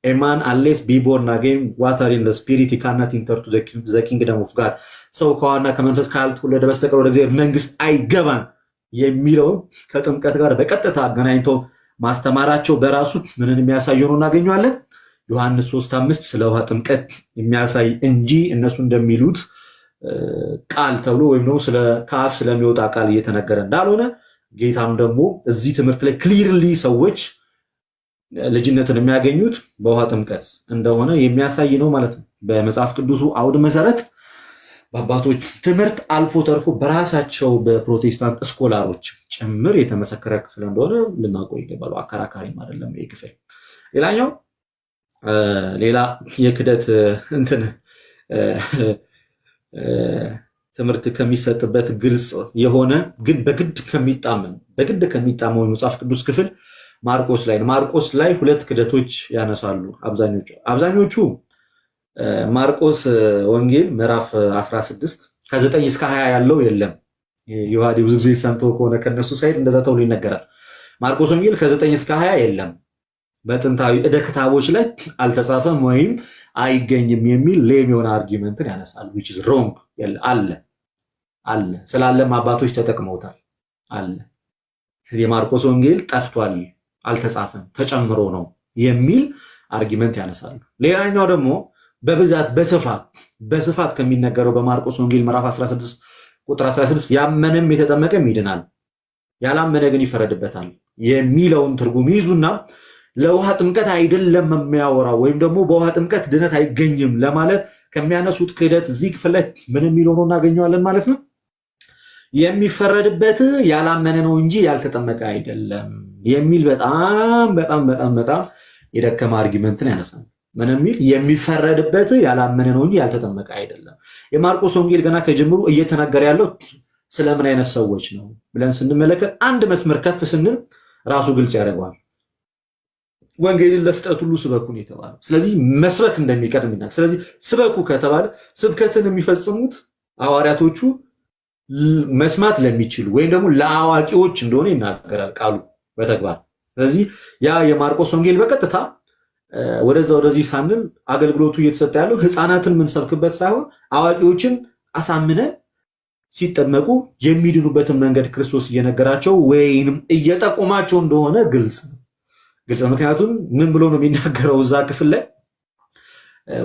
"A man unless be born again water and spirit ካናት ኢንተር ቱ ዘ ኪንግደም ኦፍ ጋድ፣ ሰው ከውሃና ከመንፈስ ካልተወለደ በስተቀር ወደ እግዚአብሔር መንግስት አይገባም" የሚለውን ከጥምቀት ጋር በቀጥታ አገናኝተው ማስተማራቸው በራሱ ምንን የሚያሳይ ሆኖ እናገኘዋለን? ዮሐንስ 3:5 ስለ ውሃ ጥምቀት የሚያሳይ እንጂ እነሱ እንደሚሉት ቃል ተብሎ ወይም ደግሞ ስለ ከአፍ ስለሚወጣ ቃል እየተነገረ እንዳልሆነ፣ ጌታም ደግሞ እዚህ ትምህርት ላይ clearly ሰዎች ልጅነትን የሚያገኙት በውሃ ጥምቀት እንደሆነ የሚያሳይ ነው ማለት ነው። በመጽሐፍ ቅዱሱ አውድ መሰረት፣ በአባቶች ትምህርት፣ አልፎ ተርፎ በራሳቸው በፕሮቴስታንት scholar ኦች ጭምር የተመሰከረ ክፍል እንደሆነ ልናውቀው ይገባል። አከራካሪም አይደለም ይህ ክፍል። ሌላኛው ሌላ የክደት እንትን ትምህርት ከሚሰጥበት ግልጽ የሆነ ግን በግድ ከሚጣመው የመጽሐፍ ቅዱስ ክፍል ማርቆስ ላይ ነው። ማርቆስ ላይ ሁለት ክደቶች ያነሳሉ አብዛኞቹ። ማርቆስ ወንጌል ምዕራፍ 16 ከ9 እስከ 20 ያለው የለም። ዮሐዴ ብዙ ጊዜ ሰምቶ ከሆነ ከነሱ side እንደዛ ተብሎ ይነገራል። ማርቆስ ወንጌል ከ9 እስከ 20 የለም፣ በጥንታዊ እደ ክታቦች ላይ አልተጻፈም ወይም አይገኝም የሚል lame የሆነ argument ን ያነሳሉ። Which is wrong። አለ፣ አለ፣ ስላለም አባቶች ተጠቅመውታል። አለ። የማርቆስ ወንጌል ጠፍቷል፣ አልተጻፈም፣ ተጨምሮ ነው የሚል argument ያነሳሉ። ሌላኛው ደግሞ በብዛት በስፋት ከሚነገረው በማርቆስ ወንጌል ምዕራፍ 16 ቁጥር 16 ያመነም የተጠመቀም ይድናል፣ ያላመነ ግን ይፈረድበታል የሚለውን ትርጉም ይይዙና ለውሃ ጥምቀት አይደለም የሚያወራው ወይም ደግሞ በውሃ ጥምቀት ድነት አይገኝም ለማለት ከሚያነሱት ክህደት እዚህ ክፍል ላይ ምን የሚል ሆኖ እናገኘዋለን ማለት ነው? የሚፈረድበት ያላመነ ነው እንጂ ያልተጠመቀ አይደለም የሚል በጣም በጣም በጣም በጣም የደከመ argument ን ያነሳል። ምን የሚል? የሚፈረድበት ያላመነ ነው እንጂ ያልተጠመቀ አይደለም። የማርቆስ ወንጌል ገና ከጅምሩ እየተናገረ ያለው ስለምን አይነት ሰዎች ነው ብለን ስንመለከት አንድ መስመር ከፍ ስንል ራሱ ግልጽ ያደርገዋል። ወንጌልን ለፍጥረት ሁሉ ስበኩ ነው የተባለው። ስለዚህ መስበክ እንደሚቀድም ይናገራል። ስለዚህ ስበኩ ከተባለ ስብከትን የሚፈጽሙት ሐዋርያቶቹ መስማት ለሚችሉ ወይም ደግሞ ለአዋቂዎች እንደሆነ ይናገራል ቃሉ በተግባር። ስለዚህ ያ የማርቆስ ወንጌል በቀጥታ ወደዛ ወደዚህ ሳንል አገልግሎቱ እየተሰጠ ያለው ሕፃናትን የምንሰብክበት ሳይሆን አዋቂዎችን አሳምነን ሲጠመቁ የሚድኑበትን መንገድ ክርስቶስ እየነገራቸው ወይንም እየጠቆማቸው እንደሆነ ግልጽ ነው። ግልጽ ነው። ምክንያቱም ምን ብሎ ነው የሚናገረው እዛ ክፍል ላይ?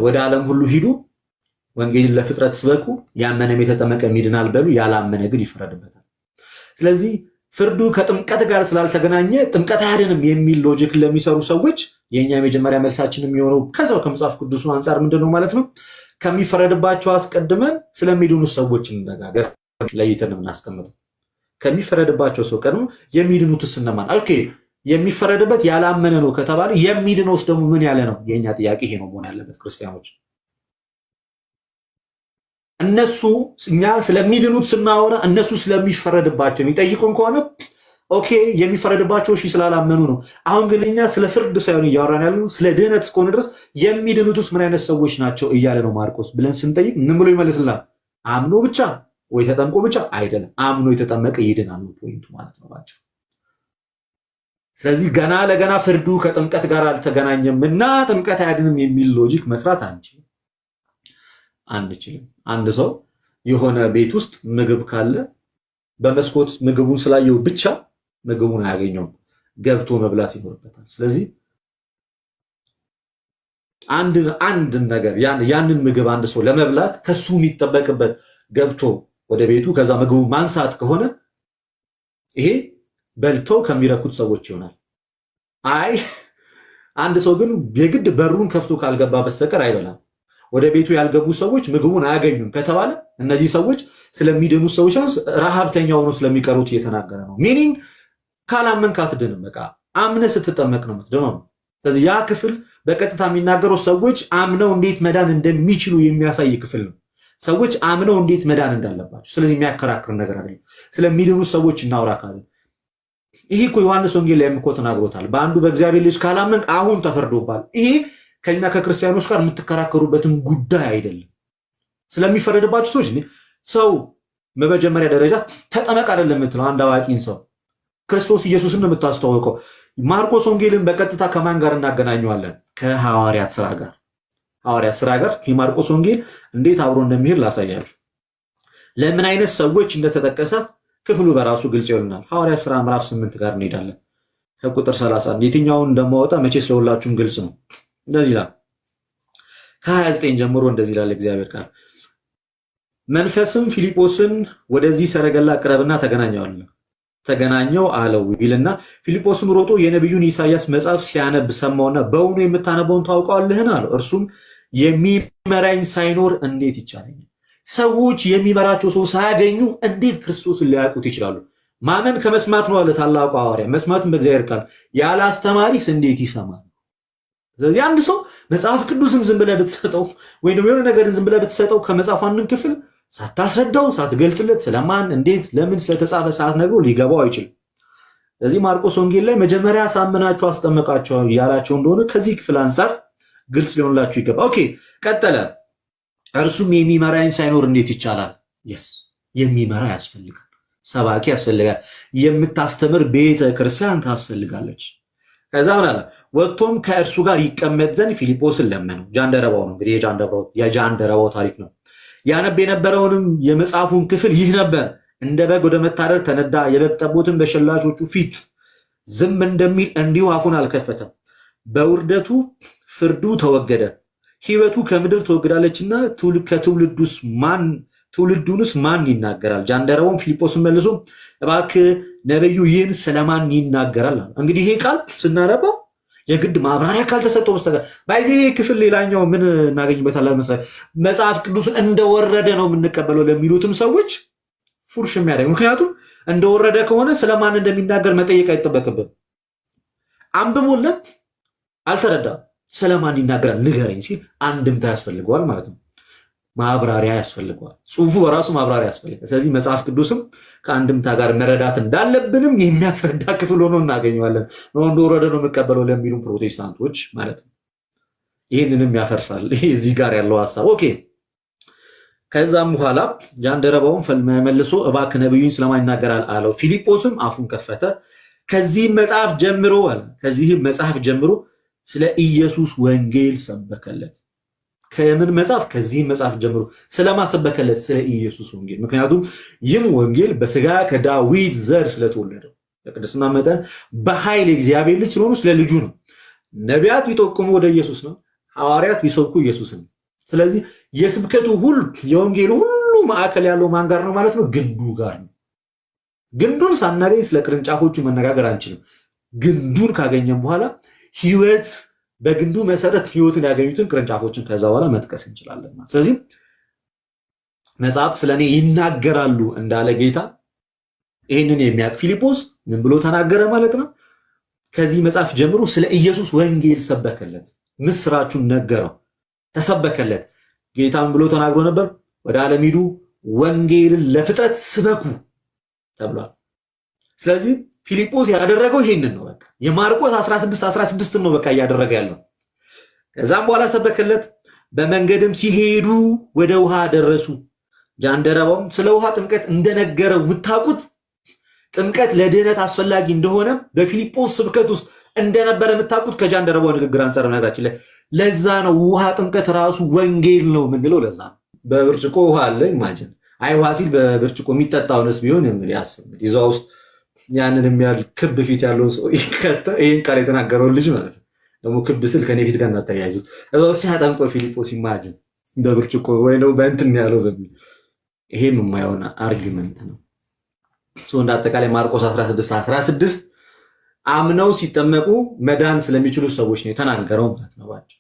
ወደ ዓለም ሁሉ ሂዱ፣ ወንጌልን ለፍጥረት ስበኩ፣ ያመነም የተጠመቀ ይድናል በሉ፣ ያላመነ ግን ይፈረድበታል። ስለዚህ ፍርዱ ከጥምቀት ጋር ስላልተገናኘ ጥምቀት አያድንም የሚል logic ለሚሰሩ ሰዎች የኛ የመጀመሪያ መልሳችን የሚሆነው ከዛው ከመጽሐፍ ቅዱሱ አንጻር ምንድን ነው ማለት ነው? ከሚፈረድባቸው አስቀድመን ስለሚድኑ ሰዎች እንነጋገር፣ ለይተን የምናስቀምጠው ከሚፈረድባቸው ሰው ቀድሞ የሚድኑትስ እነማን? Okay፣ የሚፈረድበት ያላመነ ነው ከተባለ የሚድነውስ ደግሞ ምን ያለ ነው? የኛ ጥያቄ ይሄ ነው መሆን ያለበት። ክርስቲያኖች እነሱ እኛ ስለሚድኑት ስናወራ እነሱ ስለሚፈረድባቸው የሚጠይቁን ከሆነ okay፣ የሚፈረድባቸው እሺ ስላላመኑ ነው። አሁን ግን እኛ ስለ ፍርድ ሳይሆን እያወራን ያለነው ስለ ድህነት እስከሆነ ድረስ የሚድኑትስ ምን አይነት ሰዎች ናቸው እያለ ነው ማርቆስ ብለን ስንጠይቅ ምን ብሎ ይመልስልናል? አምኖ ብቻ ወይ ተጠምቆ ብቻ አይደለም፣ አምኖ የተጠመቀ ይድናል ነው point ኡ ማለት ነው ባጭሩ። ስለዚህ ገና ለገና ፍርዱ ከጥምቀት ጋር አልተገናኘም እና ጥምቀት አያድንም የሚል logic መስራት አንችልም አንችልም። አንድ ሰው የሆነ ቤት ውስጥ ምግብ ካለ በመስኮት ምግቡን ስላየው ብቻ ምግቡን አያገኘውም፣ ገብቶ መብላት ይኖርበታል። ስለዚህ አንድን ነገር ያንን ምግብ አንድ ሰው ለመብላት ከሱ የሚጠበቅበት ገብቶ ወደ ቤቱ ከዛ ምግቡ ማንሳት ከሆነ ይሄ በልተው ከሚረኩት ሰዎች ይሆናል። አይ አንድ ሰው ግን የግድ በሩን ከፍቶ ካልገባ በስተቀር አይበላም። ወደ ቤቱ ያልገቡ ሰዎች ምግቡን አያገኙም ከተባለ እነዚህ ሰዎች ስለሚድኑ ሰዎች ረሃብተኛ ሆኖ ስለሚቀሩት እየተናገረ ነው። Meaning ካላመንክ አትድንም። በቃ አምነህ ስትጠመቅ ነው የምትድነው ነው። ስለዚህ ያ ክፍል በቀጥታ የሚናገረው ሰዎች አምነው እንዴት መዳን እንደሚችሉ የሚያሳይ ክፍል ነው። ሰዎች አምነው እንዴት መዳን እንዳለባቸው። ስለዚህ የሚያከራክር ነገር አይደለም። ስለሚድኑ ሰዎች እናውራ ካልን ይሄ እኮ ዮሐንስ ወንጌል ላይም እኮ ተናግሮታል። በአንዱ በእግዚአብሔር ልጅ ካላመንክ አሁን ተፈርዶብሃል። ይሄ ከኛ ከክርስቲያኖች ጋር የምትከራከሩበትን ጉዳይ አይደለም። ስለሚፈረድባቸው ሰዎች ሰው በመጀመሪያ ደረጃ ተጠመቅ አይደለም የምትለው፣ አንድ አዋቂን ሰው ክርስቶስ ኢየሱስን ነው የምታስተዋውቀው። ማርቆስ ወንጌልን በቀጥታ ከማን ጋር እናገናኘዋለን? ከሐዋርያት ስራ ጋር። ሐዋርያት ስራ ጋር የማርቆስ ወንጌል እንዴት አብሮ እንደሚሄድ ላሳያችሁ። ለምን አይነት ሰዎች እንደተጠቀሰ ክፍሉ በራሱ ግልጽ ይሆናል። ሐዋርያት ስራ ምዕራፍ 8 ጋር እንሄዳለን። ከቁጥር 31 የትኛውን እንደማወጣ መቼ ስለሁላችሁም ግልጽ ነው። እንደዚህ ይላል። ከ29 ጀምሮ እንደዚህ ይላል እግዚአብሔር ቃል። መንፈስም ፊልጶስን ወደዚህ ሰረገላ ቅረብና ተገናኘው አለው ይልና ፊልጶስም ሮጦ የነቢዩን ኢሳያስ መጽሐፍ ሲያነብ ሰማውና በውኑ የምታነበውን ታውቀዋለህን አለው። እርሱም የሚመራኝ ሳይኖር እንዴት ይቻለኛል? ሰዎች የሚመራቸው ሰው ሳያገኙ እንዴት ክርስቶስን ሊያውቁት ይችላሉ? ማመን ከመስማት ነው አለ ታላቁ ሐዋርያ። መስማትም በእግዚአብሔር ቃል፣ ያለ አስተማሪስ እንዴት ይሰማል? ስለዚህ አንድ ሰው መጽሐፍ ቅዱስን ዝም ብለህ ብትሰጠው ወይም የሆነ ነገርን ዝም ብለህ ብትሰጠው ከመጽሐፉ አንድን ክፍል ሳታስረዳው፣ ሳትገልጽለት፣ ስለማን እንዴት ለምን ስለተጻፈ ሳትነግረው ሊገባው አይችልም። ስለዚህ ማርቆስ ወንጌል ላይ መጀመሪያ አሳምናቸው አስጠመቃቸው ያላቸው እንደሆነ ከዚህ ክፍል አንጻር ግልጽ ሊሆንላችሁ ይገባል። Okay፣ ቀጠለ። እርሱም የሚመራኝ ሳይኖር እንዴት ይቻላል? Yes፣ የሚመራ ያስፈልጋል። ሰባኪ ያስፈልጋል። የምታስተምር ቤተ ክርስቲያን ታስፈልጋለች። ከዛ ምን አለ? ወጥቶም ከእርሱ ጋር ይቀመጥ ዘንድ ፊልጶስን ለመነው። ጃንደረባው ነው እንግዲህ፣ የጃንደረባው ታሪክ ነው። ያነብ የነበረውንም የመጽሐፉን ክፍል ይህ ነበር። እንደ በግ ወደ መታረድ ተነዳ፣ የበግ ጠቦትን በሸላቾቹ ፊት ዝም እንደሚል እንዲሁ አፉን አልከፈተም። በውርደቱ ፍርዱ ተወገደ፣ ሕይወቱ ከምድር ተወግዳለችና ትውልዱንስ ማን ይናገራል? ጃንደረባውም ፊልጶስን መልሶ እባክህ ነቢዩ ይህን ስለማን ይናገራል? እንግዲህ ይሄ ቃል ስናነበው የግድ ማብራሪያ ካልተሰጠው በስተቀር በዚህ ክፍል ሌላኛው ምን እናገኝበታለን መሰለህ? መጽሐፍ ቅዱስን እንደወረደ ነው የምንቀበለው ለሚሉትም ሰዎች ፉርሽ የሚያደርግ፣ ምክንያቱም እንደወረደ ከሆነ ስለማን እንደሚናገር መጠየቅ አይጠበቅብን። አንብቦለት አልተረዳም፣ ስለማን ይናገራል ንገረኝ ሲል አንድምታ ያስፈልገዋል ማለት ነው። ማብራሪያ ያስፈልገዋል። ጽሁፉ በራሱ ማብራሪያ ያስፈልጋል። ስለዚህ መጽሐፍ ቅዱስም ከአንድምታ ጋር መረዳት እንዳለብንም የሚያስረዳ ክፍል ሆኖ እናገኘዋለን። እንደወረደ ነው የምቀበለው ለሚሉ ፕሮቴስታንቶች ማለት ነው። ይህንንም ያፈርሳል እዚህ ጋር ያለው ሀሳብ። Okay። ከዛም በኋላ ጃንደረባውን መልሶ እባክህ ነቢዩን ስለማን ይናገራል አለው። ፊልጶስም አፉን ከፈተ፣ ከዚህም መጽሐፍ ጀምሮ አለ፣ ከዚህም መጽሐፍ ጀምሮ ስለ ኢየሱስ ወንጌል ሰበከለት። ከምን መጽሐፍ? ከዚህም መጽሐፍ ጀምሮ ስለማሰበከለት ስለ ኢየሱስ ወንጌል። ምክንያቱም ይህም ወንጌል በስጋ ከዳዊት ዘር ስለተወለደው በቅድስና መጠን በኃይል የእግዚአብሔር ልጅ ስለሆኑ ስለ ልጁ ነው። ነቢያት ቢጠቁሙ ወደ ኢየሱስ ነው። ሐዋርያት ቢሰብኩ ኢየሱስ ነው። ስለዚህ የስብከቱ ሁሉ የወንጌሉ ሁሉ ማዕከል ያለው ማን ጋር ነው ማለት ነው? ግንዱ ጋር ነው። ግንዱን ሳናገኝ ስለ ቅርንጫፎቹ መነጋገር አንችልም። ግንዱን ካገኘን በኋላ ህይወት በግንዱ መሰረት ህይወትን ያገኙትን ቅርንጫፎችን ከዛ በኋላ መጥቀስ እንችላለን። ስለዚህ መጽሐፍት ስለ እኔ ይናገራሉ እንዳለ ጌታ ይህንን የሚያውቅ ፊልጶስ ምን ብሎ ተናገረ ማለት ነው? ከዚህ መጽሐፍ ጀምሮ ስለ ኢየሱስ ወንጌል ሰበከለት፣ ምስራቹን ነገረው፣ ተሰበከለት። ጌታም ብሎ ተናግሮ ነበር፣ ወደ ዓለም ሂዱ ወንጌልን ለፍጥረት ስበኩ ተብሏል። ስለዚህ ፊልጶስ ያደረገው ይሄንን ነው። በቃ የማርቆስ 16 16 ነው በቃ እያደረገ ያለው። ከዛም በኋላ ሰበከለት። በመንገድም ሲሄዱ ወደ ውሃ ደረሱ። ጃንደረባውም ስለ ውሃ ጥምቀት እንደነገረው የምታውቁት ጥምቀት ለድህነት አስፈላጊ እንደሆነ በፊልጶስ ስብከት ውስጥ እንደነበረ የምታውቁት ከጃንደረባው ንግግር አንጻር ነገራችን ላይ ለዛ ነው ውሃ ጥምቀት ራሱ ወንጌል ነው የምንለው። ለዛ ነው በብርጭቆ ውሃ አለ። Imagine፣ አይ ውሃ ሲል በብርጭቆ የሚጠጣውንስ ቢሆን እንግዲህ አስብ፣ እዛ ውስጥ ያንን የሚያህል ክብ ፊት ያለውን ሰው ከተ ይህን ቃል የተናገረውን ልጅ ማለት ነው። ደግሞ ክብ ስል ከኔ ፊት ጋር እናተያይዙት። እዛ ውስጥ ሲያጠምቀው ፊልጶስ imagine በብርጭቆ ወይ ነው በእንትን ያለው በሚል ይሄም የማይሆን argument ነው። እንደ አጠቃላይ ማርቆስ 16 16 አምነው ሲጠመቁ መዳን ስለሚችሉ ሰዎች ነው የተናገረው ማለት ነው። ባጭሩ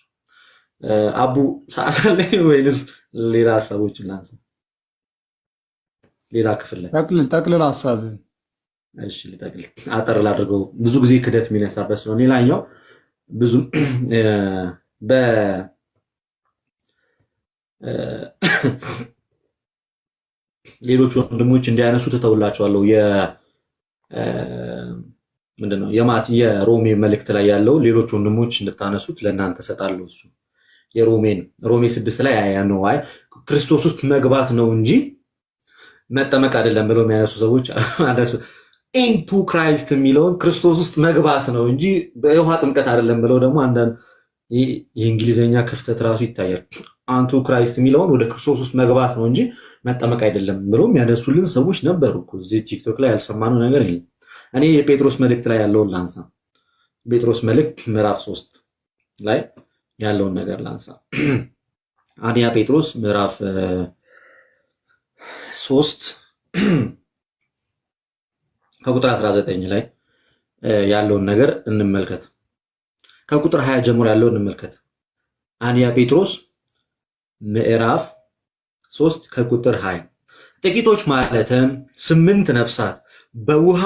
አቡ ሰዓት አለ ወይንስ ሌላ ሀሳቦችን ላንሳ? ሌላ ክፍል ላይ ጠቅልል ጠቅልል ሀሳብህን። እሺ ልጠቅልል፣ አጠር ላድርገው። ብዙ ጊዜ ክደት የሚነሳበት ስለሆነ ሌላኛው ብዙ በ ሌሎች ወንድሞች እንዲያነሱ ትተውላቸዋለሁ። ምንድነው የሮሜ መልእክት ላይ ያለው ሌሎች ወንድሞች እንድታነሱት ለእናንተ እሰጣለሁ። እሱ የሮሜን ሮሜ 6 ላይ ያ ነው፣ አይ ክርስቶስ ውስጥ መግባት ነው እንጂ መጠመቅ አይደለም ብለው የሚያነሱ ሰዎች into Christ የሚለውን ክርስቶስ ውስጥ መግባት ነው እንጂ በውሃ ጥምቀት አይደለም ብለው ደግሞ አንዳንድ የእንግሊዝኛ ክፍተት ራሱ ይታያል። Unto Christ የሚለውን ወደ ክርስቶስ ውስጥ መግባት ነው እንጂ መጠመቅ አይደለም ብለው የሚያነሱልን ሰዎች ነበሩ። እዚህ ቲክቶክ ላይ ያልሰማነው ነገር የለም። እኔ የጴጥሮስ መልእክት ላይ ያለውን ላንሳ። ጴጥሮስ መልእክት ምዕራፍ 3 ላይ ያለውን ነገር ላንሳ። አንደኛ ጴጥሮስ ምዕራፍ 3 ከቁጥር 19 ላይ ያለውን ነገር እንመልከት። ከቁጥር 20 ጀምሮ ያለውን እንመልከት። አንደኛ ጴጥሮስ ምዕራፍ 3 ከቁጥር 20 ጥቂቶች ማለትም 8 ነፍሳት በውሃ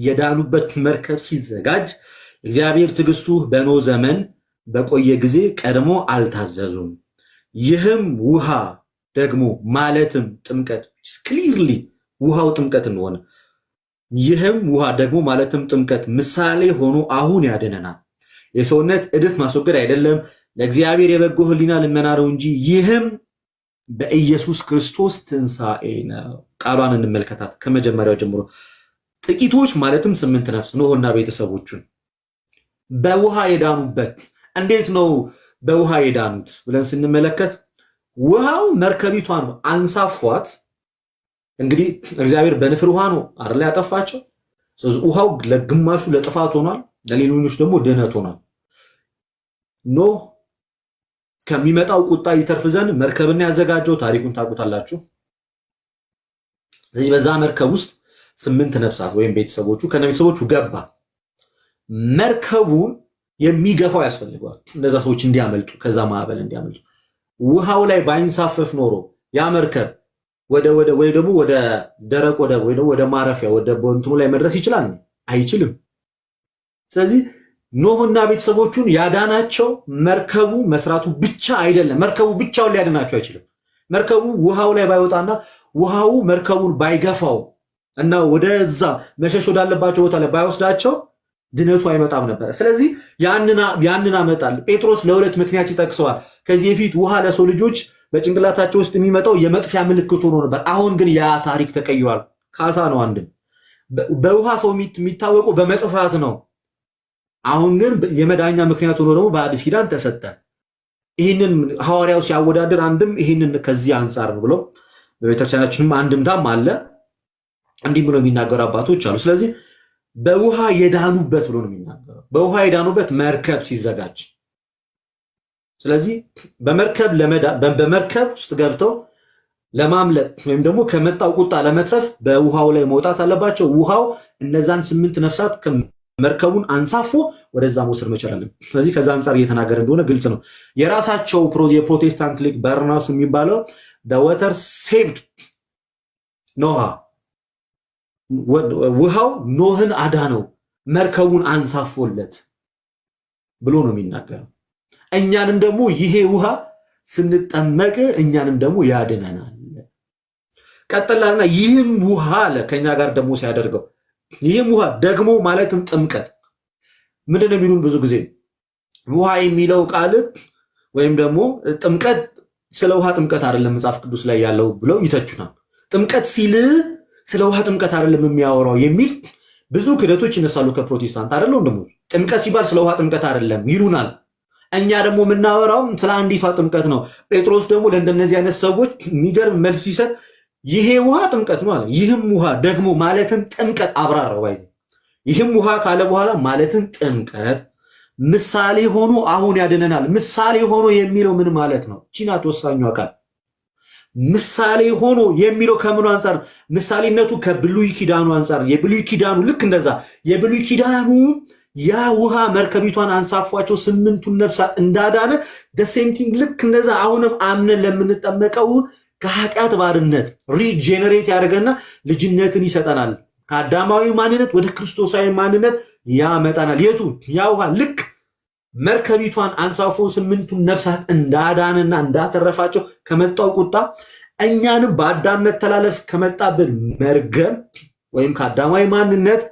የዳኑበት መርከብ ሲዘጋጅ እግዚአብሔር ትዕግስቱ በኖህ ዘመን በቆየ ጊዜ ቀድሞ አልታዘዙም። ይህም ውሃ ደግሞ ማለትም ጥምቀት፣ clearly ውሃው ጥምቀት እንደሆነ፣ ይህም ውሃ ደግሞ ማለትም ጥምቀት ምሳሌ ሆኖ አሁን ያድነናል። የሰውነት እድፍ ማስወገድ አይደለም፣ ለእግዚአብሔር የበጎ ሕሊና ልመና ነው እንጂ፣ ይህም በኢየሱስ ክርስቶስ ትንሣኤ ነው። ቃሏን እንመልከታት ከመጀመሪያው ጀምሮ። ጥቂቶች ማለትም 8 ነፍስ ኖህና ቤተሰቦቹን በውሃ የዳኑበት፣ እንዴት ነው በውሃ የዳኑት ብለን ስንመለከት ውሃው መርከቢቷን አንሳፏት። እንግዲህ እግዚአብሔር በንፍር ውሃ ነው አይደል ያጠፋቸው። ስለዚህ ውሃው ለግማሹ ለጥፋት ሆኗል፣ ለሌሎኞች ደግሞ ድነት ሆኗል። ኖህ ከሚመጣው ቁጣ ይተርፍ ዘንድ መርከብን ያዘጋጀው ታሪኩን ታውቁታላችሁ። ስለዚህ በዛ መርከብ ውስጥ 8 ነፍሳት ወይም ቤተሰቦቹ ከነ ቤተሰቦቹ ገባ። መርከቡን የሚገፋው ያስፈልገዋል። እነዛ ሰዎች እንዲያመልጡ፣ ከዛ ማዕበል እንዲያመልጡ። ውሃው ላይ ባይንሳፈፍ ኖሮ ያ መርከብ ወደ ወደ ወይ ደግሞ ወደ ደረቅ ወደብ ወይ ደግሞ ወደ ማረፊያ ወደ እንትኑ ላይ መድረስ ይችላል? አይችልም። ስለዚህ ኖህና ቤተሰቦቹን ያዳናቸው መርከቡ መስራቱ ብቻ አይደለም። መርከቡ ብቻውን ሊያድናቸው አይችልም። መርከቡ ውሃው ላይ ባይወጣና ውሃው መርከቡን ባይገፋው እና ወደዛ መሸሽ ወዳለባቸው ቦታ ላይ ባይወስዳቸው ድነቱ አይመጣም ነበር። ስለዚህ ያንን አመጣል። ጴጥሮስ ለሁለት ምክንያት ይጠቅሰዋል። ከዚህ በፊት ውሃ ለሰው ልጆች በጭንቅላታቸው ውስጥ የሚመጣው የመጥፊያ ምልክት ሆኖ ነበር። አሁን ግን ያ ታሪክ ተቀይሯል። ካሳ ነው። አንድም በውሃ ሰው የሚታወቀው በመጥፋት ነው። አሁን ግን የመዳኛ ምክንያት ሆኖ ደግሞ በአዲስ ኪዳን ተሰጠ። ይህንን ሐዋርያው ሲያወዳድር አንድም ይህንን ከዚህ አንጻር ነው ብሎ በቤተክርስቲያናችንም አንድምታም አለ። እንዲህ ብሎ የሚናገሩ አባቶች አሉ። ስለዚህ በውሃ የዳኑበት ብሎ ነው የሚናገረው። በውሃ የዳኑበት መርከብ ሲዘጋጅ፣ ስለዚህ በመርከብ ውስጥ ገብተው ለማምለጥ ወይም ደግሞ ከመጣው ቁጣ ለመትረፍ በውሃው ላይ መውጣት አለባቸው። ውሃው እነዛን ስምንት ነፍሳት መርከቡን አንሳፎ ወደዛ መውሰድ መቻል አለበት። ስለዚህ ከዛ አንጻር እየተናገረ እንደሆነ ግልጽ ነው። የራሳቸው የፕሮቴስታንት ሊቅ በርናስ የሚባለው "water saved Noah"፣ ውሃው ኖህን አዳነው፣ መርከቡን አንሳፎለት ብሎ ነው የሚናገረው። እኛንም ደግሞ ይሄ ውሃ ስንጠመቅ እኛንም ደግሞ ያድነናል። ቀጥላልና ይህም ውሃ አለ፣ ከኛ ጋር ደግሞ ሲያደርገው ይህም ውሃ ደግሞ ማለትም ጥምቀት ምንድን ነው የሚሉን፣ ብዙ ጊዜ ውሃ የሚለው ቃል ወይም ደግሞ ጥምቀት ስለ ውሃ ጥምቀት አይደለም መጽሐፍ ቅዱስ ላይ ያለው ብለው ይተቹናል። ጥምቀት ሲል ስለ ውሃ ጥምቀት አይደለም የሚያወራው የሚል ብዙ ክደቶች ይነሳሉ ከፕሮቴስታንት፣ አይደለ ወንድሞች? ጥምቀት ሲባል ስለ ውሃ ጥምቀት አይደለም ይሉናል። እኛ ደግሞ የምናወራው ስለ አንዲቷ ጥምቀት ነው። ጴጥሮስ ደግሞ ለእንደነዚህ አይነት ሰዎች የሚገርም መልስ ሲሰጥ ይሄ ውሃ ጥምቀት ነው አለ። ይህም ውሃ ደግሞ ማለትም ጥምቀት አብራራው። ባይዘ ይህም ውሃ ካለ በኋላ ማለትም ጥምቀት ምሳሌ ሆኖ አሁን ያድነናል። ምሳሌ ሆኖ የሚለው ምን ማለት ነው? ቺናት ወሳኟ ቃል። ምሳሌ ሆኖ የሚለው ከምኑ አንጻር? ምሳሌነቱ ከብሉይ ኪዳኑ አንጻር። የብሉይ ኪዳኑ ልክ እንደዛ የብሉይ ኪዳኑ ያ ውሃ መርከቢቷን አንሳፏቸው ስምንቱን ነፍሳት እንዳዳነ same thing ልክ እንደዛ አሁንም አምነን ለምንጠመቀው ከኃጢአት ባርነት regenerate ያደርገና ልጅነትን ይሰጠናል። ከአዳማዊ ማንነት ወደ ክርስቶሳዊ ማንነት ያመጣናል። የቱ ያ ውሃ ልክ መርከቢቷን አንሳፎ ስምንቱን ነፍሳት እንዳዳንና እንዳተረፋቸው ከመጣው ቁጣ፣ እኛንም በአዳም መተላለፍ ከመጣብን መርገም ወይም ከአዳማዊ ማንነት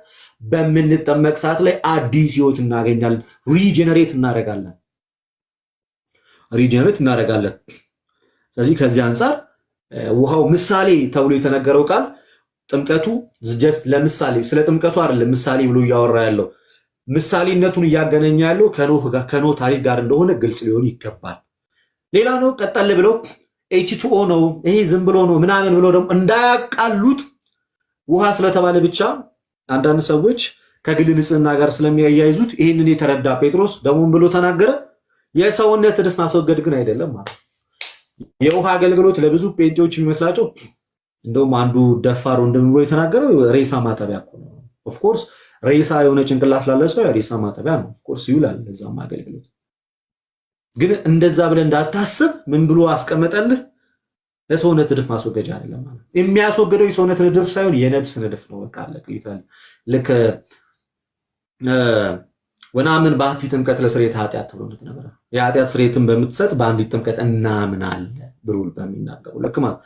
በምንጠመቅ ሰዓት ላይ አዲስ ህይወት እናገኛለን። Regenerate እናደርጋለን። Regenerate እናደርጋለን። ስለዚህ ከዚህ አንጻር ውሃው ምሳሌ ተብሎ የተነገረው ቃል ጥምቀቱ just ለምሳሌ ስለ ጥምቀቱ አይደለም ምሳሌ ብሎ እያወራ ያለው፣ ምሳሌነቱን እያገናኘ ያለው ከኖህ ጋር፣ ከኖህ ታሪክ ጋር እንደሆነ ግልጽ ሊሆን ይገባል። ሌላ ነው ቀጠል ብለው H2O ነው ይሄ ዝም ብሎ ነው ምናምን ብሎ ደግሞ እንዳያቃሉት፣ ውሃ ስለተባለ ብቻ አንዳንድ ሰዎች ከግል ንጽህና ጋር ስለሚያያይዙት ይህንን የተረዳ ጴጥሮስ ደግሞ ምን ብሎ ተናገረ? የሰውነት እድፍ ማስወገድ ግን አይደለም ማለት። የውሃ አገልግሎት ለብዙ ጴንጤዎች የሚመስላቸው፣ እንደውም አንዱ ደፋር ወንድም ብሎ የተናገረው ሬሳ ማጠቢያ እኮ ነው። Of course ሬሳ የሆነ ጭንቅላት ላለ ሰው ሬሳ ማጠቢያ ነው። Of course ይውላል ለዛም አገልግሎት። ግን እንደዛ ብለህ እንዳታስብ ምን ብሎ አስቀመጠልህ? ለሰውነት እድፍ ማስወገጃ አይደለም ማለት። የሚያስወግደው የሰውነት እድፍ ሳይሆን የነፍስ እድፍ ነው። በቃ አለቀ። ልክ ወነአምን በአሐቲ ጥምቀት ለስርየተ ኃጢአት ተብሎ እንደተነገረ፣ የኃጢአት ስርየትን በምትሰጥ በአንዲት ጥምቀት እናምናለን ብሎ በሚናገሩ ልክ ማለት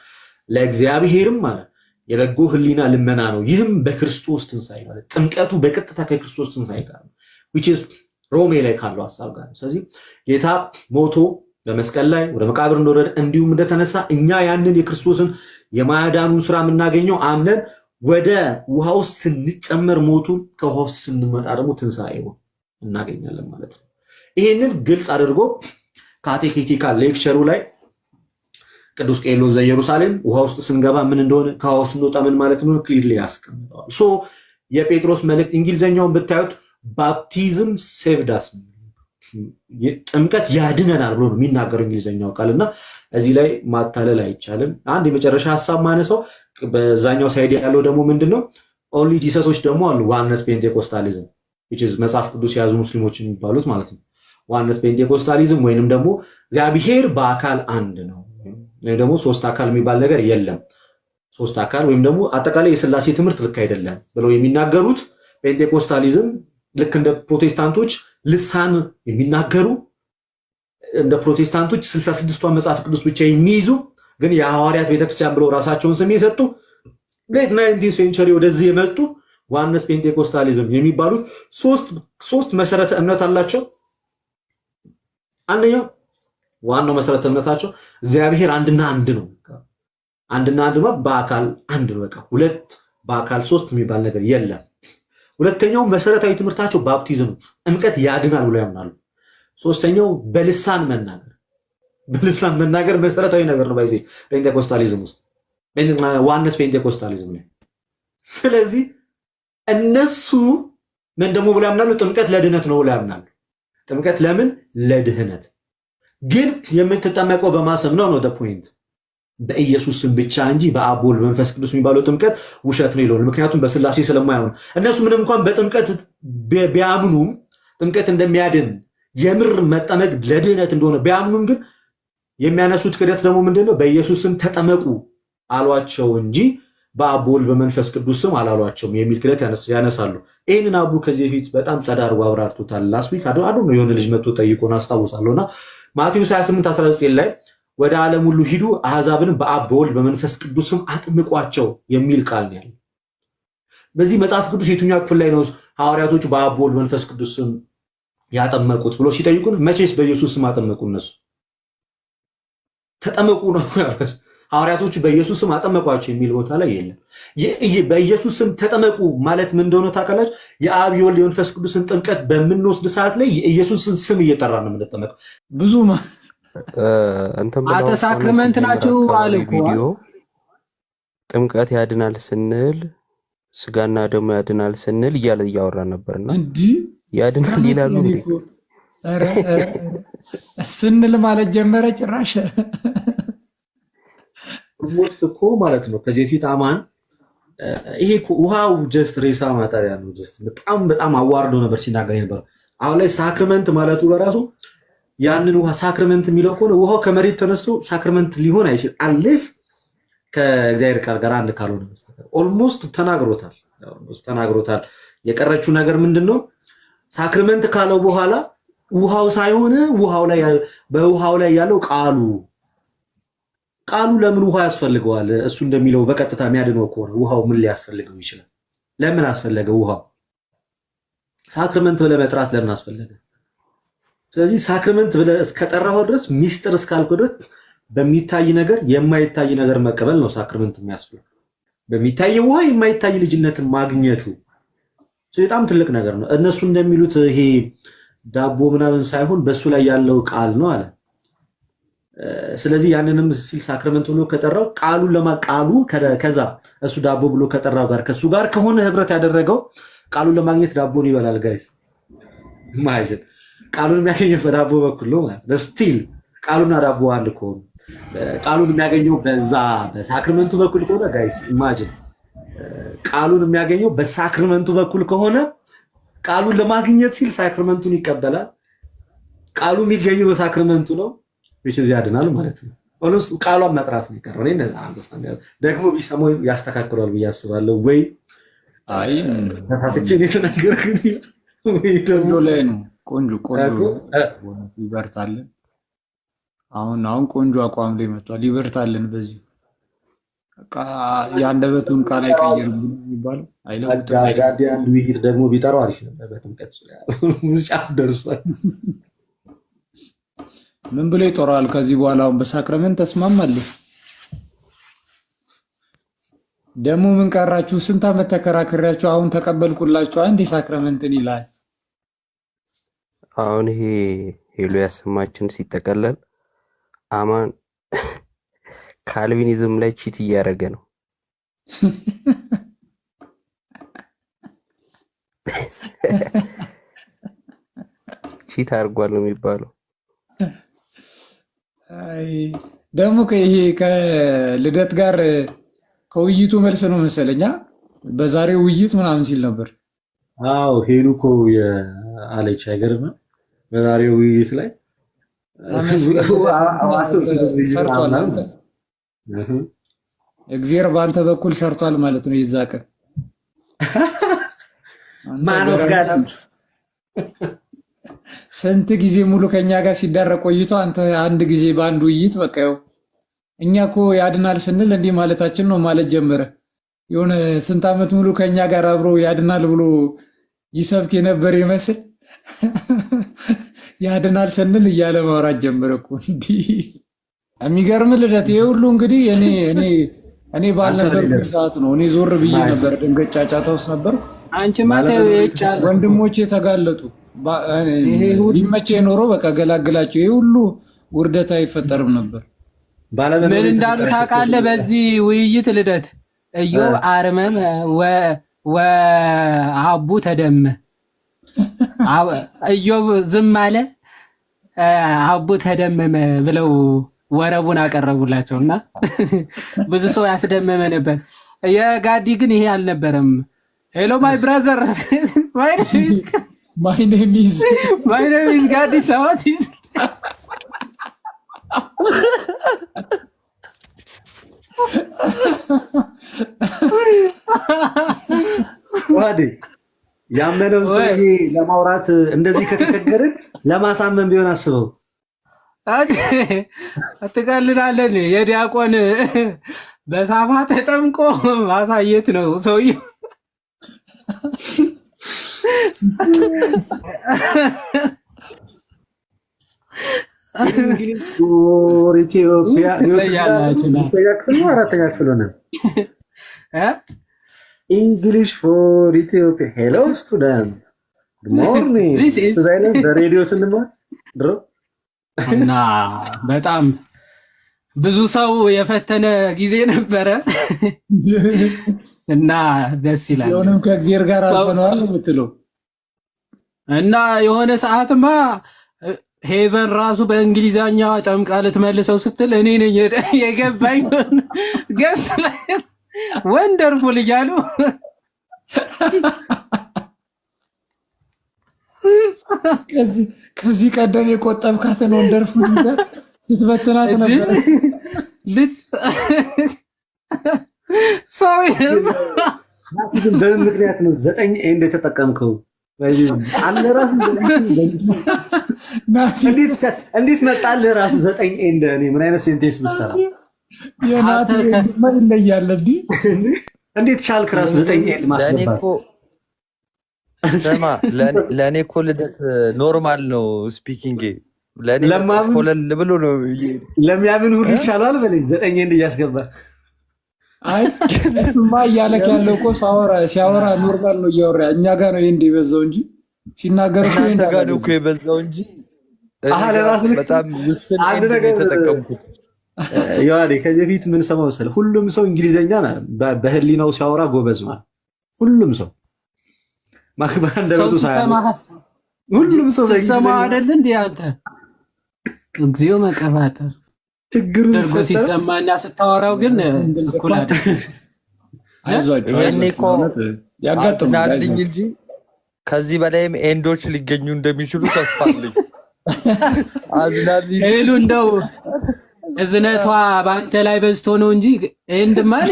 ለእግዚአብሔርም ማለት የበጎ ሕሊና ልመና ነው። ይህም በክርስቶስ ትንሣኤ ማለት ጥምቀቱ በቀጥታ ከክርስቶስ ትንሣኤ ጋር ነው። Which is ሮሜ ላይ ካለው ሀሳብ ጋር ነው። ስለዚህ ጌታ ሞቶ በመስቀል ላይ ወደ መቃብር እንደወረደ እንዲሁም እንደተነሳ እኛ ያንን የክርስቶስን የማዳኑን ስራ የምናገኘው አምነን ወደ ውሃ ውስጥ ስንጨመር ሞቱን፣ ከውሃ ውስጥ ስንመጣ ደግሞ ትንሣኤውን እናገኛለን ማለት ነው። ይህንን ግልጽ አድርጎ catechetical lecture ኡ ላይ ቅዱስ ቄርሎስ ዘኢየሩሳሌም ውሃ ውስጥ ስንገባ ምን እንደሆነ፣ ከውሃ ውስጥ ስንወጣ ምን ማለት እንደሆነ clearly ያስቀምጠዋል። So የጴጥሮስ መልእክት እንግሊዘኛውን ብታዩት "baptism saved us"፣ ጥምቀት ያድነናል ብሎ ነው የሚናገረው እንግሊዘኛው ቃል እና እዚህ ላይ ማታለል አይቻልም። አንድ የመጨረሻ ሀሳብ ማነሳው በዛኛው side ያለው ደግሞ ምንድን ነው? Only Jesus ኦች ደግሞ አሉ፣ Oneness Pentecostalism። which is መጽሐፍ ቅዱስ የያዙ ሙስሊሞች የሚባሉት ማለት ነው። Oneness Pentecostalism ወይንም ደግሞ እግዚአብሔር በአካል አንድ ነው ወይም ደግሞ ሶስት አካል የሚባል ነገር የለም፣ ሶስት አካል ወይም ደግሞ አጠቃላይ የስላሴ ትምህርት ልክ አይደለም ብለው የሚናገሩት Pentecostalism፣ ልክ እንደ ፕሮቴስታንቶች ልሳን የሚናገሩ፣ እንደ ፕሮቴስታንቶች 66ቷን መጽሐፍ ቅዱስ ብቻ የሚይዙ፣ ግን የሐዋርያት ቤተክርስቲያን ብለው ራሳቸውን ስም የሰጡ፣ late 19th century ወደዚህ የመጡ Oneness Pentecostalism የሚባሉት ሶስት መሰረተ እምነት አላቸው። አንደኛው ዋናው መሰረተ እምነታቸው እግዚአብሔር አንድና አንድ ነው። አንድና አንድ ማለት በአካል አንድ ነው። በቃ ሁለት፣ በአካል ሶስት የሚባል ነገር የለም። ሁለተኛው መሰረታዊ ትምህርታቸው baptism፣ ጥምቀት ያድናል ብለው ያምናሉ። ሶስተኛው በልሳን መናገር። በልሳን መናገር መሰረታዊ ነገር ነው by the way Pentecostalism ውስጥ፣ Oneness Pentecostalism ላይ። ስለዚህ እነሱ ምን ደግሞ ብለው ያምናሉ? ጥምቀት ለድህነት ነው ብለው ያምናሉ። ጥምቀት ለምን? ለድህነት። ግን የምትጠመቀው በማን ስም ነው ነው the point። በኢየሱስ ስም ብቻ እንጂ በአብ፣ ወልድ፣ መንፈስ ቅዱስ የሚባለው ጥምቀት ውሸት ነው ይለዋል። ምክንያቱም በስላሴ ስለማያምኑ። እነሱ ምንም እንኳን በጥምቀት ቢያምኑም፣ ጥምቀት እንደሚያድን፣ የምር መጠመቅ ለድህነት እንደሆነ ቢያምኑም ግን የሚያነሱት ክደት ደግሞ ምንድን ነው? በኢየሱስ ስም ተጠመቁ አሏቸው እንጂ በአብ፣ በወልድ፣ በመንፈስ ቅዱስ ስም አላሏቸውም የሚል ክደት ያነሳሉ። ይህንን አቡ ከዚህ በፊት በጣም ጸዳ አድርጎ አብራርቶታል። Last week አዶ ነው የሆነ ልጅ መጥቶ ጠይቆን አስታውሳለሁ። እና ማቴዎስ 28 19 ላይ ወደ ዓለም ሁሉ ሂዱ፣ አሕዛብንም በአብ፣ በወልድ፣ በመንፈስ ቅዱስ ስም አጥምቋቸው የሚል ቃል ነው ያለው። በዚህ መጽሐፍ ቅዱስ የትኛው ክፍል ላይ ነው ሐዋርያቶቹ በአብ፣ በወልድ፣ መንፈስ ቅዱስ ስም ያጠመቁት ብሎ ሲጠይቁን መቼስ በኢየሱስ ስም አጠመቁ? እነሱ ተጠመቁ ነው። ሐዋርያቶቹ በኢየሱስ ስም አጠመቋቸው የሚል ቦታ ላይ የለም። በኢየሱስ ስም ተጠመቁ ማለት ምን እንደሆነ ታውቃላችሁ? የአብ፣ የወልድ፣ የመንፈስ ቅዱስን ጥምቀት በምንወስድ ሰዓት ላይ የኢየሱስን ስም እየጠራ ነው የምንጠመቀው። ብዙ እንትን አተ ብለው ከሆነ sacrament ሲጀምር ናቸው አለ አካባቢ እኮ። ቪዲዮ ጥምቀት ያድናል ስንል፣ ስጋና ደሙ ያድናል ስንል እያለ እያወራ ነበርና እንዲህ ያድናል ይላሉ እኔ እንዴ? እኮ ኧረ ኧረ ኧረ ስንል ማለት ጀመረ ጭራሽ። Almost እኮ ማለት ነው። ከዚህ በፊት አማን ይሄ እኮ ውሃው just ሬሳ ማጠሪያ ነው። Just በጣም በጣም አዋርዶ ነበር ሲናገር የነበረው። አሁን ላይ sacrament ማለቱ በራሱ ያንን ውሃ sacrament የሚለው ከሆነ ውሃው ከመሬት ተነስቶ sacrament ሊሆን አይችልም፣ unless ከእግዚአብሔር ቃል ጋር አንድ ካልሆነ በስተቀር። Almost ተናግሮታል። Almost ተናግሮታል። የቀረችው ነገር ምንድን ነው? Sacrament ካለው በኋላ ውሃው ሳይሆን ውሃው ላይ በውሃው ላይ ያለው ቃሉ። ቃሉ ለምን ውሃ ያስፈልገዋል? እሱ እንደሚለው በቀጥታ የሚያድነው ከሆነ ውሃው ምን ሊያስፈልገው ይችላል? ለምን አስፈለገ ውሃው? Sacrament ብለህ መጥራት ለምን አስፈለገ? ስለዚህ sacrament ብለህ እስከጠራኸው ድረስ፣ ሚስጥር እስካልከው ድረስ በሚታይ ነገር የማይታይ ነገር መቀበል ነው sacrament የሚያስብለው። በሚታይ ውሃ የማይታይ ልጅነትን ማግኘቱ በጣም ትልቅ ነገር ነው። እነሱ እንደሚሉት ይሄ ዳቦ ምናምን ሳይሆን በእሱ ላይ ያለው ቃል ነው አለ። ስለዚህ ያንንም ሲል sacrament ብሎ ከጠራው ቃሉን ለማ ቃሉ ከዛ እሱ ዳቦ ብሎ ከጠራው ጋር ከእሱ ጋር ከሆነ ህብረት ያደረገው ቃሉን ለማግኘት ዳቦን ይበላል። Guys, imagine፣ ቃሉን የሚያገኘው በዳቦ በኩል ነው ማለት ነው። Still ቃሉና ዳቦ አንድ ከሆኑ፣ ቃሉን የሚያገኘው በዛ በ sacrament ኡ በኩል ከሆነ፣ guys, imagine፣ ቃሉን የሚያገኘው በ sacrament ኡ በኩል ከሆነ ቃሉን ለማግኘት ሲል sacrament ኡን ይቀበላል። ቃሉ የሚገኘው በ sacrament ኡ ነው፣ which is ያድናል ማለት ነው። Almost ቃሏን መጥራት ነው የቀረው። እኔ እንደዛ understand ደግሞ ቢሰማው ያስተካክሏል ብዬ አስባለሁ። ወይ አይ ተሳስቼ ነው የተናገርኩት ወይ ደግሞ ቆንጆ ላይ ነው። ቆንጆ ቆንጆ ነው። ይበርታልን። አሁን አሁን ቆንጆ አቋም ላይ መጥቷል። ይበርታልን። በዚሁ በቃ የአንደበቱን ቃል አይቀይርም የሚባለው አይለውጥም። ጋዲ አንድ ውይይት ደግሞ ቢጠራው አሪፍ ነበር። በጥምቀት ዙሪያ ጫፍ ደርሷል። ምን ብሎ ይጦራል? ከዚህ በኋላ አሁን በ sacrament ተስማማለሁ። ደግሞ ምን ቀራችሁ? ስንት ዓመት ተከራክሬያችሁ አሁን ተቀበልኩላችሁ አንድ የ sacrament ን ይላል። አሁን ይሄ ሄሎ ያሰማችን ሲጠቀለል አማን ካልቪኒዝም ላይ cheat እያደረገ ነው። Cheat አድርጓል ነው የሚባለው። አይ ደግሞ ይሄ ከልደት ጋር ከውይይቱ መልስ ነው መሰለኛ በዛሬው ውይይት ምናምን ሲል ነበር። አዎ ሄሉ እኮ አለች። አይገርምም? በዛሬው ውይይት ላይ ተመስገን ሰርቷል። አንተ እግዚአብሔር በአንተ በኩል ሰርቷል ማለት ነው። የዛ ቀን man of God ስንት ጊዜ ሙሉ ከኛ ጋር ሲዳረቅ ቆይቶ አንተ አንድ ጊዜ በአንድ ውይይት በቃ ይኸው እኛ እኮ ያድናል ስንል እንዲህ ማለታችን ነው ማለት ጀመረ። የሆነ ስንት ዓመት ሙሉ ከኛ ጋር አብሮ ያድናል ብሎ ይሰብክ የነበር ይመስል ያድናል ስንል እያለ ማውራት ጀመረ እኮ። እንዲህ የሚገርም ልደት ይሄ ሁሉ እንግዲህ እኔ ባልነበርኩ ሰዓት ነው። እኔ ዞር ብዬ ነበር፣ ድንገት ጫጫታ ውስጥ ነበርኩ። አንቺማ ተይው ይጫል ወንድሞቼ ተጋለጡ። ቢመቼ ኖሮ በቃ ገላግላቸው። ይሄ ሁሉ ውርደት አይፈጠርም ነበር። ምን እንዳሉ ታውቃለህ? በዚህ ውይይት ልደት ኢዮብ አርመም ወአቡ ተደመ፣ ኢዮብ ዝም አለ አቡ ተደመመ ብለው ወረቡን አቀረቡላቸው እና ብዙ ሰው ያስደመመ ነበር። የጋዲ ግን ይሄ አልነበረም። Hello my brother, my name is my name is ጋዲ ሰባት። ዋዴ ያመነውን ሰው ይሄ ለማውራት እንደዚህ ከተቸገርን ለማሳመን ቢሆን አስበው። አትቀልዳለን። የዲያቆን በሳፋ ተጠምቆ ማሳየት ነው ሰውየው። English for ኢትዮጵያ ስድስተኛ ክፍል ነው አራተኛ ክፍል ሆነ። English for Ethiopia, hello student, morning በሬዲዮ ስንማር ድሮ። እና በጣም ብዙ ሰው የፈተነ ጊዜ ነበረ እና ደስ ይላል። የሆነም ከእግዚአብሔር ጋር አልፈነዋል የምትለው። እና የሆነ ሰዓትማ ሄቨን ራሱ በእንግሊዛኛ ጨምቃ ልትመልሰው ስትል እኔ ነኝ የገባኝ guest ላይ wonderful እያሉ። ከዚህ ቀደም የቆጠብካትን wonderful ይዘህ ስትበትናት ነበር። ሰው በምን ምክንያት ነው 9 and የተጠቀምከው? አለ ራሱ እንዴት መጣልህ ራሱ 9 and? እኔ ምን አይነት sentence ብትሰራ የናቲ ይለያል። እንዲህ እንዴት ቻልክ ራሱ 9 and ማስገባት? ስማ ለእኔ እኮ ልደት normal ነው speaking ለእኔ ኮለል ብሎ ነው። ለሚያምን ሁሉ ይቻላል በለኝ። 9 and እያስገባ። አይ እሱማ እያለክ ያለው እኮ ሲያወራ normal ነው እያወራ፣ እኛ ጋር ነው and የበዛው እንጂ ሲናገር እኮ እናንተ ጋር ነው እኮ የበዛው እንጂ በጣም ውስን አንድ and ነው ነገር የተጠቀምኩት። ዮሐኔ ከዚህ በፊት ምን ሰማሁ መሰለህ? ሁሉም ሰው እንግሊዘኛ በህሊናው ሲያወራ ጎበዝ ማለት ሁሉም ሰው በአንደበቱ ሳያወራ ሁሉም ሰው ስትሰማ አይደል እንዴ አንተ? እግዚኦ መቀባጠር ችግሩ ደርጎ ሲሰማና ስታወራው ግን እኩል አይደለም። አይዟችሁ ይሄኔ እኮ ያጋጥማል። አዝናልኝ እንጂ ከዚህ በላይም and ኦች ሊገኙ እንደሚችሉ ተስፋ አለኝ። አዝናልኝ። ሄሉ እንደው እዝነቷ በአንተ ላይ በዝቶ ነው እንጂ and ማ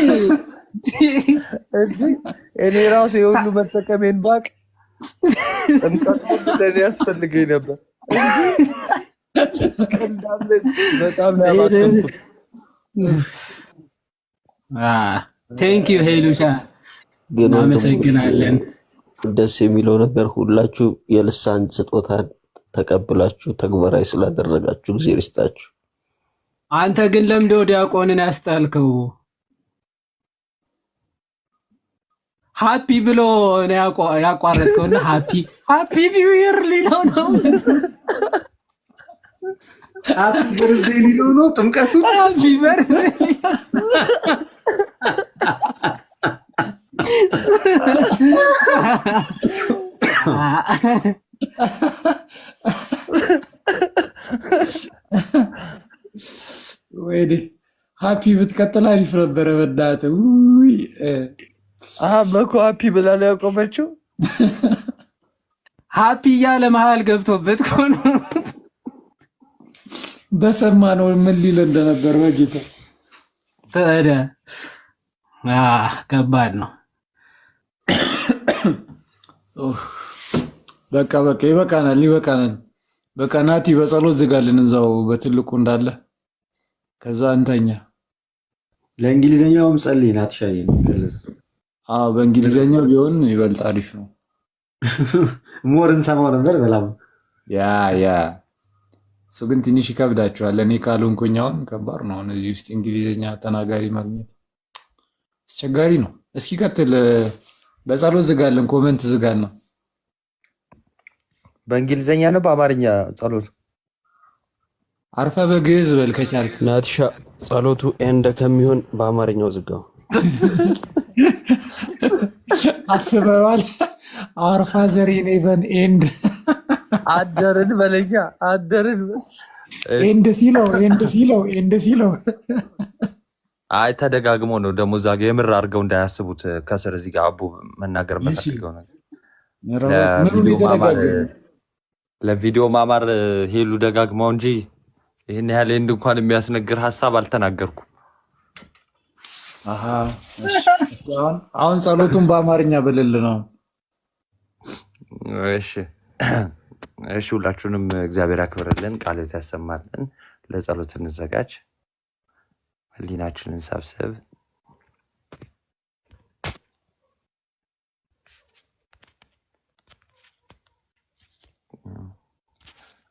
እኔ ራሱ የሁሉ መጠቀሜን ባቅ ጥምቀቱ ለእኔ ያስፈልገኝ ነበር እንጂ በጣም ነው ያባከንኩት። Thank you ሄሉሻ፣ ግን ወንድሞች እናመሰግናለን። ደስ የሚለው ነገር ሁላችሁ የልሳን ስጦታን ተቀብላችሁ ተግባራዊ ስላደረጋችሁ እግዚአብሔር ይስጣችሁ። አንተ ግን ለምንድነው ዲያቆንን ያስጣልከው? Happy ብሎ ነው ያቋረጥከውና happy happy new year ሊለው ነው። Happy birthday ሊለው ነው ጥምቀቱ። Happy birthday። ወይኔ happy ብትቀጥል አሪፍ ነበረ። በእናትህ ውይ አሀ መኮ happy ብላ ነው ያቆመችው። ሀፒ እያለ መሀል ገብቶበት እኮ ነው። በሰማ ነው ምን ሊል እንደነበር በጌታ። ታዲያ ከባድ ነው። ኦህ፣ በቃ በቃ ይበቃናል፣ ይበቃናል። በቃ ናቲ በጸሎት ዝጋልን እዛው በትልቁ እንዳለ፣ ከዛ እንተኛ። ለእንግሊዝኛውም ጸልይ ናትሻዬ ገለጸ። አዎ በእንግሊዝኛው ቢሆን ይበልጥ አሪፍ ነው። More እንሰማው ነበር። በላም Yeah፣ እሱ ግን ትንሽ ይከብዳቸዋል። እኔ ካልሆንኩኝ አሁን ከባድ ነው። አሁን እዚህ ውስጥ እንግሊዝኛ ተናጋሪ ማግኘት አስቸጋሪ ነው። እስኪ ቀጥል። በጸሎት ዝጋልን፣ comment ዝጋልን ነው። በእንግሊዝኛ ነው በአማርኛ ጸሎት? አርፈ በግዕዝ በል ከቻልክ። ናትሻ ጸሎቱ and ከሚሆን በአማርኛው ዝጋው። አስበዋል። Our Father in heaven and አደርን በለኛ አደርን። And ሲለው and ሲለው and ሲለው። አይ ተደጋግሞ ነው ደግሞ እዛ ጋ የምር አድርገው እንዳያስቡት ከስር እዚህ ጋር አቡ መናገር የምፈልገው ነገር ምኑን ለቪዲዮ ማማር የተደጋገመ? ለቪዲዮ ማማር ሄሉ ደጋግመው እንጂ ይህን ያህል and እንኳን የሚያስነግር ሀሳብ አልተናገርኩም። አሃ፣ እሺ። አሁን ጸሎቱን በአማርኛ በልል ነው። እሺ እሺ፣ ሁላችሁንም እግዚአብሔር ያክብርልን፣ ቃል ያሰማልን። ለጸሎት እንዘጋጅ፣ ህሊናችንን ሰብስብ።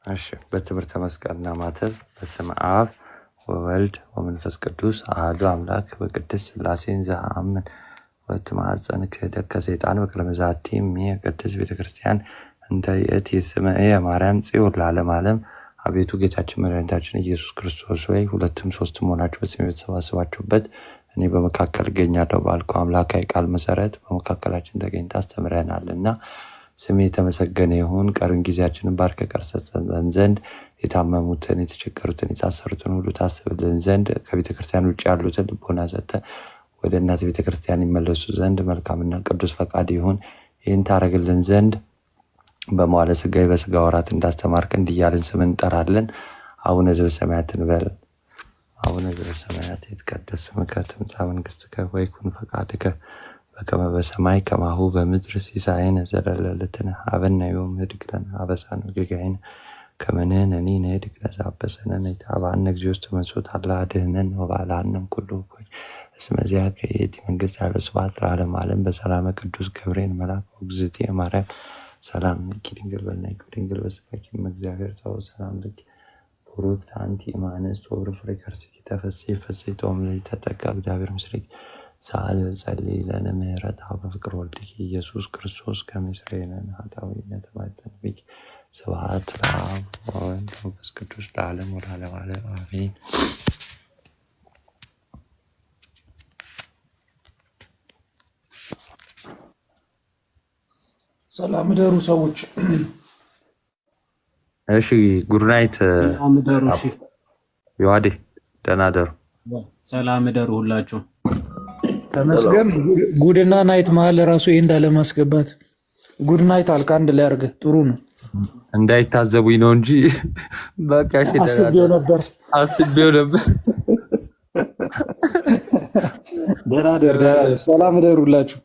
እሺ፣ በትምህርተ መስቀልና ማተብ። በስመ አብ ወወልድ ወመንፈስ ቅዱስ አሐዱ አምላክ። በቅድስት ሥላሴን ዘአምን ወትማፀን ክህደት ከሰይጣን በቅድመ ዛቲ እምየ ቅድስት ቤተ ክርስቲያን እንተ ይእቲ ስመ ማርያም ጽዮን ለዓለመ ዓለም። አቤቱ ጌታችን መድኃኒታችን ኢየሱስ ክርስቶስ ወይ ሁለትም ሶስትም ሆናችሁ በስሜ በተሰባሰባችሁበት እኔ በመካከል እገኛለሁ ባልከው አምላካዊ ቃል መሰረት በመካከላችን ተገኝተህ አስተምረናልና ስሜ የተመሰገነ ይሁን። ቀሪውን ጊዜያችንን ባርከህ ቀድሰህ ትሰጠን ዘንድ፣ የታመሙትን፣ የተቸገሩትን፣ የታሰሩትን ሁሉ ታስብልን ዘንድ፣ ከቤተ ክርስቲያን ውጭ ያሉትን ልቦና ሰጥተህ ወደ እናት ቤተ ክርስቲያን ይመለሱ ዘንድ መልካምና ቅዱስ ፈቃድ ይሁን። ይህን ታደርግልን ዘንድ በመዋዕለ ሥጋዌ በሥጋ ወራት እንዳስተማርክ እንዲህ እያልን ስምን እንጠራለን። አቡነ ዘበሰማያት እንበል። አቡነ ዘበሰማያት ይትቀደስ ስምከ ትምጻእ መንግሥትከ ወይኩን ፈቃድከ በከመ በሰማይ ከማሁ በምድር። ሲሳየነ ዘለለዕለትነ ሀበነ ዮም ህድግ ለነ አበሳነ ወጌጋየነ ከመ ንሕነኒ ንህድግ ለዘአበሰነ ኢታብአነ እግዚኦ ውስተ መንሱት አላ አድኅነነ ወባልሐነ እምኩሉ እኩይ እስመ ዚአከ ይእቲ መንግሥት ኃይለ ስብሐት ለዓለመ ዓለም። በሰላመ ቅዱስ ገብርኤል መልአክ ወእግዝእትየ ማርያም ሰላም ለኪ ድንግል በሕሊናኪ ወድንግል በሥጋኪ እመ እግዚአብሔር ጸባኦት ሰላም ለኪ ቡርክት አንቲ እምአንስት ወቡሩክ ፍሬ ከርሥኪ ተፈሥሒ ፍሥሕት ወምልዕተ ጸጋ እግዚአብሔር ምስሌኪ ሰአሊ ወጸልዪ ለነ ምህረተ ኀበ ፍቅር ወልድኪ ኢየሱስ ክርስቶስ ከመ ይስረይ ለነ ኃጣውኢነ። ተማኅፀነ ብኪ። ስብሐት ለአብ ወወልድ ወመንፈስ ቅዱስ ለዓለም ወለዓለመ ዓለም አሜን። ሰላም እደሩ ሰዎች። እሺ good night። ሰላም እደሩ። እሺ። ዮሐዴ ደህና እደሩ። ሰላም እደሩ ሁላችሁ። ተመስገን። Good ና night መሀል ራሱ ይሄ እንዳለማስገባት good night አልክ አንድ ላይ አድርገህ ጥሩ ነው። እንዳይታዘቡኝ ነው እንጂ በቃ እሺ፣ ደህና አስቤው እደሩ። ነበር። አስቤው ነበር። ደህና ደር፣ ደህና ደር። ሰላም እደሩላችሁ።